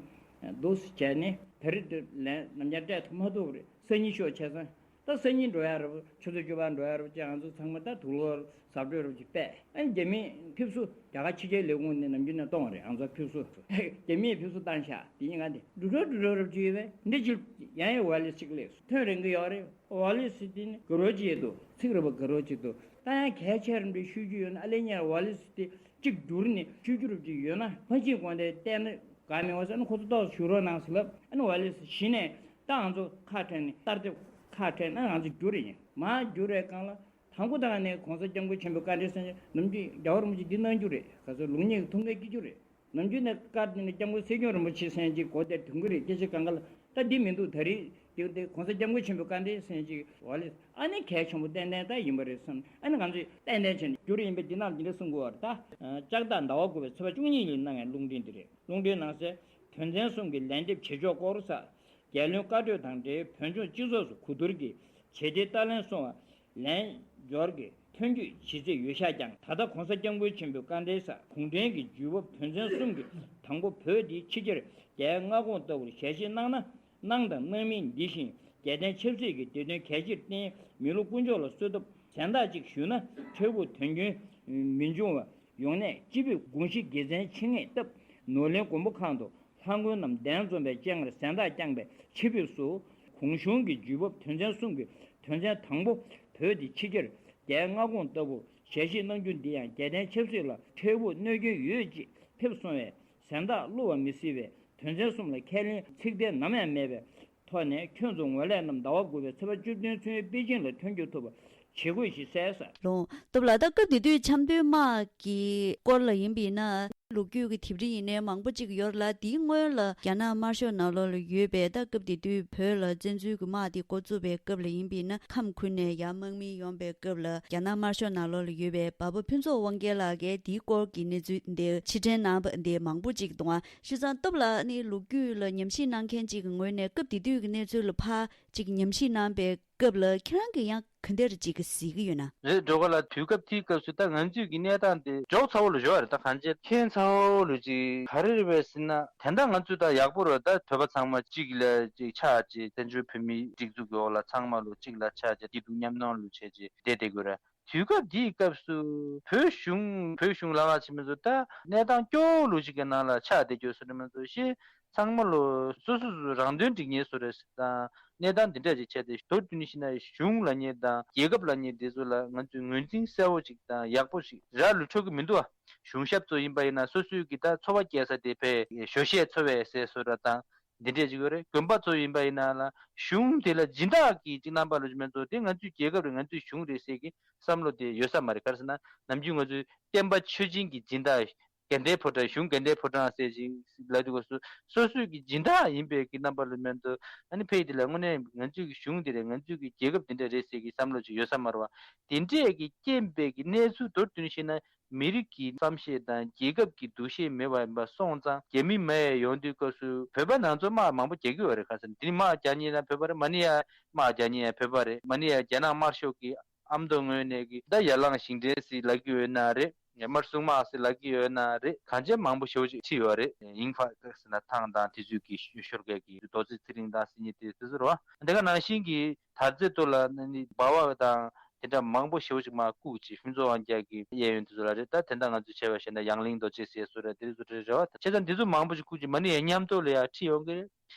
འདུག་སེ་བྱས་ནས་ད་རེས་དེ་ལན་ནམ་རྒྱང་སྤྲད་ཐུབ་མ་ཐུབ་རེད། སང་ཉིན་ཤོག་བྱས་ཙང་ད་སང་ཉིན་འགྲོ་ཡ་རེད། ཆུ་ཚོད་བཅུ་པར་འགྲོ་ཡ་རེད་བྱས། ང་ཚོ་ཚང་མ་ད་དུག་ལོག་གཟབ་སྤྲོས་རེད་བྱས་པས། ཨ་ནི་རྒྱ་མིའི་ཕེབས་བསུ་རྒྱ་གར་ཕྱི་རྒྱལ་ལས་ཁུངས་ནས་ནམ་རྒྱུན་ནས་གཏོང་བ་རེད། ང་ཚོ་ཕེབས་བསུ། རྒྱ་མིས་ཕེབས་བསུ་བཏང་ཤག་དེ་ཡིན་ག་འདི་འགྲོ་འགྲོ་འགྲོ་འགྲོ་རབ་ཅིག་ཡོད་པས། འདི་ཅིག་ཡང་ཡང་ཝ་ལི་སི་ཅིག་སླེབས་སོང་། ཐོན་རན་གི་ཡོད་རེད། ཝ་ལི་སི་དེ་ནི་དགའ་རོགས་ཅིག་འདུག་ཚིག་རེ་བ་དགའ་རོགས་ཅིག་འདུག་ད་ཡང་གལ་ཆེ་རུ་འདྲ་ཤོད་རྒྱུ་ཡོད་ན། ཨ་ལས་ཉེར་ཝ་ལི་སི་དེ་གཅིག་བསྒྱུར་ནས་ཤོད་རྒྱུ་རབ་ཅིག་ཡོད་ན། ཕ་གཅིག་དགོངས་ཏེ་བལྟས་ན་དགའ་མི་འོང་ཟེར་ན། ཁོ་ཚོ་ཏོག་ཙམ་བཞུགས་རོགས་གནང་ཟེར་ལབ། ཨ་ནི་ཝ་ལི་སི་གཞི་ནས་ད་ང་ཚོ་ཁ་བྲལ་ནས་ཏར་ཏེ་ཁ་བྲལ་ན་ང་ཚོ་བསྒྱུར་རེ་ཡིན། མར་བསྒྱུར་རེ་སྒང་ལ་དང་པོ་དང་ནས་གོང་ས་སྐྱབས་མགོན་ཆེན་པོའི་བཀའ་དྲིན་སེམས་ནམ་རྒྱུན་རྒྱལ་བ་རིན་པོ་ཆེ་འདི་གནང་རྒྱུ་རེད། ག་ཚོད་ལུགས་གཉིས་ཀྱི་ཐུགས་འགན་འཁྱེར་རྒྱུ་རེད། ནམ་རྒྱུན་ནས་བཀའ་དྲིན་སྐྱབས་མགོན་སྲིད་སྐྱོང་རིན་པོ་ཆེ་སེམས་ཀྱི་གོ་དེར་དོན་གྱི་རེད། སྐད་ཆ་གང་ག་ལ་ད་འདི་མི་འདུག་ད་རེས་འདི་འདི་གོང་ས་སྐྱབས་མགོན་ཆེན་པོའི་བཀའ་དྲིན་སེམས་ཀྱི་འོག་ལས་ཨ་ནི་གལ་ཆེན་པོ་ཏན་ཏན་ད་ཡིན་པ་རེད་བསམ། ཨ་ནི་ང་ཚོས་ཏན་ཏན་བྱས་ནས་བསྒྱུར་ཡིན་པས། འདི་ནང་འདི་འདྲ་གསུང་དགོས་པ་རེད། ད་ལྕགས་སྟག་ཟླ་བ་དགུ་པའི་ཚེས་པ་བཅུ་གཉིས་ཉིན་གནང་བའི་རླུང་འཕྲིན་འདི་རེད། རླུང་འཕྲིན་ནང་གསལ། དོན་ཚན་གསུམ་གྱི་ལན་འདེབས་བྱེད་ཕྱོགས་སྐོར་སོགས། རྒྱལ་བློན་བཀའ་གྲོས་དང་འབྲེལ་བོད་ལྗོངས་སྤྱི་ཚོགས་སུ་གོ་བསྡུར་གྱིས་ཇེ་བདེ་ལྟ་ལན་སོང་བ། ལན་འབྱོར་གྱི་ཐོན་སྐྱོད་བྱེད་རྩིས་ཡོད་ཤག་ཀྱང་། ད་ལྟ་གོང་ས་སྐྱབས་མགོན་ཆེན་པོའི་བཀའ་འབྲེལ་སར་གུང་ཁྲན་གྱི་ཇུས་འབབ་དོན་ཚན་གསུམ་གྱི་དང་པོ་བོད་འདི་ཕྱི་རྒྱལ་རྒྱལ་མངའ་ཁོངས་ལྟ་བུར་ཞལ་བཞེས་གནང་ན། གནང་དང་གནང་མིན་འདི་བཞིན་རྒྱལ་བསྟན་ཆབ་སྲིད་ཀྱི་བདེ་དོན་གལ་ཆེར་བརྟེན་མི་ལུ་དཀོན་མཆོག་ལ་གསོལ་འདེབས་གཟེངས་རྟགས་ཅིག་ཞུས་ན། འཕྲལ་ཕུགས་དོན་རྐྱེན་མི་འབྱུང་བ། ཡོང་གནས་སྤྱི་ཕེབས་དགོངས་གཞི་དགེ་མཚན་ཆེ་ངེས་བཏབ། ནོར་གླིང་མགོན་པོ་ཁང་དུ་ལྷ་མགོན་རྣམས་གདན་འཛོམས་པའི་སྤྱན་སྔར་གཟེངས་རྟགས་བསྐྱངས་པའི་ཆེད་ཕེབས་སུ། གུང་གཞུང་གི་ཇུས་འབབ་དོན་ཚན་གསུམ་གྱི་དོན་ཚན་དང་པོ་བོད་དེ་ཕྱི་རྒྱལ་རྒྱལ་མངའ་ཁོངས་ལྟ་བུར་ཞལ་བཞེས་གནང་རྒྱུ་འདི་ཡང་རྒྱལ་བསྟན་ཆབ་སྲིད་ལ་འཕྲལ་ཕུགས་གནོད་སྐྱོན་ཡོད་ཅེས་ཕེབས་སོང་བས། གཟེངས་རྟགས་བསླུ་བ་མི་སྲིད་པས། དོན་ཚན་གསུམ་ལ་ཁས་ལེན་ཚིག་འཐེན་ནམ་ཡང་མེད་པས། ཐོག་ནས་ཁྱོད་ཚོ་ངོས་ལེན་རྣམས་ཟླ་བ་དགུ་པའི་ཚེས་པ་བཅུ་བདུན་ཚུན་པེ་ཅིང་ལ་ཐོན་རྒྱུ་ཐུབ་པ་བྱེད་དགོས་ཞེས་གསལ་ས། ལོང་། སྟབས་ལ་ད་སྐབས་དེ་དུས་ཆབ་མདོའི་དམག་གི་སྐོར་ལ་ཡིན་པས་ན། ལོ་རྒྱུས་ཀྱི་དེབ་རིས་ཡིན་ནའི་མང་པོ་ཅིག་ཡོད་ལ། དེའི་སྔོན་ལ་རྒྱ་ནག་དམར་ཤོག་ནང་ལོགས་ལ་ཡོད་པའི་ད་སྐབས་དེ་དུས་བོད་ལ་བཙན་འཛུལ་གྱི་དམག་དེ་འགོ་བཙུགས་པའི་སྐབས་ལ་ཡིན་པས་ན། ཁམས་ཁུལ་ནས་ཡར་དམག་མི་ཡོང་པའི་སྐབས་ལ་རྒྱ་ནག་དམར་ཤོག་ནང་ལོགས་ལ་ཡོད་པའི་འབའ་པ་ཕུན་ཚོགས་དབང་རྒྱལ་ལགས་ཀྱིས་དེའི་སྐོར་གྱི་གནས་ཚུལ་འདི་ཕྱིར་དྲན་གནང་བ་འདི་མང་པོ་ཅིག་འདུག་ཨ། བྱས་ཙང་སྟབས་ལ་ནི་ལོ་རྒྱུས་ལ་ཉམས་ཞིབ་གནང་མཁན་ཅིག་གི་ངོས་ནས་སྐབས་དེ་དུས་ཀྱི་གནས་ཚུལ་ལ་ཕར་ཅིག་ཉམས་ཞིབ་གནང་པའི་སྐབས་ལ་ཁྱེད་རང་གིས་ཡང་ག་འདྲ་ཅིག་གཟིགས་ཀྱི་ཡོད་ན། རེད། སྒྲོལ་དཀར་ལགས། དུས་སྐབས་དེའི་སྐབས་སུ་ད་ང་ཚོས་ཀྱི་གནས་སྟངས་དེ་འཇོག་ཚ་བོ་ལ་བཞག་པ་རེད། ད་གང་ཅི་ཁྱད་མཚར་བོ་ལ་ཅིག་ག་རེ་རེད་པས་ཟེར་ན། དེ་འདྲ་ང་ཚོས་ད་ཡག་པོ་རེད། ད་བོད་པ་ཚང་མ་གཅིག་ལ་གཅིག་ཆགས་བྱས། བཙན་བྱོལ་བོད་མིའི་སྒྲིག་འཛུགས་ཀྱི་འོག་ལ་ཚང་མ་ལ་གཅིག་ལ་ཆགས་བྱས། བདེ་སྡུག་མཉམ་མྱོང་ལ་བྱས་བྱས་བསྡད་བསྡད་དགོས་རེད། དུས་སྐབས་འདིའི་སྐབས་སུ་བོད་གཞུང་བོད་གཞུང་ལ་ང་ཆེ་མི་ཚོ་ད་གནས་སྟངས་སྐྱོ་བོ་ལོ་ཞིག་གི་ནང་ལ་ཆགས་བསྡད་རྒྱུ་བཟོ་འདྲ་མི་ཚོ་ཞེ། ཚང་མ་ལོ་སོ་སོ་སོ་རང་དོན་སྒྲིག་མཁན་བཟོ་འདྲ་ཞིག་དང་། གནས་སྟངས་འདི་འདྲ་ཞིག་བྱས་ཏེ། མདོར་བསྡུས་ནས་བཤད་ན་གཞུང་ལབ་མཁན་དང་རྒྱལ་ཁབ་ལབ་མཁན་འདི་ཚོ་ལ་ང་ཚོས་ངོས་འཛིན་གསལ་བོ་ཞིག་དང་ཡག་པོ་ཞིག་རག་ལུས་འགྲོ་གི་མི་འདུག་ཨ། གཞུང་ཞབས་ཚོ་ཡིན་པ་ཡིན་ན་སོ་སོའི་གི་ད་འཚོ་བ་སྐྱེལ་ས་དེ་ཕར་ཞོ་ཤས་འཚོ་བའི་ཟས་བཟོ་འདྲ་དང་། འདི་འདྲས་ཅིག་ཡོད་རེད། དགོན་པ་ཚོ་ཡིན་པ་ཡིན་ན་ལ་གཞུང་དེ་ལ་སྦྱིན་བདག་གི་ཅིག་རྣམ་པ་ལ་ཅིག་མེད་ཚོ་དེ་ང་ཚོའི་རྒྱལ་ཁབ་རེད། ང་ཚོའི་གཞུང་རེད་ཟེར་གི་བསམ་བློ་དེ་ཡོད་ས་མ་རེད། ག་རེ་ཟེར་ན་ནམ་རྒྱུན་ང་ཚོའི་བསྟན་པ་ཆོས་སྦྱིན་གྱི་སྦྱིན་བདག་དགའ་ལྡན་ཕོ་བྲང་གཞུང་དགའ་ལྡན་ཕོ་བྲང་ཟེར་ཅིག་ལབ་དུས་སྐབས་སུ་སོ་སོའི་གི་སྦྱིན་བདག་ཡིན་པའི་གི་རྣམ་པ་ལ་མེད་ཚོ་ཨ་ནི་ཕ་གི་དེ་ལ་དངོས་གནས་ང་ཚོའི་གི་གཞུང་དེ་རེད། ང་ཚོའི་གི་རྒྱལ་ཁབ་དེ་འདྲ་རེད་ཟེར་གི་བསམ་བློ་ཅིག་ཡོད་ས་མ་རེད་བ། དེ་འདྲས་ཀྱི་རྐྱེན་པས་ཀྱི་གནས་ཚུལ་མདོར་བསྡུས་ནས་བཤད་ན་མི་རིགས་ཀྱི་བསམ་ཤེས་དང་རྒྱལ་ཁབ་ཀྱི་འདུ་ཤེས་མེད་པ་ཡིན་པ་སོང་ཙང་རྒྱ་མི་མ་ཡ་ཡོང་དུས་སྐབས་སུ་བོད་པ་ནང་ཚོ་དམག་མང་པོ་རྒྱག་གི་ཡོད་རེད། ག་ས་འདི་ནི་དམག་རྒྱག་མཁན་ཡང་བོད་པ་རེད། མ་ཎི་ཡ་དམག་རྒྱག་མཁན་ཡང་བོད་པ་རེད། མ་ཎི་ཡ་རྒྱ་ནག་དམར་ཤོག་གི་ཨ་མདོ་ངོས་ནས་ཀྱི་ད་ཡར་ལངས་ཞིང་བྲན་ཟེར་ལབ་ཀྱི་ཡོད་ན་རེད། དམར་སྲུང་དམག་ཟེར་ལབ་ཀྱི་ཡོད་ན་རེད། གང་ཅི་མང་པོ་ཞེ་པོ་ཅིག་ཁྲིད་ཡོད་རེད། ཡིན་ཕ་ཟེར་ན་ཐང་དང་དེ་ཚོའི་གི་ཤོར་མཁན་གྱི་རྡོ་རྗེ་ཚེ་རིང་དང་སྲིད་ཉིན་དེ་དེ་ཚོ་རེད་བ། དེ་ག་ནང་བཞིན་གྱི་དར་རྩེ་ཏོ་ལ་ནི་སྦ་བ་དང་དེ་འདྲ་མང་པོ་ཞེ་པོ་ཅིག་མར་བཀུག་ཅིག་ཕུན་ཚོགས་དབང་རྒྱལ་གྱི་གཡས་གཡོན་དེ་ཚོ་ལ་རེད། ད་དེ་འདྲ་ང་ཚོས་བྱས་པ་བཤད་ན་ཡང་གླིང་རྡོ་རྗེ་ཟེར་སོ་རེད། དེ་ཚོ་རེད་རེད་བ། བྱས་ཙང་འདི་ཚོ་མང་པོ་ཅིག་བཀུག་ཅིག་མ་ཎི་ཡ་མཉམ་དུ་ལ་ཡ་ཁྲིད་ཡོང་གི་རེད།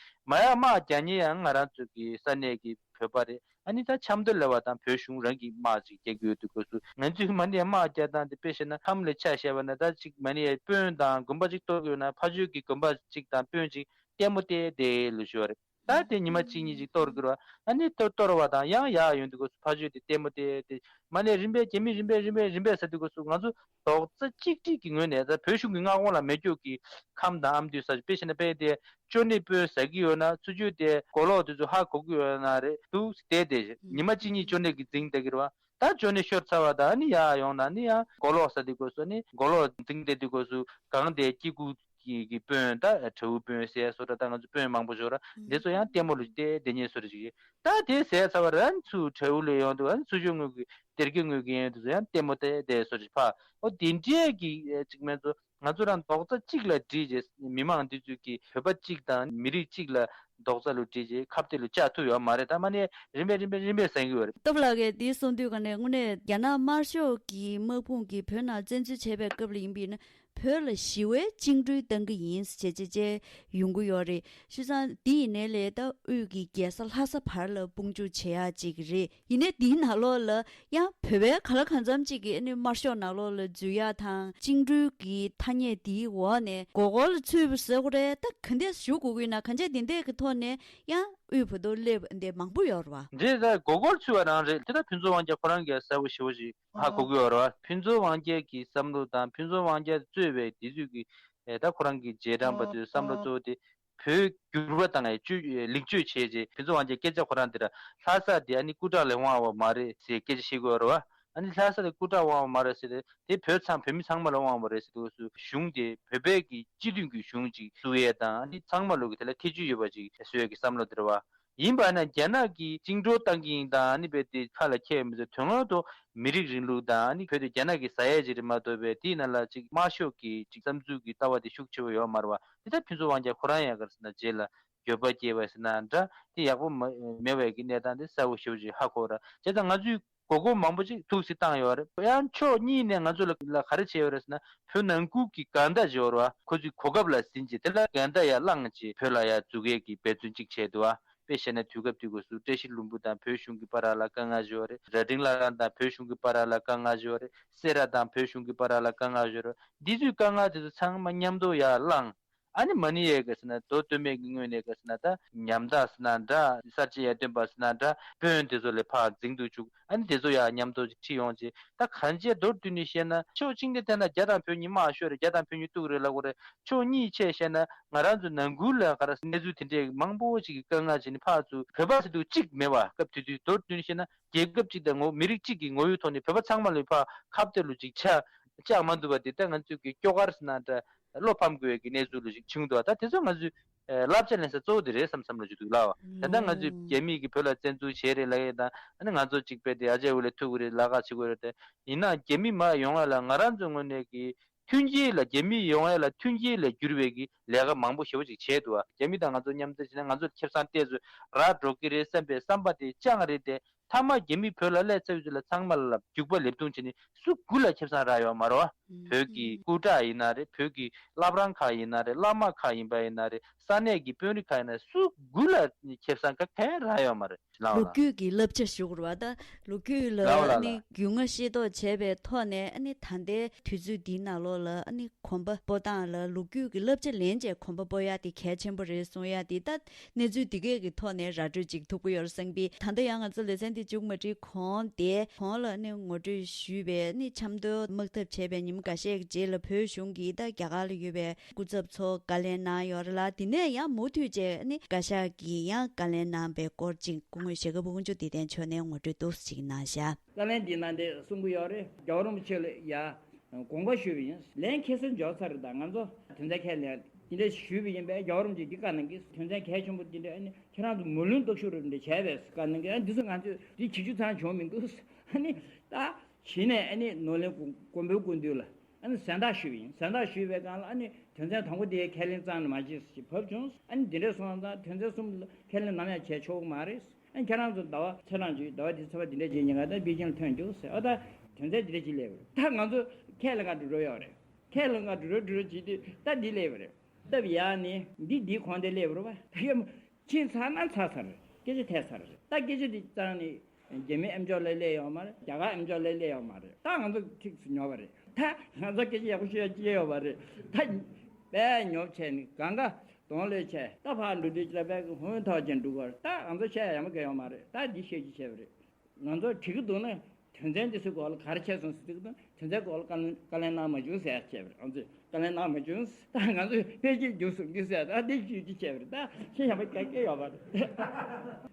མ་ཡ་དམག་རྒྱག་མཁན་ཡང་ང་རང་ཚོ་གི་ས་གནས་ཀྱི་བོད་པ་རེད། ཨ་ནི་ད་ཆབ་མདོ་ལ་བ་དང་བོད་གཞུང་རང་གི་དམག་ཅིག་རྒྱག་གི་ཡོད་དུས་སྐབས་སུ་ང་ཚོས་མ་ཎི་ཡ་དམག་རྒྱག་སྟངས་དེ་དཔེ་བཤད་ན་ཁམས་ལ་ཆ་བཞག་པ་ན་ད་ཅིག་མ་ཎི་ཡ་དཔོན་དང་དགོན་པ་ཅིག་གཏོར་གི་ཡོད་ན་ཕ་ཆོས་ཀྱི་དགོན་པ་ཅིག་དང་དཔོན་ཅིག་ལྟད་མོ་བལྟས་བསྡད་ལུས་ཤོར་རེད། ད་དེ་ཉི་མ་གཅིག་གཉིས་ཅིག་གཏོར་གི་རེད་བ། ཨ་ནི་གཏོར་གཏོར་བ་དང་ཡང་ཡར་ཡོང་དུས་སྐབས་སུ་ཕ་ཆོས་དེ་ལྟད་མོ་བལྟས་ཏེ་མ་ཎི་རིམ་པས་རྒྱ་མི་རིམ་པས་རིམ་པས་རིམ་པས་ཟེར་དུས་སྐབས་སུ་ང་ཚོ་རྡོག་རྩ་གཅིག་སྒྲིལ་གྱི་ངོས་ནས་ད་བོད་གཞུང་གི་མངའ་ཁོངས་ལ་མེད་སྐྱོ་གི་ཁམས་དང་ཨ་མདོའི་ས་ཆ་དཔེ་བཤད་ན་དཔེ་དེ་ཅོ་ནེ་དཔོན་ཟ་གི་ཡོད་ན་ཚུར་ཕྱོགས་དེ་མགོ་ལོག་དེ་ཚོ་ཧ་གོ་གི་ཡོད་ན་རེད་འདུག་བལྟས་ཏེ་ཉི་མ་གཅིག་གཉིས་ཅོ་ནེ་གི་འཛིང་བསྡད་ཀྱི་རེད་བ། ད་ཅོ་ནེ་ཤོར་ཚར་བ་དང་ཨ་ནི་ཡར་ཡོང་ན་ཨ་ནི་ཡང་མགོ་ལོག་ཟ་དུས་སྐབས་སུ་ཨ་ནི་མགོ་ལོག་འཛིང་བསྡད་དུས་སྐབས་སུ་གང་དེ་སྐྱེ་རྒུ་གི་གི་དཔོན་ད་དྲེའུ་དཔོན་ཟེར་སོ་འདྲ་ད་ང་ཚོ་དཔོན་མང་པོ་ཞིག་ཡོད་ར་འདི་ཚོ་ཡང་ལྟད་མོ་ལ་བལྟས་བསྡད་མཁན་སོ་འདྲ་ཞིག་ཡོད། ད་དེ་ཟས་ཚར་བ་རང་ཚུར་དྲེའུ་ལ་ཡོང་དུས་ཨ་ནི་ཚུར་ཕྱོགས་ངོས་ཀྱི་སྡེར་ཁའི་ངོས་ཀྱི་ཡོང་དུས་ཚོ་ཡང་ལྟད་མོ་བལྟས་བསྡད་སོ་འདྲ་ཕ་ཨོ་དེ་འདྲས་ཀྱི་ཅིག་མེད་ཚོ། ང་ཚོ་རང་རྡོག་རྩ་གཅིག་ལ་སྒྲིལ་རྗེས་མི་མང་འདི་ཚོས་ཀྱི་བོད་པ་གཅིག་དང་མི་རིགས་གཅིག་ལ་རྡོག་རྩ་ལ་སྒྲིལ་རྗེས་ཁ་གཏད་ལ་བཅག་ཐུབ་ཡོད་མ་རེད། ད་མ་ནས་རིམ་པས་རིམ་པས་རིམ་པས་ཟེར་གྱི་ཡོད་རེད། སྟོབས་ལགས་ཀྱིས་འདི་གསུངས་དུས་ག་ནས་དངོས་གནས་རྒྱ་ནག་དམར་ཤོག་གི་དམག་དཔུང་གིས་བོད་ནང་བཙན་འཛུལ་བྱས་པའི་སྐབས་ལ་ཡིན་པ་ཡིན་ན་བོད་ལ་ཞི་བའི་བཅིངས་འགྲོལ་བཏང་གི་ཡིན་ཞེས་བྱས་བྱས་ཡོང་གི་ཡོད་རེད། བྱས་ཙང་འདི་ཡིན་ནའི་ལས་ད་དབུས་ཀྱི་རྒྱལ་ས་ལྷ་ས་བར་ལ་དཔུང་འཇུག་བྱེད་ཡག་ཅིག་རེད། ཡིན་ནའི་འདིའི་ནང་ལོགས་ལ་ཡང་བོད་པའི་ག་ལ་གང་འཚམ་ཅིག་གིས་ཨ་ནི་དམར་ཤོག་ནང་ལོགས་ལ་འཛུལ་ཡག་དང་བཅིངས་འགྲོལ་གྱི་ཐ་སྙད་འདིའི་འོག་ནས་མགོ་སྐོར་ལ་ཚུད་པ་ཟེར་དགོས་རེད། ད་ག་འདྲས་ཞུ་དགོས་ཀྱི་ཡོད་ན་གང་བྱས་དེ་འདྲས་ཀྱི་ཐོག་ནས་ཡང་དབུས་བོད་ཐོག་སླེབས་འདི་མང་པོ་ཡོད་རེད་བ། འདི་ད་མགོ་སྐོར་ཚུད་པ་རང་རེད། དེ་ད་ཕུན་ཚོགས་དབང་རྒྱལ་ཁོ་རང་གིས་གསལ་པོ་ཞེ་པོ་ཞིག་ཧ་གོ་གི་ཡོད་རེད་བ། ཕུན་ཚོགས་དབང་རྒྱལ་གྱི་བསམ་བློ་དང་ཕུན་ཚོགས་དབང་རྒྱལ་གཙོས་པའི་དེ་ཚོས་ཀྱི་ད་ཁོ་རང་གི་རྗེས་འབྲང་པ་ཚོའི་བསམ་བློ་གཙོ་བོ་དེ། བོད་བསྒྱུར་བ་དང་ཡང་བཅོས་ལེགས་བཅོས་བྱས་རྗེས་ཕུན་ཚོགས་དབང་རྒྱལ་སྐད་ཆ་ཁོ་རང་འདི་ར་ལྷ་ས་འདི་ཨ་ནི་སྐུ་དྲག་ལས་དབང་བ་མ་རེད་ཟེར་སྐད་ཆ་བཤད་ཀྱི་ཡོད་རེད་བ། ཨ་ནི་ལྷ་ས་འདི་སྐུ་དྲག་དབང་བ་མ་རེད་ཟེར་ཏེ་དེ་བོད་ཚང་བོད་མི་ཚང་མ་ལ་དབང་བ་རེད་ཟེར་དུས་སུ་གཞུང་དེ་བོད་པའི་གི་སྤྱི་མཐུན་གྱི་གཞུང་ཅིག་བཙུགས་ཡས་དང་ཨ་ནི་ཚང་མ་ལོག་གི་དེ་ལ་ཐེ་བྱུས་ཡོད་པ་ཅིག་བཟོ་ཡས་ཀྱི་བསམ་བློ་འདི་རེད་བ། ཡིན་པ་ན་རྒྱ་ནག་གིས་བཅིངས་འགྲོལ་བཏང་གི་ཡིན་དང་ཨ་ནི་བས་དེ་ཁ་ལ་ཁྱེར་མི་ཚོ་དོན་དངོས་ཐོག་མི་རིགས་རིང་ལུགས་དང་ཨ་ནི་བོད་དེ་རྒྱ་ནག་གིས་ཟ་ཡས་ཅིག་རེད་མ་གཏོགས་པས་དེའི་ནང་ལ་ཅིག་དམར་ཤོག་གི་ཅིག་བསམ་ཚུལ་གྱི་ལྟ་བ་དེ་ཤུགས་ཆེ་བོ་ཡོད་མ་རེད་བ། དེ་ལྟར་ཕུན་ཚོགས་དབང་རྒྱལ་ཁོ་རང་ཡང་ག་རེ་ཟེར་ན་རྗེས་ལ་འགྱོད་པ་སྐྱེས་པ་ཟེར་ན་འདྲ་དེ་ཡག་པོ་མ་མེད་པའི་གི་གནས་སྟངས་དེ་གསལ་བོ་ཞེ་པོ་ཅིག་ཧ་གོ་ར། བྱས་ཙང་ང་ཚོས་མགོ་སྐོར་མང་པོ་ཅིག་ཐུགས་སུ་བཏང་ཡོད་རེད། ཡང་ཕྱོགས་གཉིས་ནས་ང་ཚོ་ལ་ལ་ག་རེ་བྱས་ཡོད་རེད་ཟེར་ན་བོད་ནང་ཁུལ་གྱི་འགལ་ཟླ་ཅིག་ཡོད་རེད་བ། ཁོ་ཚོས་གོ་སྐབས་ལ་ཟིན་ཅིག་དེ་ལ་འགལ་ཟླ་ཡར་བསླངས་ཅིག་བོད་ལ་ཡར་འཛུགས་ཡས་ཀྱི་འབད་བརྩོན་ཅིག་བྱས་འདུག་བ། དཔེ་བཤད་ན་དུས་སྐབས་དུས་སྐབས་སུ་བཀྲ་ཤིས་ལྷུན་པོ་དང་བོད་གཞུང་གི་བར་ལ་དཀའ་ངལ་ཅིག་ཡོད་རེད། རྭ་སྒྲེང་བླ་བྲང་དང་བོད་གཞུང་གི་བར་ལ་དཀའ་ངལ་ཅིག་ཡོད་རེད། སེ་ར་དང་བོད་གཞུང་གི་བར་ལ་དཀའ་ངལ་ཅིག་ཡོད་རེད། འདི་ཚོའི་དཀའ་ངལ་དེ་ཚོ་ཚང་མ་མཉམ་དུ་ཡར་བསླངས། ཨ་ནི་མ་ཎི་ཡས་ག་ཟེར་ན་མདོ་སྟོད་སྨད་ཀྱི་ངོས་ནས་ག་ཟེར་ན་ད་ཉམ་ཐག་ཟེར་ན་འདྲ་གསར་བརྗེ་ཡར་ཐོན་པ་ཟེར་ན་འདྲ་དཔོན་དེ་ཚོ་ལས་ཕར་འཛིང་དུ་བཅུག་ཨ་ནི་དེ་ཚོ་ཡར་མཉམ་དུ་ཁྲིད་ཡོང་རྗེས་ད་གང་ཅི་མདོར་བསྡུས་ནས་བཤད་ན་ཕྱོགས་གཅིག་ནས་བལྟས་ན་རྒྱ་དང་བོད་གཉིས་དམག་ཤོར་རེད། རྒྱ་དང་བོད་གཉིས་གཏུག་རེད་ལབ་དགོས་རེད། ཕྱོགས་གཉིས་ཆ་བཤད་ན་ང་རང་ཚོ་ནང་ཁུལ་ལ་ག་རེ་གནས་ཚུལ་དེ་འདྲའི་མང་པོ་ཅིག་གི་དཀའ་ངལ་བྱས་ནས་ཕར་ཚུར་བོད་པ་ཟེར་དུས་གཅིག་མེད་པ་སྐབས་དེ་དུས་མདོར་བསྡུས་ནས་བཤད་ན་རྒྱལ་ཁབ་གཅིག་དང་ངོ་མི་རིགས་གཅིག་གི་ངོ་བོའི་ཐོག་ནས་བོད་པ་ཚང་མ་ལ་ཕར་ཁ་གཏད་ལུ་ཅིག་ཆ་བཅག་མ་ཐུབ་པ་དེ་ལྟར་ང་ཚོས་ཀྱི་སྐྱོ་གར་ཟེར་ན་འདྲ་བློ་ཕམ་དགོས་ཀྱི་གནས་ཚུལ་ལུ་ཅིག་བྱུང་འདུག་ད་དེ་ཚོ་ང་ཚོས་བསླབ་བྱ་ལེན་ས་གཙོ་བོ་དེ་རེད་བསམ་བསམ་ལ་ཅིག་འདུག་ལ་བ། ད་ལྟ་ང་ཚོས་རྒྱ་མིས་ཀྱི་བོད་ལ་བཙན་འཛུལ་བྱས་རེད་ལབ་ཡས་དང་ཨ་ནི་ང་ཚོ་གཅིག་པས་དེ་ཨ་ཅག་འོག་ལ་ཐུག་གི་རེད་ལབ་ཁ་བྱེད་དགོས་རེད་དེ། ཡིན་ན་རྒྱ་མི་མར་ཡོང་ཡ་ལ་ང་རང་ཚོའི་ངོས་ནས་ཀྱི་མཐུན་རྐྱེན་ལ་རྒྱ་མི་ཡོང་ཡ་ལ་མཐུན་རྐྱེན་ལ་གྱུར་པའི་གི་ལས་ཀ་མང་པོ་ཞེ་པོ་ཅིག་བྱས་འདུག་བ། རྒྱ་མི་དང་ང་ཚོ་མཉམ་འབྲེལ་བྱས་ན་ང་ཚོ་ཁེ་བཟང་ཏོག་ཙམ་རག་འགྲོ་གི་རེད་བསམ་པའི་བསམ་པ་དེ་ཅང་རེད་དེ། མཐའ་མ་རྒྱ་མི་བོད་ལ་སླེབས་ཚར་བའི་ཚུལ་ལ་ཚང་མ་ལ་རྒྱུག་པ་ལེབ་རྡུང་བྱས་ནས་སུ་དགུ་ལ་ཁེ་བཟང་རག་ཡོད་མ་རེད་བ། བོད་ཀྱི་སྐུ་དྲག་ཡིན་ན་རེད། བོད་ཀྱི་བླ་བྲང་ཁག་ཡིན་ན་རེད། བླ་མ་ཁག་ཡིན་པ་ཡིན་ན་རེད། ས་གནས་ཀྱི་དཔོན་རིགས་ཁག་ཡིན་ན་རེད། སུ་དགུ་ལ་ཁེ་བཟང་ག་གང་རག་ཡོད་མ་རེད། ལོ་རྒྱུས་ཀྱི་བསླབ་བྱ་ཞུ་དགོས་རེད་བ། ད་ལོ་རྒྱུས་ལ་ལའོ་ལ་ཨ་ནི་ལ། རྒྱུས་མངའ་ཤེས་རྟོགས་བྱས་པའི་ཐོག་ནས་ཨ་ནི་ད་ལྟའི་དུས་ཚོད་འདིའི་ནང་ལོགས་ལ་ཨ་ནི་གོམ་པ་སྤོ་སྟངས་ལ་ལོ་རྒྱུས་ཀྱི་བསླབ་བྱ་ལེན་བྱས་གོམ་པ་སྤོ་ཡག་དེ་གལ་ཆེན་པོ་རེད་གསུང་ཡག་དེ། ད་གནས་ཚུལ་འདི་གས་ཀྱི་ཐོག་ནས་ར་སྤྲོད་ཅིག་ཐུབ་ཀྱི་ཡོད་རེད་བསམ་གི། ད་ལྟ་ཡང་ང་ཚོ་ལེ་ཚན་འདི་མཇུག་མ་སྒྲིལ་གོང་དེ་གོང་ལ་ཨ་ནི་ངོ་སྤྲོད་ཞུས་པའི་ཨ་ནི་ཆབ་མདོ་དམག་འཐབ་བྱས་པའི་ཉིན་མོ་འགའ་ཤས་ཀྱི་རྗེས་ལ་བོད་གཞུང་གིས་ད་རྒྱ་གར་ལ་ཡོད་པའི་སྐུ་ཚབ་ཚོ་བཀའ་ལན་གནང་ཡོད་རེད་ལ། དེ་ནས་ཡང་མུ་མཐུད་བྱས་ནི་བཀའ་ཤག་གིས་ཡང་བཀའ་ལན་གནང་པའི་སྐོར་ཅིག་སྐུ་ངོ་ཞྭ་སྒབ་དབང་ཕྱུག་བདེ་ལྡན་མཆོག་ནས་ངོ་སྤྲོད་ཏོག་ཙམ་ཅིག་གནང་ཤག་བཀའ་ལན་འདི་ནང་དེ་གསུང་གི་ཡོད་རེད། རྒྱལ་བ་རིན་པོ་ཆེ་ལ་ཡ་དགོངས་པ་ཞུས་པ་ཡིན། ལན་ཁ་སང་འབྱོར་ཚར་རེད། ད་ང་ཚོ་དོན་ཚན་ཁས་ལེན་འདི་འདྲ་ཞུས་པ་ཡིན་པས་རྒྱལ་བ་རིན་པོ་ཆེ་འདི་བཀའ་གནང་གི། དོན་ཚན་གལ་ཆེན་པོ་འདི་འདྲ་ཨ་ནི་ཁྱེད་རང་ཚོ་མུ་ལོན་བརྟག་ཞིབ་རེ་འདྲ་བྱས་པས་བཀའ་གནང་གི། ཨ་འདི་ཚོ་ང་ཚོས་འདི་བྱེད་རྒྱུ་ཚང་བྱུང་མི་འདུག་ཨ་ནི་ད་གཞི་ནས་ཨ་ནི་ནོར་གླིང་དགོན་པའི་སྐུ་མདུན་ལ། ཨ་ནི་གཟེངས་རྟགས་ཞུས་པ་ཡིན། གཟེངས་རྟགས་ཞུས་པའི་སྒང་ལ་ཨ་ནི་དོན་ཚན་དང་པོ་དེའི་ཁས་ལེན་གཙང་མ་བྱས་ཞེས་བབས་བྱུང་། ཨ་ནི་འདི་འདྲ་སོང་ཙང་དོན་ཚན་གསུམ་ལ་ཁས་ལེན་ནམ་ཡང་བྱས་ཆོག་གི་མ་རེད། ཨ་ནི་ཁྱེད་རང་ཚོ་ཟླ་བ་ཚེས་གྲངས་ཅིག་ཟླ་བ་འདི་ཚེས་པ་འདི་འདྲ་ཅིག་ཉིན་གང་ལྟར་པེ་ཅིང་ལ་ཐོན་རྒྱུ་ཟེར། ཨ་ད་དོན་ཚན་འདི་འདྲ་ཅིག་སླེབས་པ་རེད། ད་ང་ཚོ་ཁས་ལེན་ག་འགྲོ་འགྲོ་ཡོད་རེད། ཁས་ལེན་ག་འགྲོ་འགྲོ་འགྲོ་འགྲོ་བྱེད་དུས་ད་འདི་སླེབས་པ་རེད། སྟབས་ཡག་ནི་འདི་འདིའི་གོང་དེ་སླེབས་པ་རེད་བ། ད་ཡ་མ། ཕྱིན་ཚར་ན་ཚར་ཚར་རེད། སྐད་ཆ་ཐལ་ཚར་རེད། ད་སྐད་ཆ་འདི་རྩ་ནས་རྒྱ་མི་ཨེམ་ཅོག་ལ་སླེབས་ཡོད་མ་རེད། རྒྱ་གར་ཨེམ་ཅོག་ལ་སླེབས་ཡོད་མ་རེད། ད་ང་ཚོ་ཐིག་སུ་ཉོ་བ་རེད། ད་ང་ཚོ་སྐད་ཆ་ཡག་པོ་ཤོད་ཡ་ཅི་ཡོད་པ་རེད། ད་དཔེ་ཉོབ་བྱས་ནས་གང་ག་གདོང་ལོས་བྱས་ད་ཕར་འགྲོ་དུས་ཅི་ལ་དཔེ་ཧོན་ཐོག་ཅན་འགྲོ་གི་རེད། ད་ང་ཚོ་བཤད་ཡ་ཡག་མོ་གང་ཡོད་མ་རེད། ད་འདི་བཤད་རྒྱུ་བྱས་པ་རེད། ང་ཚོ་འགྲིག་གི་འདུག་ན། དོན་ཚན་འདི་ཚོའི་སྐོར་ལ་ག་རེ་བྱས་སོང་ཟེར་དུས་དོན་ཚན་སྐོར་ལ་བཀའ་བཀའ་ལན་གནང་མ་བྱུང་ཟེར་བྱས་པ་རེད། ང་ཚོས་བཀའ་ལན་གནང་མ་བྱུང་། ད་ང་ཚོས་དཔེ་ཆ་རྒྱུགས་སོང་གི་ཟེར། ད་འདི་ཞུ་རྒྱུ་བྱས་པ་རེད། ད་ཤེས་བཞག་པ་ག་གེ་ཡོད་པ་རེད།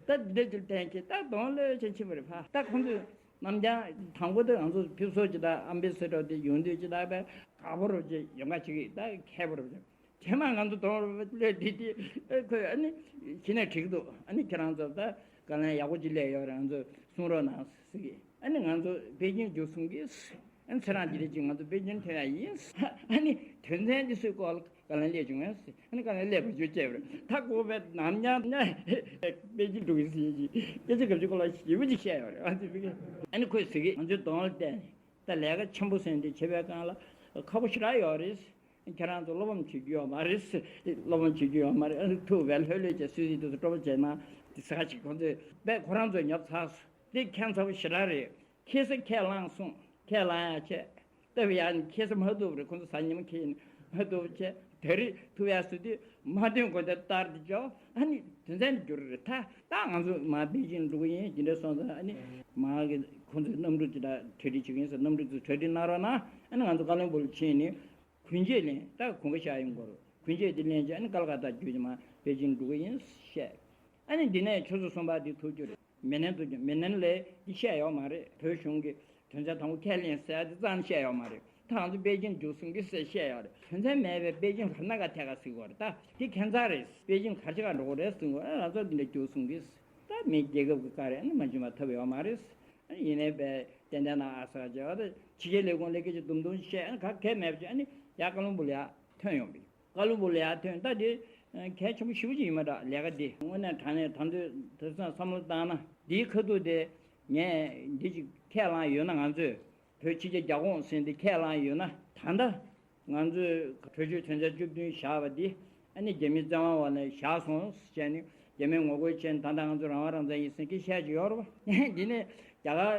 ད་འདི་འདྲ་ཅིག་གཏན་འཁེལ་ད་གདོང་ལོས་བྱས་ཕྱིན་པ་རེད། ཕ་ད་ཁོང་ཚོས་རྣམ་རྒྱང་དང་པོ་དེ་ང་ཚོ་ཕེབས་བསུ་ཅིག་དང་ཨམ་བན་སེ་འདྲ་དེ་ཡོང་དུས་ཅིག་ད་དཔེ་དགའ་པོ་རུ་ཅིག་ཡོང་ག་ཅིག་ད་མཁས་པོ་རུ་ཅིག་རྗེས་མ་ང་ཚོ་གདོང་ལོས་བསྡད་དེ་ཨེ་ཁོས་ཨ་ནི་གཞི་ནས་འགྲིག་འདུག་ཨ་ནི་ཁྱེད་རང་ཚོ་ད་བཀའ་ལན་ཡག་པོ་ཅིག་སླེབས་ཡོད་རེད། ང་ཚོ་གསུང་རོགས་གནང་ཟེར་གི། ཨ་ནི་ང་ཚོ་པེ་ཅིང་རྒྱུགས་སོང་གི། ཨ་ནི་ཚེ་རིང་འདི་རེད་ཅིག་ང་ཚོ་པེ་ཅིང་ཐོན་ཡ་ཡིན། ཨ་ནི་དོན་ཚན་འདི་སུའི་སྐོར་ལ་བཀའ་ལན་སླེབས་བྱུང་ངས་ཟེར། ཨ་ནི་བཀའ་ལན་སླེབས་པ་བརྗོད་བྱས་པ་རེད། ད་ཁོ་བས་ནམ་ཡང་ན་པེ་ཅིང་འགྲོ་གི་ཟེར་གྱི་སྐད་ཆ་གབ་ཅིག་ཁོ་ལ་ཞེ་པོ་ཅིག་བཤད་ཡོད་རེད། ཨ་ནི་ཨ་ནི་ཁོས་ཟེར་གི་ང་ཚོའི་གདོང་ལ་བལྟས་ནས། ད་ལས་ཀ་ཆེན་པོ་ཟེར་འདི་བྱེད་པའི་སྒང་ལ་ཁག་པོ་ཞེ་དྲག་ཡོད་རེད། ཁྱེད་རང་ཚོ་བློ་ཕམ་བྱེད་རྒྱུ་ཡོད་མ་རེད། བློ་ཕམ་བྱེད་རྒྱུ་ཡོད་མ་རེད། ཨ་ནི་ཐུག་པའི་ལྷོད་ལྷོད་བྱས་སུད་སི་དེ་ཚོ་སྤྲོ་པོ་བྱས་ན་དེ་ཟ་ཞིག་ཁོང་ཚོས་དཔེ་ཁོ་རང་ཚོས་ཉོབ་ཚར་སོང་། དེ་ཁྱད་མཚར་པོ་ཞེ་དྲག་རེད། ཁ་སང་ཁས་བླངས་སོང་། ཁས་བླངས་ཡ་བྱས། སྟབས་ཡག་ནི་ཁ་སང་མ་ཐུག་པ་རེད། ཁོང་ཚོ་གཟའ་ཉི་མ་ཁེལ་ནས་མ་ཐུག་པ་བྱས། ད་རེས་ཐུག་ཡ་སུ་དུས་མ་ཐོན་གོ་དེ་ལྟར་དུ་འཇོག་ཨ་ནི་དོན་ཚན་དུ་འགྱུར་རེད། ད་ད་ང་ཚོ་མ་པེ་ཅིང་འགྲོ་གི་ཡིན། དེ་འདྲ་སོང་ཙང་ཨ་ནི་མ་གི་ཁོང་ཚོའི་གནམ་གྲུ་ཅིག་ད་གྲ་སྒྲིག་བྱེད་ཀྱི་ཡིན་ཟེར། གནམ་གྲུ་ཚོ་གྲ་སྒྲིག་གནང་རོགས་གནང་། ཨ་ནི་ང་ཚོ་ཀ་ལོན་སྦུག་ལ་ཕྱིན་ནས་གུང་ཇོ་ལེན། ད་གུང་ཁ་ཤག་ཡོང་གོ་རེད། གུང་ཇོ་དེ་ལེན་བྱས་ཨ་ནི་ཀལ་ཀ་ཏ་བརྒྱུད་ནས་མ་པེ་ཅིང་འགྲོ་གི་ཡིན་བཤད། ཨ་ནི་འདི་ནས་ཆུ་ཚོད་གསུམ་པ་འདི་ཐུག་རྒྱུ་རེད། མི་ནན་དུ་མི་ནན་ལས་འདི་བཤད་ཡོད་མ་རེད། བོད་གཞུང་གི་དོན་ཚན་དང་པོ་ཁས་ལེན་ཟེར་ཡ་འདི་རྩ་ནས་བཤད་ཡོད་མ་རེད། ད་ང་ཚོ་པེ་ཅིང་རྒྱུགས་སོང་གི་ཟེར་བཤད་ཡོད་རེད། དོན་ཚན་མེད་པའི་པེ་ཅིང་ག་རེ་ན་ག་ཐད་ཀ་ཟེར་གོ་རེད། ད་འདི་ཁྱད་མཚར་རེད། པེ་ཅིང་ག་རེ་ཅིག་ག་འགྲོ་གོ་རེད་ཟེར་གོ་རེད། ང་ཚོ་འདི་འདྲ་རྒྱུགས་སོང་གི། ད་མི་རྒྱལ་ཁབ་ཀྱི་བཀའ་རེད། ཨ་ནི་མ་བྱུང་བ་ཐབས་ཡོད་མ་རེད། ཨ་ནི་ཡིན་ནའི་པས་ཏན་ཏན་ན་ཨ་ས་ཅེ་བ་ད་ཕྱི་རྒྱལ་ལས་ཁུངས་ལས་ཀ་ཅིག་དུམ་དུམ་བཤད། ཨ་ནི་ག་གལ་མེད་པ་ཅིག་ཨ་ནི་ཡར་ཀ་ལོན་སྦུག་ལ་ཡར་ཐོན་ཡོང་པས། ཀ་ལོན་སྦུག་ལ་ཡར་ཐོན། ད་དེ་གལ་ཆེན་པོ་ཞེ་པོ་ཅིག་ཡིན་པ་འདྲ། ལས་ཀ་འདི་དངོས་གནས་དྲང་གནས་ད་དུང་དེང་སང་བསམ་བློ་བཏང་ན་འདིའི་ཁ་ཐུག་དེ་ངས་འདི་ཅིག་ཁས་བླངས་ཡོད་ན། ང་ཚོས་བོད་ཕྱི་རྒྱལ་རྒྱ་ཁོངས་ཟེར་འདི་ཁས་བླངས་ཡོད་ན། ད་ལྟ་ང་ཚོས་གྲོས་ཆོད་དོན་ཚན་བཅུ་བདུན་བཞག་པ་འདི་ཨ་ནི་རྒྱ་མིའི་བཙན་དབང་འོག་ནས་བཞག་སོང་ཟེར་ནས་རྒྱ་མིས་ངོ་རྒོལ་བྱས་ནས་ད་ལྟ་ང་ཚོ་རང་དབང་རང་བཙན་ཡིན་ཟེར་སྐད་བཤད་ཀྱི་ཡོད་རེད་པ། འདི་ནས་རྒྱ་གར་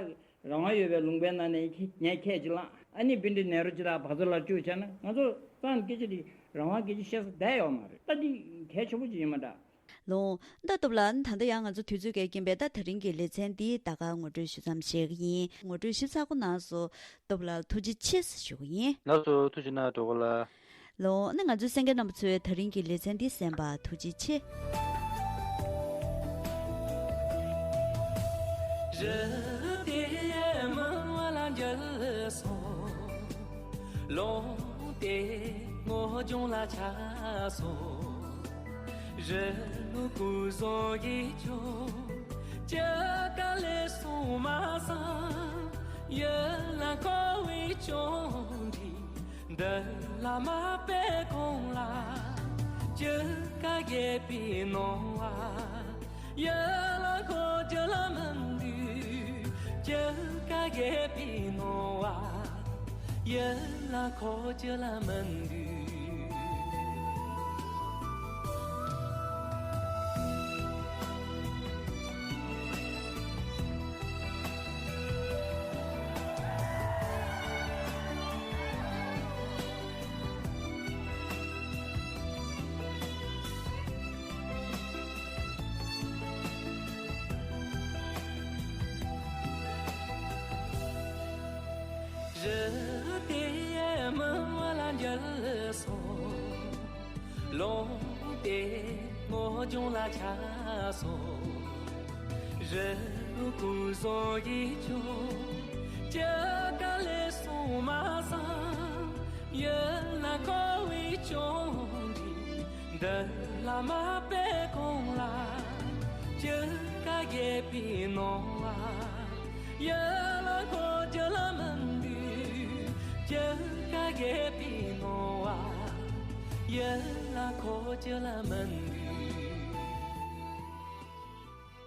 རང་དབང་ཡོད་པའི་ལུང་པའི་ནང་ནས་ངས་ཁས་ཅིག་བླངས། ཨ་ནི་བྷན་ཌི་ནེ་རུ་ཅིག་དང་བག་ཚ་ལ་བཅུག་བྱས་ན་ང་ཚོ་རྩ་ནས་སྐད་ཆ་འདི་རང་དབང་སྐད་ཆ་བཤད་ས་བསྡད་ཡོད་མ་རེད། ད་འདི་གལ་ཆེན་པོ་ཅིག་ཡིན་པ་འདྲ། ལོང་། ད་སྟོབས་ལགས། ད་ལྟ་ཡང་ང་ཚོ་དུས་ཚོད་འགལ་རྐྱེན་པས་ད་དེ་རིང་གི་ལེ་ཚན་འདི་ད་ག་ངོ་སྤྲོད་ཞུ་མཚམས་བཞག་གི་ཡིན། ངོ་སྤྲོད་ཞིབ་ཚགས་པོ་གནང་སོང་། སྟོབས་ལགས་ཐུགས་རྗེ་ཆེ་ཞུ་གི་ཡིན། ལགས་སོ། ཐུགས་རྗེ་གནང་གྲོགས་པོ་ལགས། ལོང་། ཨ་ནི་ང་ཚོའི་གསན་མཁན་རྣམ་པ་ཚོས་ད་རིང་གི་ལེ་ཚན་འདི་གསན་པར་ཐུགས་རྗེ་ཆེ། རི་དེ་མི་མངོན་ལ་འགྱུར་སོང་། ལུང་དེ་སྔོ་ལྗང་ལ་ཆགས་སོང་། རི་ལུ་ཀུ་བཟང་གིས་ཀྱང་ཅི་ག་ལས་སོང་མ་སང་། ཡུལ་ལ་འཁོར་བའི་ཅོང་འདི་ལ་མ་པའི་གོང་ལ། ཅི་ག་རྒས་པའི་སྣང་བ། ཡུལ་ལ་འཁོར་རྒྱུ་ལ་མི་འདུག་རྒས་པའི་སྣང་བ། ཡིད་ལ་འཁོར་རྒྱུ་ལ་མི་འདུག་རི་དེ་མུ་མུ་ལ་འགྱུར་སོང་། ལུང་དེ་སྔོ་ལྗང་ལ་ཆགས་སོང་། རི་ཁོ་བཟང་ཡིས་ཀྱང་ཅི་ག་ལས་སོང་མ་བསམ། ཡིད་ལ་འཁོར་བའི་ཅང་འདྲི། འདི་ལ་མ་དཔེ་གང་ལ། ཅི་ག་རྒས་པའི་སྣང་བ། ཡིད་ལ་འཁོར་རྒྱུ་ལ་མི་འདུག་ཅི་ག་རྒས་པའི་སྣང་བ། ཡིད་ལ་འཁོར་རྒྱུ་ལ་མི་འདུག